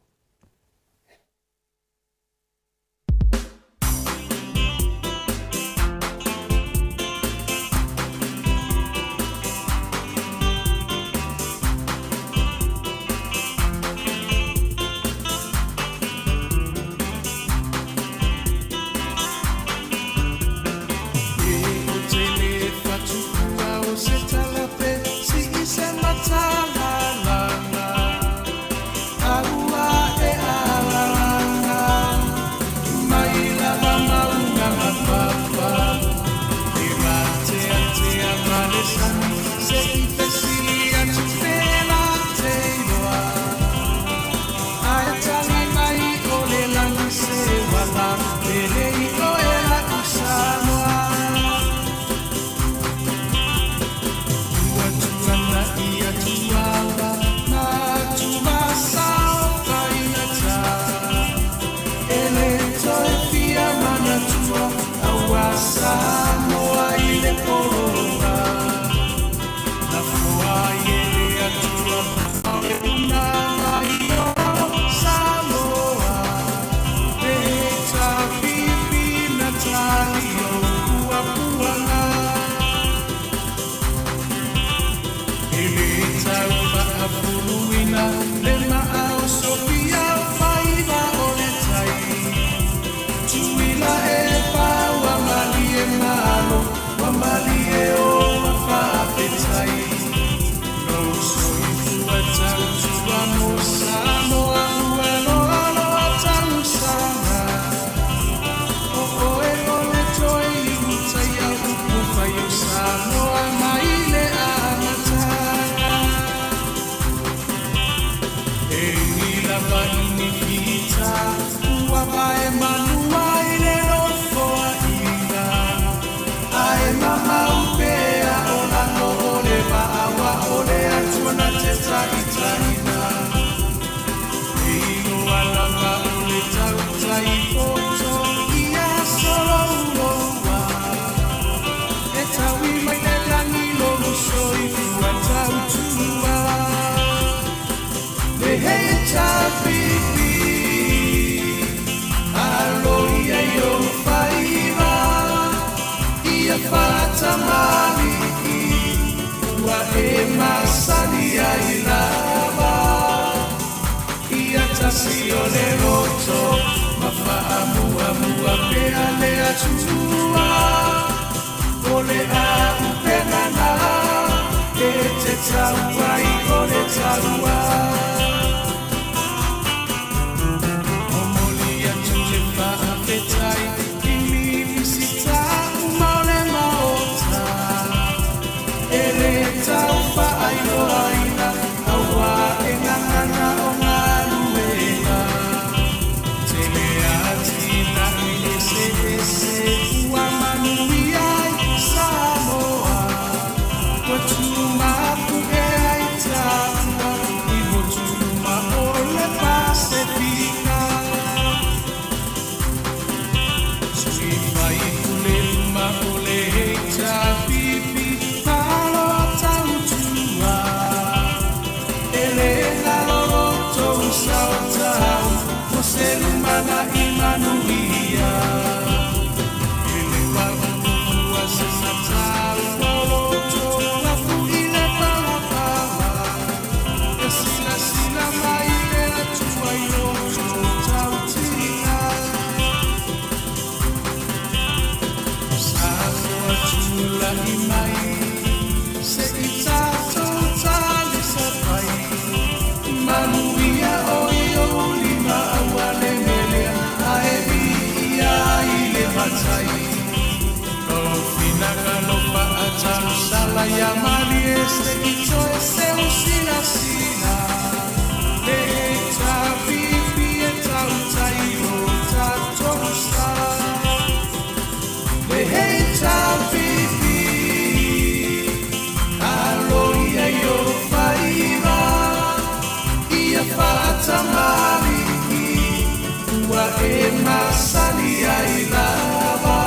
e masani ai lava.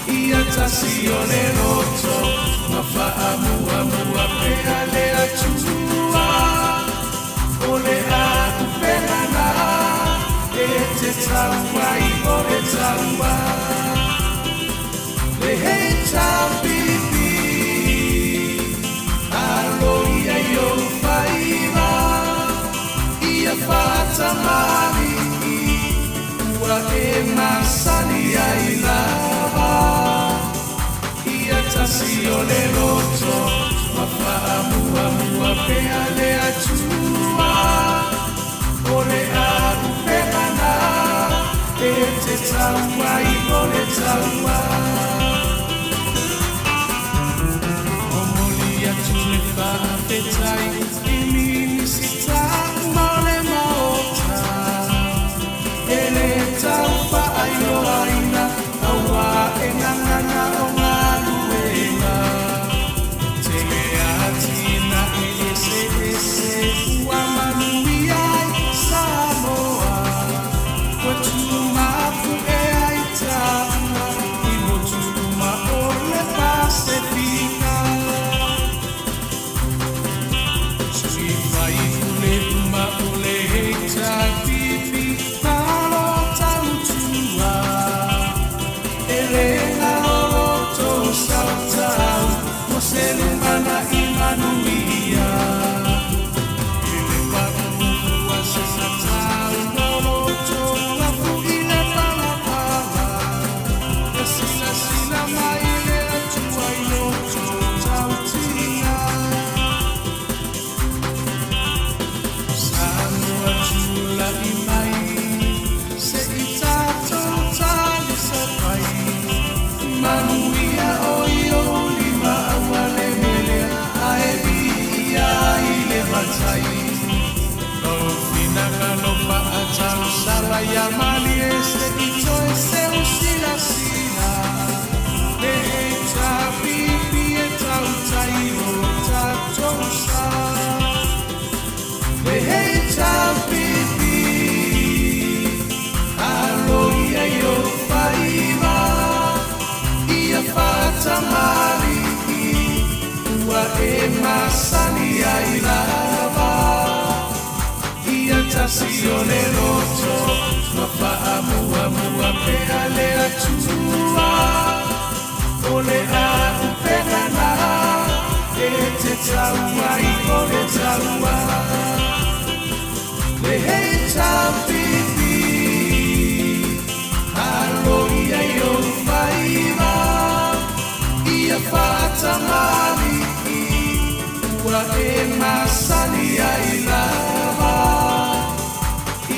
Ia tasi o le loto ma faamuamua pea le Atua. O le auupega na e te tau ai o le taua. Le HRPP, alo ia i ou faiva, ia faatamalii, ua e masani ai lava. Ia tasi o le loto ma faamuamua pea le Atua. O le auupega na e te tau ai o le taua. Momoli atu le faafetai i Minisita uma o le Maota. E le tau faailoaina auā e gagana o galuega. Tele atinae eseese ua manuia ai Samoa. Ua tumapu'e ai taua i motu uma o le Pasefika. Sui faipule uma o le HRPP, malo tautua. E le galo lo tou sautau mo se lumana'i manuia. E le pauu a se tatau o lo outou afu i le palapala. E silasila mai le Atua i lo outou tautiga. Samoa tula'i mai, se i tatou talisapai. Manuia o i ou lima aua le melea, ae viia i le matai. Lou finagalo faatausala ia malie se i toe seu silasila. Le HRPP e tautai lo tatou sa. Le HRPP, alo ia i ou faiva, ia faatamalii, ua e masani ai lava. Ia tasi o le loto ma faamuamua pea le Atua. O le auupega na e te tau ai o le taua. Le HRPP, alo ia i ou faiva, ia faatamalii, ua e masani ai lava.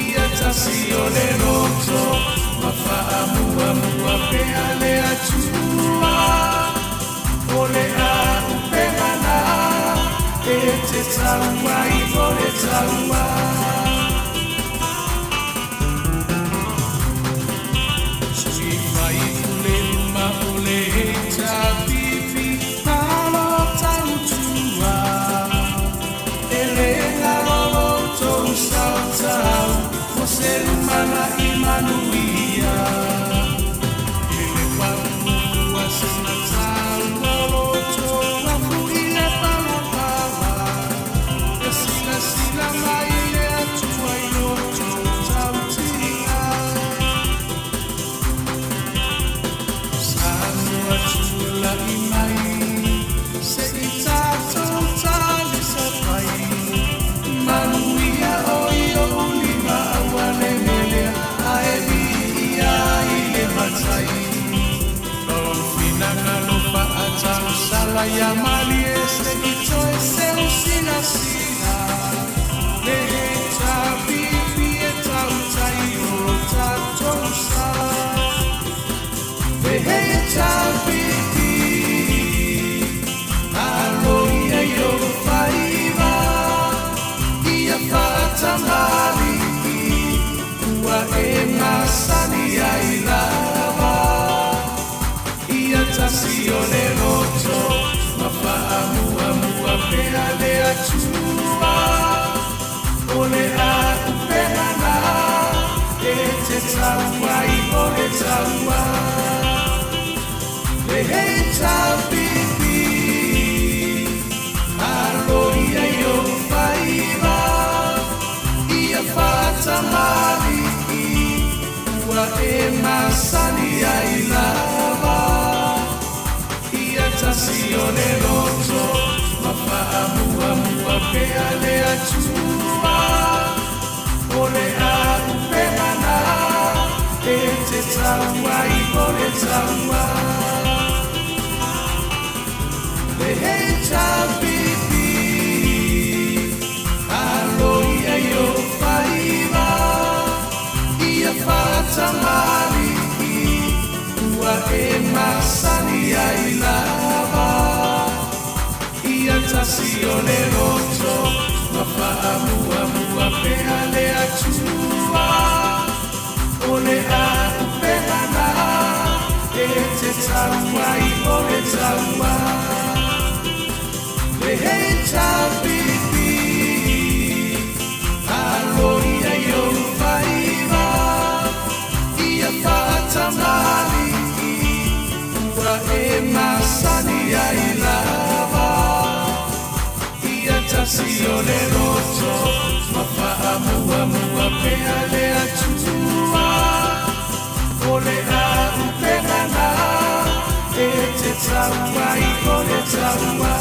Ia tasi o le loto ma faamuamua pea le Atua. O le auupega na e te tau ai o le taua. Sui faipule uma o le HRPP, malo tautua. E le galo lo tou sautau mo se lumana'i manuia. E le pauu a se tatau o lo outou afu i le palapala. E silasila mai le Atua i lo outou tautiga. Samoa tula'i mai, se i tatou talisapai. Manuia o i ou lima aua le melea, ae viia i le matai. Lou finagalo faatausala ia malie se i toe seu silasila. Le HRPP e tautai lo tatou sa. Le HRPP, alo ia i ou faiva, ia faatamalii, ua e masani ai lava. Ia tasi o le loto ma faamuamua pea le Atua. O le auupega na e e masani ai lava. Ia tasi o le loto ma faamuamua pea le Atua. O le auupega na e te tau ai o le taua. Le HAPP, alo ia i ou faiva, ia faatamalii, ua e masani ai lava. Ia tasi o le loto ma faamuamua pea le Atua. O le auupega na e te tau ai o le taua. Le HAPP, alo ia i ou faiva, ia faatamalii, ua e masani ai lava. Ia tasi o le loto ma faamuamua pea le Atua. O le auupega na e te tau ai o le taua.